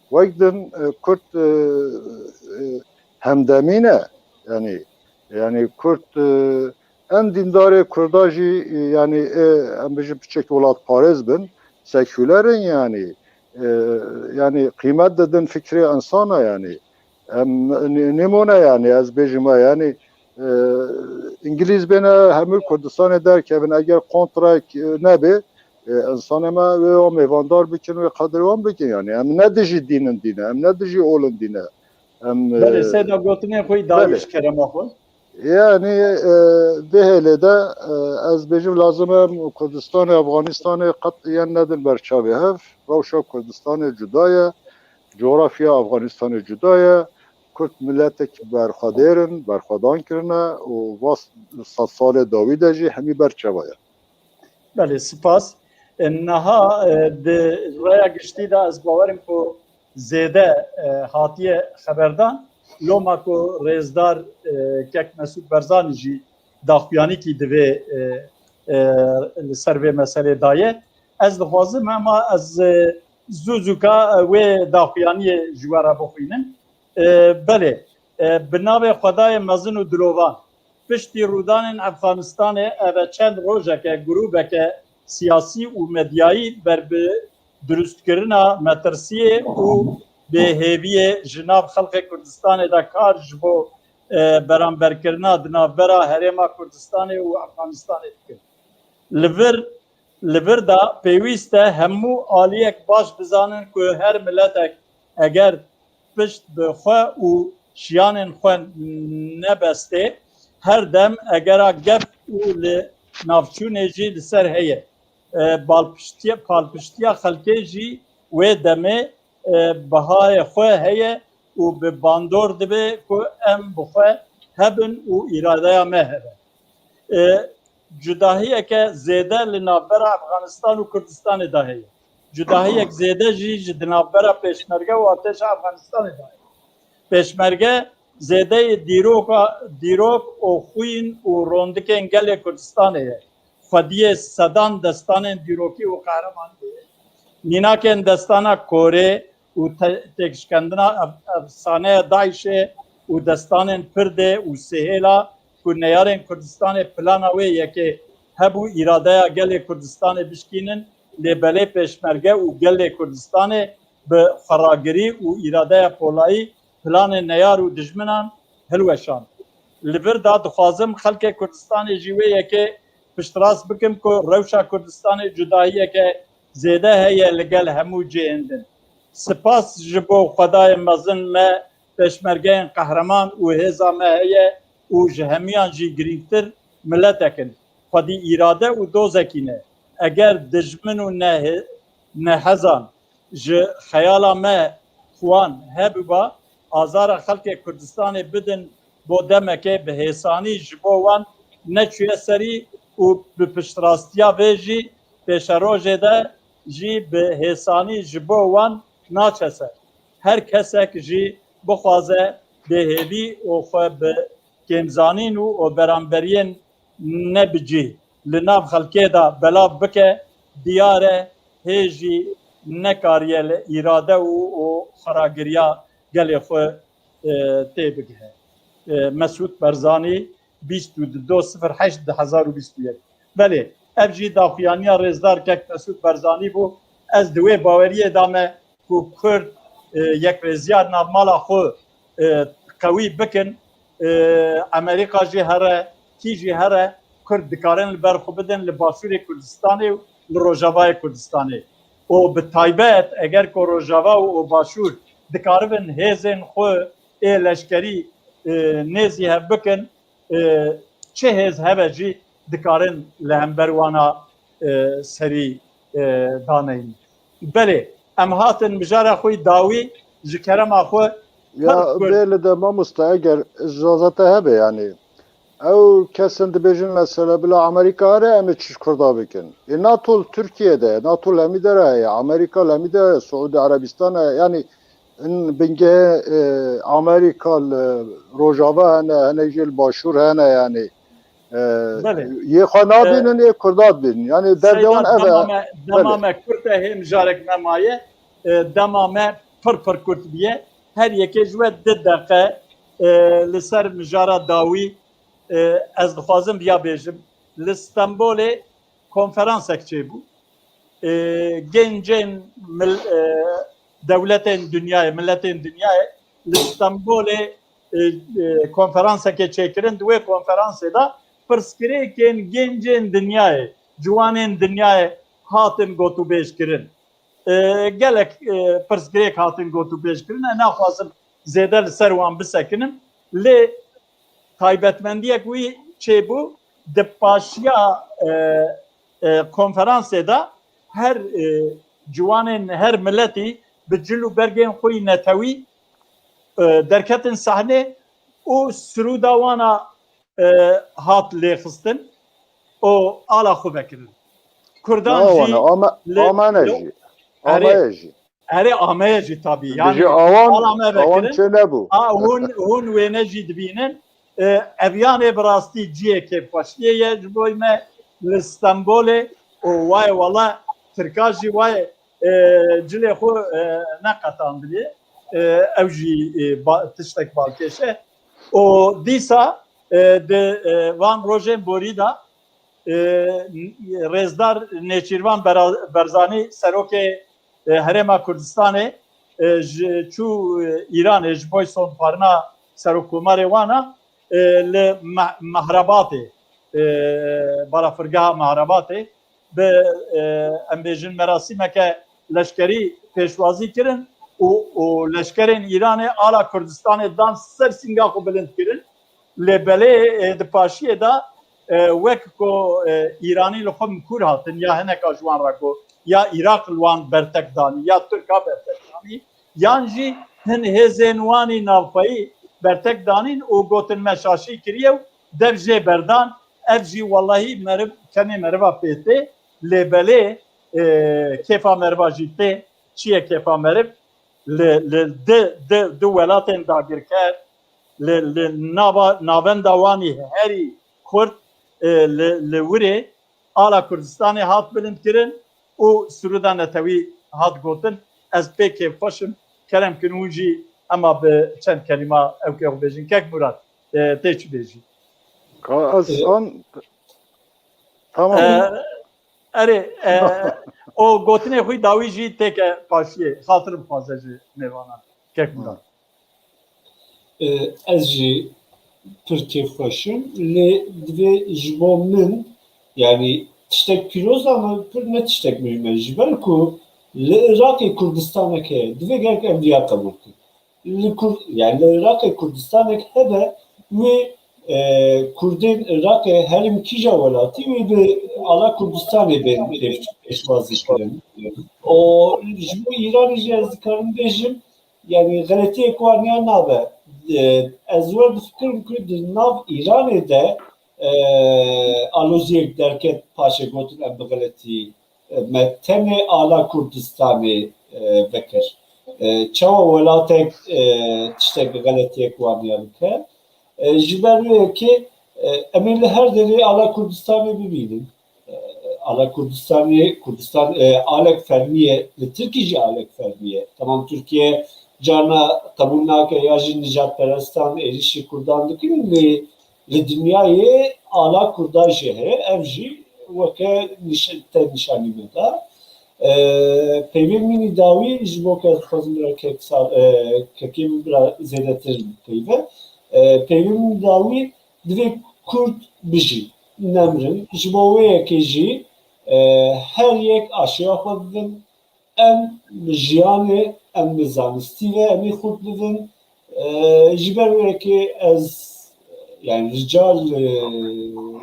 Wek din, e, Kurd, e, e, hemdemî ne. Yani, yani Kurd, e, em dîndarê Kurda jî, e, yani, e, em bijin piçek welatparêz bin, sekûler in yani. E, yani qîmet didin fikrê insana yani. Em nî-, nîmûne yani, ez bêjim e yani, e, Îngilîz bêne hemû Kurdistanê derkevin, eger kontrek, e, nebe, e, insanê me wê wan mêvandar bikin, wê qedirê wan bikin yani. Em ne dijî dîn in dîne, em ne dijî ol in dîne. Em, e, Belê, seyda gotinên xwe yî dawî Belê. ji kerema xwe. Yani, e, vê hêlê de, e, ez bêjim lazim e Kurdistanê, Afganistanê qet yên nedin ber çavê hev. Rewşa Kurdistanê cuda ye, coğrafya Afganistanê cuda ye. Kurd miletek berxwedêr in, berxwedan kirine û va sed salê dawî de jî hemî ber çava ye. Belê, spas. E, niha, e, di raya giştî de ez bawerim ku zêde, e, hatiye xeberdan. Loma ku rêzdar, e, kek Mesûd Barzanî jî daxuyanîkî divê, e, e, li ser vê meselê daye. Ez dixwazim hema ez, e, zû zûka, e, wê daxuyaniyê ji we re bixwînim. E, belê, e, bi navê Xwedayê mezin û dilovan. Piştî rûdanên Efxanistanê, ev e çend rojeke grûbeke siyasî û medyayî ber bi dirustkirina metirsiyê û bêhêviyê ji nav xelkê Kurdistanê de kar ji bo, e, beramberkirina di navbera Herêma Kurdistanê û Efxanistanê dikin. Li vir, li vir de pêwîst e hemû aliyek baş bizanin ku her miletek eger pişt bi xwe û şiyanên xwe nebestê, her dem egera gef û li navçûnê jî li ser heye. E, balpiştiye, palpiştiya xelkê jî wê demê, e, bihayê xwe heye û bi bandor dibe ku em bi xwe hebin û îradeya me hebe. E, cudahiyeke zêde li navbera Efxanistan û Kurdistanê de heye. Cudahiyek zêde jî ji di navbera Pêşmerge û artêşa Efxanistanê de heye. Pêşmerge zêdeyê dîroka, dîrok û xwîn û rondikên gelê Kurdistanê ye. Xwediyê sedan destanên dîrokî û qehremaniyê ye. Mînakên destana Korê û te-, têkşikendina ev-, efsaneya DAIŞê û destanên Pirdê û Sihêla ku neyarên Kurdistanê plana wê yekê hebû îradeya gelê Kurdistanê bişkînin, lê belê Pêşmerge û gelê Kurdistanê bi xweragirî û îradeya polayî planê neyar û dijminan hilweşand. Li vir de dixwazim xelkê Kurdistanê jî wê yekê piştrast bikim ku rewşa Kurdistanê cudahiyeke zêde heye li gel hemû cihên din. Spas ji bo Xwedayê mezin me, pêşmergeyên qehreman û hêza me heye û ji hemiyan jî girîngtir miletek in. Xwedî îrade û dozekî ne. Eger dijmin û nehe-, nehezan ji xeyala me xwan hebiba, azara xelkê Kurdistanê bidin bo demekê bi hêsanî ji bo wan neçûye serî û bi piştrastiya vê jî pêşerojê de jî bi hêsanî ji bo wan naçe ser. Her kesek jî bixwaze bêhêvî û xwe bi kêmzanîn û, û beramberiyên ne bi cih li nav xelkê de belav bike, diyar e hê jî nekariye li îrade û, û xweragiriya gelê xwe, e, tê bigihe. E, Mesûd Barzanî, bîst û du sifir heşt du hezar û bîst û yek. Belê, ev jî daxuyaniya rêzdar kek Mesûd Barzanî bû. Ez di wê baweriyê de me ku Kurd, e, yekrêziya navmala xwe, e, qewî bikin, e, Amerîka jî here, kî jî here, Kurd dikarin li ber xwe bidin li Başûrê Kurdistanê û li Rojavayê Kurdistanê. Û bi taybet eger ku Rojava û, û Başûr dikaribin hêzên xwe ê leşkerî, e, nêzî hev bikin, e, çi hêz hebe jî dikarin li hember wana, e, serî, e, daneynin. Belê, em hatin mijara xwe yî dawî ji kerema xwe Ya pir kurt. Bê li de mamoste, eger icazete hebe, yanî ew kesin dibêjin mesela bila Amerîka here, em ê çi ji Kurda bikin? Ê NATO li Tirkiye de, NATO li hemî dera heye, Amerîka li hemî dera heye, Siûdî Erebistan heye, yanî in bingehê, e, Amerîka li Rojava hene, hinek jî li Başûr hene, yanî, e, Belê. Yê xwe nabînin, E, yê Kurda dibînin. Yanî derdê wan Seyda, ev e. Dema me, dema Belê. Me kurt e, hê mijarek me maye, e, dema me pir pir kurt biye. Her yekê ji we du deqe, e, li ser mijara dawî, e, ez dixwazim viya bêjim. Li Stenbolê konferansek çêbû. E, gencên mil-, e, dewletên dinyayê, miletên dinyayê li Stenbolê, e, e, konferansekê çêkirin. Di wê konferansê de pirsgirêkên gencên dinyayê, ciwanên dinyayê hatin gotûbêj kirin. E, gelek, e, pirsgirêk hatin gotûbêj kirin. Ez naxwazim zêde li ser wan bisekinim. Lê taybetmendiyek wî çêbû, di paşiya, e, e, konferansê de her, e, ciwanên her miletî bi cil û bergên xwe yî netewî, e, derketin sahnê û sirûda wana, e, hat lêxistin û ala xwe vekirin. Kurdan jî ame-, li, amane li, jî. Erê, ameye jî. Erê, ameye jî tabî. Yanî, awan, ala me awan vekirin. Çê nebû. A, hûn, hûn wêne jî dibînin. E, ev yanê bi rastî cihê kêfxweşiyê ye ji bo me li Stenbolê û wayê wala Tirka jî wayê, e, cilê xwe, e, neqetandiye. E, ew jî, e, ba-, tiştek balkêş e. Û dîsa, e, di, e, van rojên borî de, e, rêzdar Nêçîrvan Bera-, Berzanî serokê, e, Herêma Kurdistanê, e, ji, çû, e, Îranê ji bo sondxwarina serokkomarê wana, e, li Me-, Mehrebatê, e, balafirgeha Mehrebatê bi, e, em bêjin merasîmeke leşkerî pêşwazî kirin û, û leşkerên Îranê ala Kurdistanê dan ser sînga xwe bilind kirin. Lê belê, e, di paşiyê de, e, wek ku, e, Îranî li xwe mikur hatin, ya hineka ji wan re ku ya Iraq li wan bertek danî, ya Tirka bertek danî, yan jî hin hêzên wanî navxweyî bertek danîn û gotin me şaşî kiriye û dev jê berdan. Ev jî wellahî meriv, kenê meriva pê tê, lê belê, e, kêfa meriva jî tê. Çi ye kêfa meriv? Li, li di, di, di welatên dagirker, li, li nava, navenda wanî herî kurt, e, li, li wirê ala Kurdistanê hat bilind kirin û sirûda netewî hat gotin. Ez pê kêfxweş im. Kerem kin hûn jî ema bi çend kelîma ew kê xwe bêjin. Kek Murat, e, tê çi bêjî? Ka ez an, tamam. E, erê, e, o gotinê xwî dawî jî têke paşiyê. Xatir bixwaze ji mêvanan. Kek Murat. E, ez jî pir kêfxweş im. Lê divê ji bo min, yanî tiştek pîroz ama pir ne tiştek muhîm e. Ji ber ku li Iraqê Kurdistanek heye, divê gerek em viya qebûl kin. Li Kur-, yani li Iraqê Kurdistanek hebe wê, e, Kurdên Iraqê herîm kîja welatî wê bi ala Kurdistanê bên pêş-, pêşwazî kirin. O ji bo Îranê jî ez dikarim bêjim, yani xeletiyek wan ya nabe. E, ez wer difikirim ku di nav Îranê de, e, aloziyek derket paşê gotin em bi xeletî, e, me tenê ala Kurdistanê, e, vekir. E, çawa welatek, e, tiştek xeletiyek wan ya bike? E, ji ber wê yekê, e, em ê li her derê ala Kurdistanê bibînin. E, ala Kurdistanê, Kurdistan, e, alek fermî ye, li Tirkî jî alek fermî ye. Tamam, Tirkiye carna qebûl nake ya jî nijadperestan êrîşî Kurdan dikin, lê li dinyayê ala Kurdan jî heye, ev jî weke niş-, te nîşanî me da. E, peyvên min î dawî ji bo ke ez dixwazim bira kek sa-, e, kekê min bira zêdetir peyve. E, peyvên min î dawî divê Kurd bijî, nemirin. Ji bo wê yekê jî, e, her yek aşiya xwe bidin. Em bi jiyanê, em bi zanistî ve em ê xurt bibin. E, ji ber wê yekê ez, yani, rica li,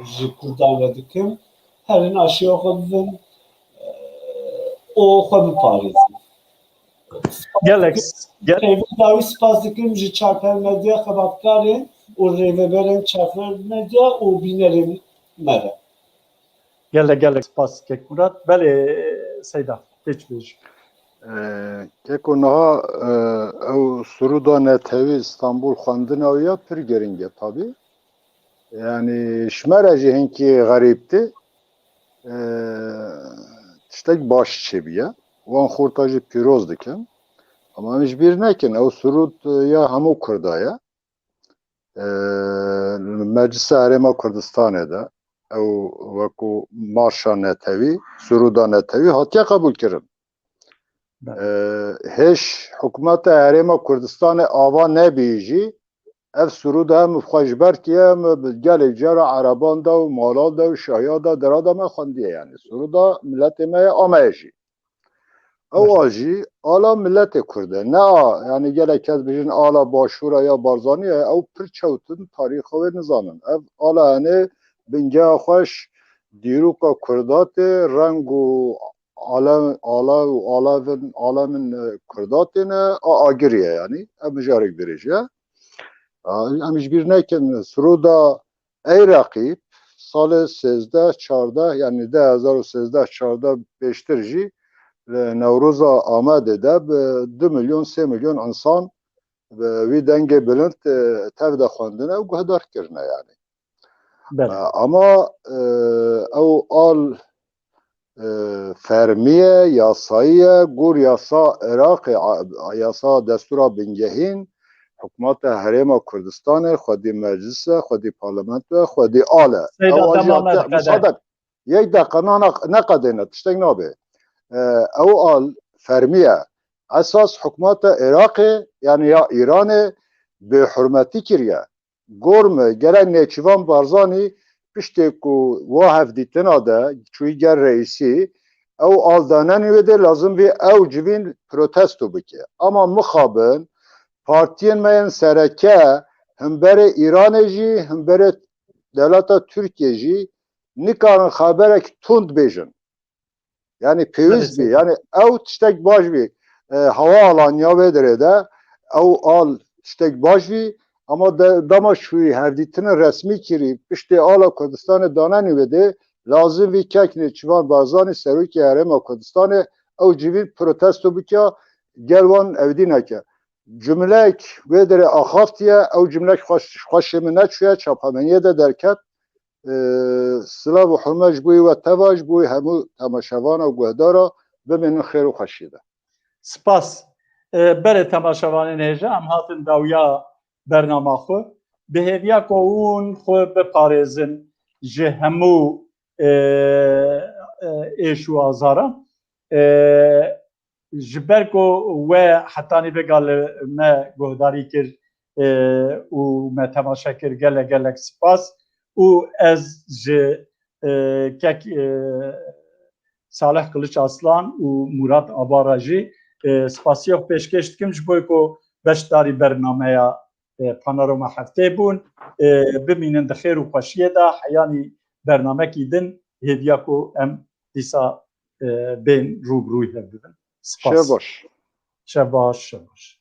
ji Kurdan re dikim, herin aşiya xwe bibin, e, û xwe biparêzin. Gelek, gel- Peyvên dawî spas dikim ji Çarper Medya xebatkarên û rêveberên Çarper Medya û bînerên me re. Gelek, gelek spas Kek Murat. Belê Seyda, tê çi bêjî? E, Keko, niha, e, ew sirûda netewî Îstanbul xwendina wî ya pir giring e tabî. Yani ji me re jî hinkî xerîb tê. E, tiştek baş çêbûye. Wan xorta jî pîroz dikim. Ama em ji bîr nekin, ew sirûd, e, ya hemû Kurda ye. E, li Meclisa Herêma Kurdistanê de ew wekû marşa netewî, sirûda netewî hatiye qebûlkirin. Belê. E, hêj hikûmeta Herêma Kurdistanê ava nebî jî, ev sirûd hem bi xwe ji ber kiye, em bi gelek cara Ereban de û Malal de û Şahiya de, dera de me xwendiye, yani sirûda miletê me ye, a me ye jî. Ew Baş. a jî ala miletê Kurd e. Ne a, yani gelek kes bijin ala Başûra ya Barzanî ye, ew pir çewt in, tarîxa wê nizanin. Ev ala, yani bingeha xweş dîroka Kurda tê, reng û alem, ala û alevin, alemin, e, Kurda têne, a agirî ye yani. Ev mijarek dirêj e. A, em ji bîr nekin, sirûda Ey reqîb, salê sêzdeh çardeh, yani du hezar û sêzdeh çardeh pêştir jî li Newroza Amedê de bi du milyon, sê milyon insan bi wî dengê bilind, e, tev de xwendine û guhdar kirine yani. Belê. E, ama, e, ew al, e, fermî ye, yasayî ye, gor yasa Iraqê, a, yasa destûra bingehîn, hikûmeta Herêma Kurdistanê, xwedî meclis e, xwedî parlamento ye, xwedî al e. Seyda, ew a jî tamam, hatiye, hadi, qede. Misadak, yek deqa, na, na, neqedêne, tiştek nabe. E, ew al fermî ye. Esas hikûmeta Iraqê, yani ya Îranê bêhurmetî kiriye. Gor me, gerek Nêçîrvan Barzanî piştê ku wa hevdîtina de çûyî gel reîsî, ew al danenî wê dê lazim bî ew civîn protesto bike. Ama mixabin partiyên me yên sereke himberê Îranê jî, himberê dewleta Tirkiye jî nikarin xeberek tund bêjin. Yani pêwîst bî. Yani ew tiştek baş bî. E, hewa alaniya wê derê de ew al tiştek baş bî. Ama de, dema şûyî hevdîtinê resmî kirî piştê ala Kurdistanê danenî wê dê lazim vî kek Nêçîrvan Barzanî serokê Herêma Kurdistanê ew civîn protesto bikya gel wan evdî neke. Cumlek wê derê axaftiye, ew cumlek xweş, xweşê min neçûye, çapemeniyê de derket. Ee, silav û hurmet ji bo wî we teva, ji bo wî hemû temaşevana û guhdara, bimînin xêr û xweşiyê de. Spas. Ee, belê temaşevanên hêja, em hatin dawiya bernama xwe. Bi hêviya ku hûn xwe biparêzin ji hemû, e, e, êş û azaran. E, ji ber ku we hetanî vêga li me guhdarî kir, e, û me temaşe kir, gelek gelek spas. Û ez ji, e, kek, e, Salih Kılıç Aslan û Murat Abara jî, e, spasiya xwe pêşkêş dikim ji bo ku beşdarî bernameya, e, Panorama Heftê bûn. E, bimînin di xêr û xweşiyê de, heyanî bernamekî din hêviya ku em dîsa, e, bên rû bi rûyî hev bibin. Spas. Şev baş. Şev baş, şev baş.